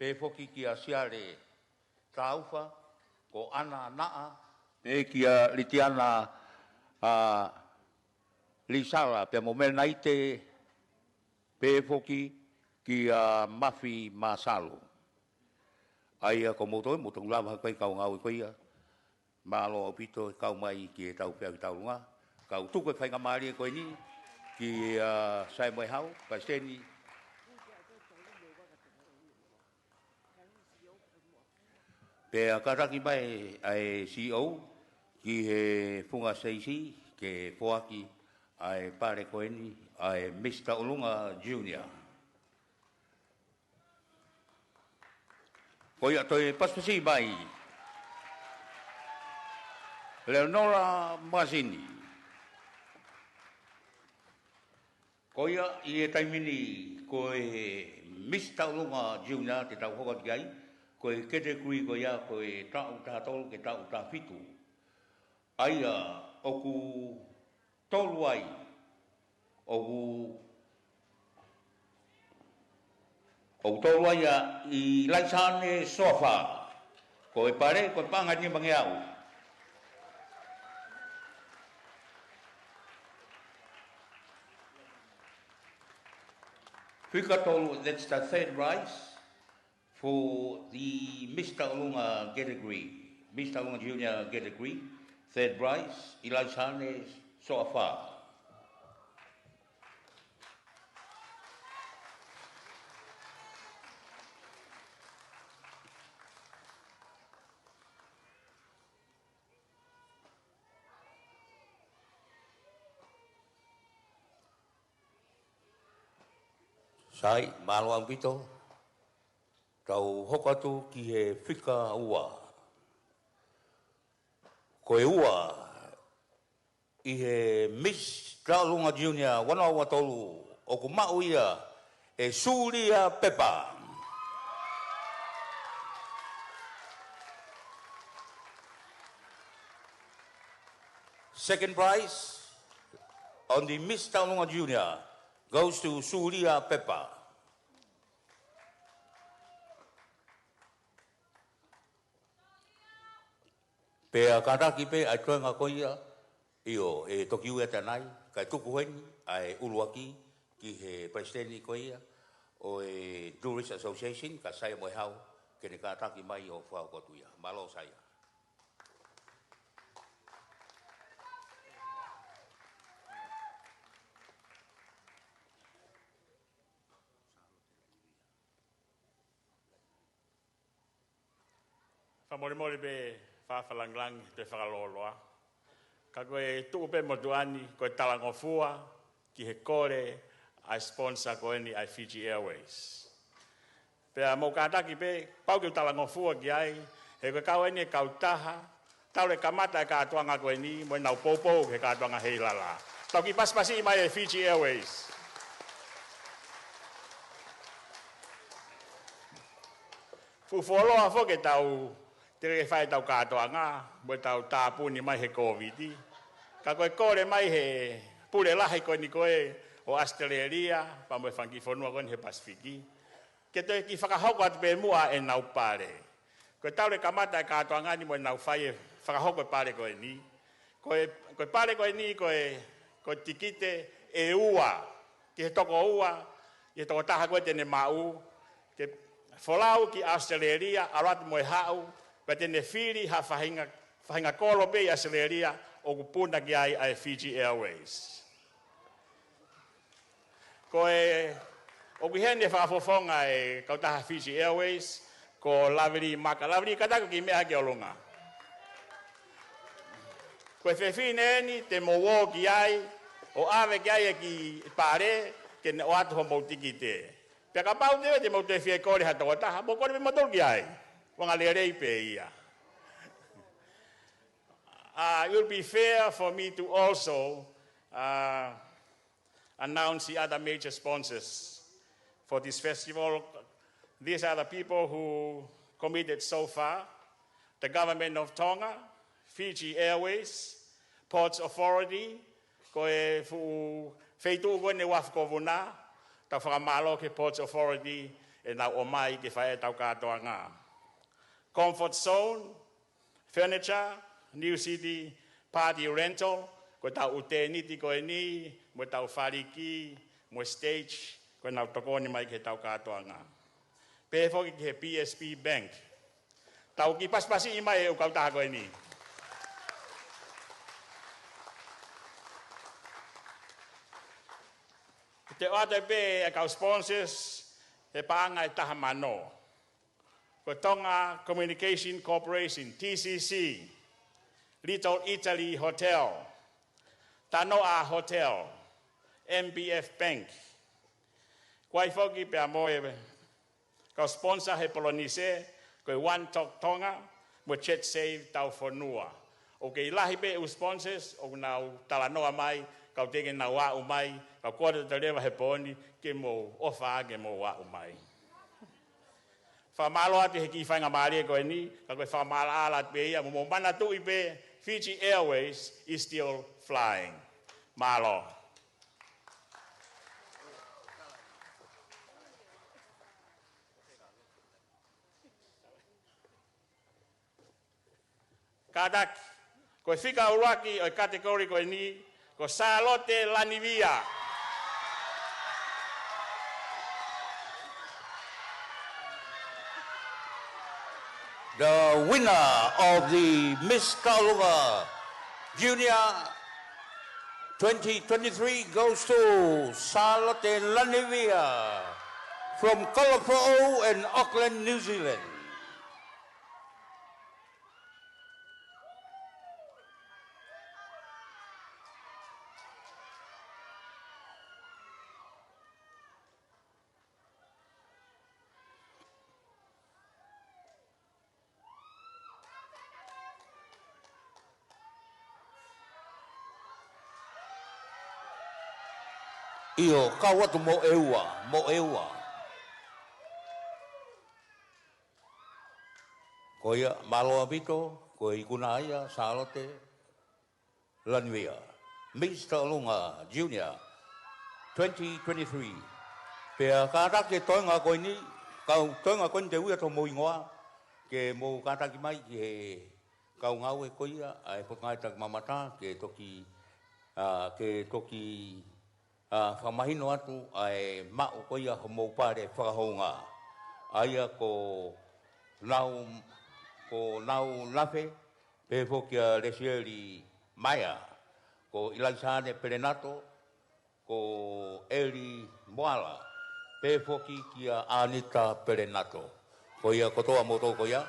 pehē foki kia Siale Taufa, ko ʻAna Naʻa, pehē kia Litiana, ʻa, Lisala, pea mo Melenaite, pehē foki kia Mafi Masalo. ʻA ia ko moutolu, moutolu lava ko e kau ngāue ko ia. Mālō ʻaupito e kau mai ki heʻetau feʻauhi tauʻolunga. Kau tuku e faingamālie ko eni kia Saia Moehau, palesiteni. Pea kātaki mai ʻa e C E O ki he funga stage ke foaki ʻa e pale ko eni, ʻa e Mister ʻUlunga Junior. Ko ia toe pasipasi mai Leonora Makasini. Ko ia ʻi he taimi ni ko e Mister ʻUlunga Junior te tau hoko atu ki ai, ko e category ko ia ko e taʻu taha tolu ki he taʻu taha fitu. ʻA ia ʻoku tolu ai, ʻoku, ʻoku tolu ai ʻa ʻIlaisane Soafa. Ko e pale, ko e paʻanga ʻe nimangeau. Fika tolu, that's the third prize for the Mister ʻUlunga category. Mister ʻUlunga Junior category, third prize, ʻIlaisane Soafa. Sai, mālō ʻaupito. Tau hoko atu ki he fika ua. Ko e ua ʻi he Mister ʻUlunga Junior ua noa ua tolu, ʻoku maʻu ia ʻe Sulia Pepa. Second prize on the Mister ʻUlunga Junior goes to Sulia Pepa. Pea kātaki pē ʻa e toenga ko ia, ʻio, ʻe toki ui atu ʻanai, kae tuku heni ʻa e ʻuluaki ki he palesiteni ko ia ʻo e Tourist Association, kia Saia Moehau, ke ne kātaki mai ʻo fakahoko atu ia. Mālō Saia. Fakamolemole pē, fakafalangilangi, te fakaloloa. Ka ko e tuʻu pē motuʻa ni, ko e talangofua ki he kole ʻa e sponsor ko eni ʻa e Fiji Airways. Pea mou kātaki pē, pau ke u talangofua ki ai, he ko e kau eni e kautaha, talu e kamata e kātoanga ko eni, mo ʻenau poupou ki he kātoanga Heilala. Tau kiʻi pasipasi mai e Fiji Airways. Fuʻu fuoloa foki ʻetau teʻeki fai ʻetau kātoanga, mo ʻetau tāpuni mai he Kōviti. Ka ko e kole mai he pule lahi ko eni ko ē ʻo ʻAositelēlia, pea mo e fanga kiʻi fonua ko eni he Pasifiki, ke toe kiʻi fakahoko atu pē muʻa ʻenau pale. Ko e talu e kamata e kātoanga ni mo ʻenau fai e fakahoko e pale ko eni. Ko e, ko e pale ko eni ko e, ko e tikite ʻe ua, ki he toko ua, ki he tokotaha ko ē te ne maʻu, ke folau ki ʻAositelēlia, ʻalu atu mo e haʻu, pea te ne fili ha faʻahinga, faʻahinga kolo pē ʻi ʻAositelēlia, ʻoku puna ki ai ʻa e Fiji Airways. Ko e, ʻoku ʻi heni e fakafofonga e kautaha Fiji Airways, ko Lavili Maka. Lavili, kātaki ke ke meʻa ki ʻolunga. Ko e fefine eni te mou ō ki ai, ʻo ʻave ki ai e kiʻi pale, ke ne ʻoatu homou tikite. Pea kapau te, te mou toe fie kole ha tokotaha, mou kole pē moutolu ki ai. Fakaʻaonga lelei pē ia. Uh, it will be fair for me to also, uh, announce the other major sponsors for this festival. These are the people who committed so far: the Government of Tonga, Fiji Airways, Ports Authority, ko e fuʻu feituʻu ko eni ʻa e Uafu ko Vuna, tau fakamālō ki he Ports Authority ʻenau ō mai ke fai ʻetau kātoanga. Comfort Zone, Furniture, New City Party Rental, ko ʻetau ʻū tēniti ko eni, mo ʻetau faliki, mo e stage, ko ʻenau tokoni mai ki heʻetau kātoanga. Pehē foki ki he P S B Bank. Tau kiʻi pasipasi mai e ʻū kautaha ko eni. Te u ʻoatu pē e kau sponsors, he paʻanga ʻe taha mano. Ko Tonga Communication Corporation, T C C, Little Italy Hotel, Tanoa Hotel, M B F Bank. Ko e foki pea mo e kau sponsor he Polinisia, ko e One Talk Tonga, mo e Jet Save Taufonua. ʻOku kei lahi pē ʻū sponsors, ʻoku nau talanoa mai, kau teʻeki ke nau aʻu mai, kau kole atu leva he pō ni, ke mou ʻofa ke mou aʻu mai. Fakamālō atu he kiʻi faingamālie ko eni, ka ko e fakamaʻalaʻala atu pē ia, mo mou manatuʻi pē, Fiji Airways is still flying. Mālō. Kātaki, ko e fika ʻuluaki ʻo e category ko eni, ko Sālote Lanivia. The winner of the Miss Taʻolunga Junior twenty twenty-three goes to Sālote Lanivia from Kalafoʻou in Auckland, New Zealand. ʻIo, kau atu mo e ua, mo e ua. Ko ia, mālō ʻaupito, ko e ikuna ia, Sālote Lanivia, Miss Taʻolunga Junior twenty twenty-three. Pea kātaki e toenga ko eni, kau toenga ko eni te u ui atu homou hingoa, ke mou kātaki mai ki he kau ngāue ko ia ʻa e Potungāue Takimamata, ke toki, ā, ke toki, ā, fakamahino atu ʻa e maʻu ko ia homou pale fakahoungaʻia. ʻA ia ko Nau, ko Nau Nafe, pehē foki kia Lesieli Maea, ko ʻIlaisane Pelenato, ko Eli Moala, pehē foki kia ʻAnita Pelenato. Ko ia kotoa moutolu ko ia.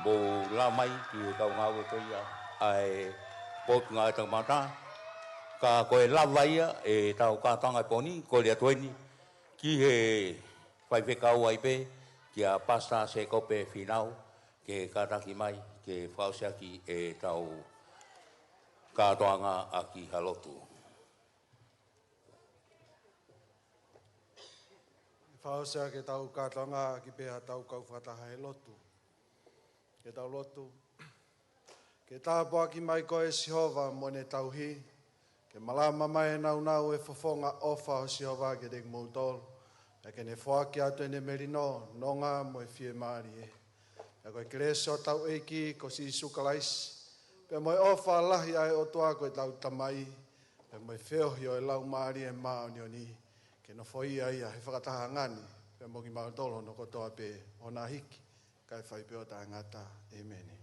Mou lava mai ki he kau ngāue ko ia ʻa e Potungāue Taumata. Ka ko e lava ia ʻetau kātoanga he pō ni, ko e lea atu eni ki he faifekau ai pē, kia Pastor Sekope Finau, ke kātaki mai ke fakaʻosi ʻaki ʻetau kātoanga ʻaki ha lotu. Fakaʻosi ʻaki ʻetau kātoanga ʻaki pē haʻatau kau fakataha he lotu. Ke tau lotu. Ke tāpuaki mai koe Sihova mo ʻene tauhi. Ke malama mai e nāunau e fofonga ʻofa ʻo Sihova kiate kimoutolu. Pea ke ne foaki atu ʻene melino, nonga mo e fiemālie. Pea ko e kelesi ʻo hotau ʻEiki ko Sīsū Kalaisi, pea mo e ʻofa lahi ʻa e ʻOtua ko ʻetau Tamai, pea mo e feohi ʻo e Laumālie Māʻoniʻoni, ke nofoʻia ia he fakatahaʻanga ni, pea mo kimautolu hono kotoa pē, ʻo na hiki, kae fai pē ʻo taʻengata. ʻEmeni.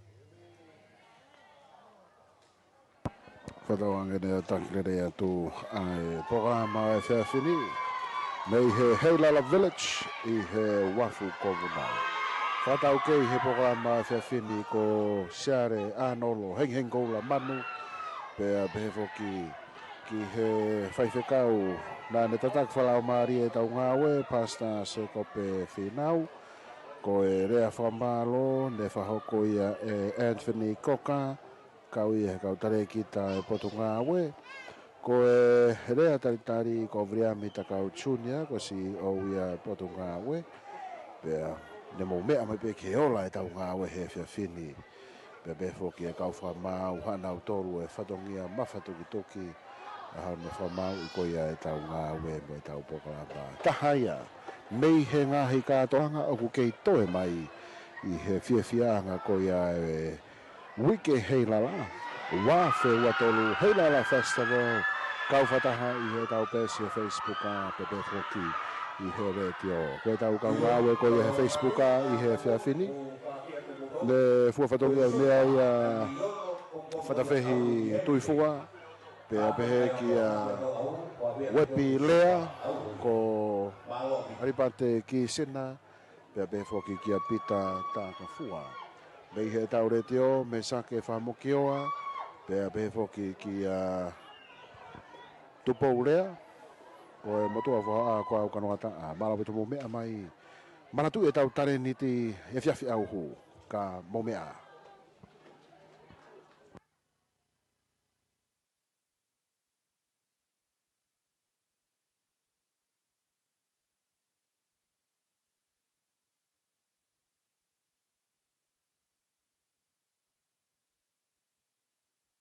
Fakatauange ne taki lelei atu ʻa e polokalama ʻo e efiafi ni mei he Heilala Village ʻi he uafu ko Vunau. Fakataukei he polokalama ʻo e efiafi ni ko Siale ʻAnolo Hengihengi Koula Manu, pea pehē foki ki he faifekau naʻa ne tataki fakalaumālie ʻetau ngāue, Pastor Sekope Finau. Ko e lea fakamālō ne fakahoko ia ʻe Anthony Cocker, kau ia he kau talēkita ʻo e Potungāue. Ko e lea talitali ko Viliami Takau Junior, ko e CEO ia ʻo e Potungāue. Pea ne mou meʻa mai pē ki he ola ʻetau ngāue he efiafi ni. Pea pehē foki e kau fakamaau, haʻanautolu e fatongia mafatukituki, ʻa hono fakamāuʻi ko ia ʻetau ngāue mo ʻetau polokalama. Taha ia mei he ngaahi kātoanga ʻoku kei toe mai ʻi he fiefiaʻanga ko ia e Uike Heilala, ua afe ua tolu Heilala Festival. Kau fakataha ʻi heʻetau peesi ʻi he Facebook, pea pehē foki ʻi he letiō. Ko ʻetau kau ngāue ko ia he Facebook ʻi he efiafi ni. Ne fua fatongia meʻa ia Fatafehi Tuifua, pea pehē kia Uepi Lea, ko Alipate Kisina, pea pehē foki kia Pita Takafua. Mei heʻetau letiō, Mesake Fakamokioa, pea pehē foki kia Tupou Lea, ko e motuʻa foha ko au Kanoataʻa, mālō ʻaupito mou meʻa mai. Manatuʻi ʻetau talēniti efiafi ʻauhū, ka mou meʻa.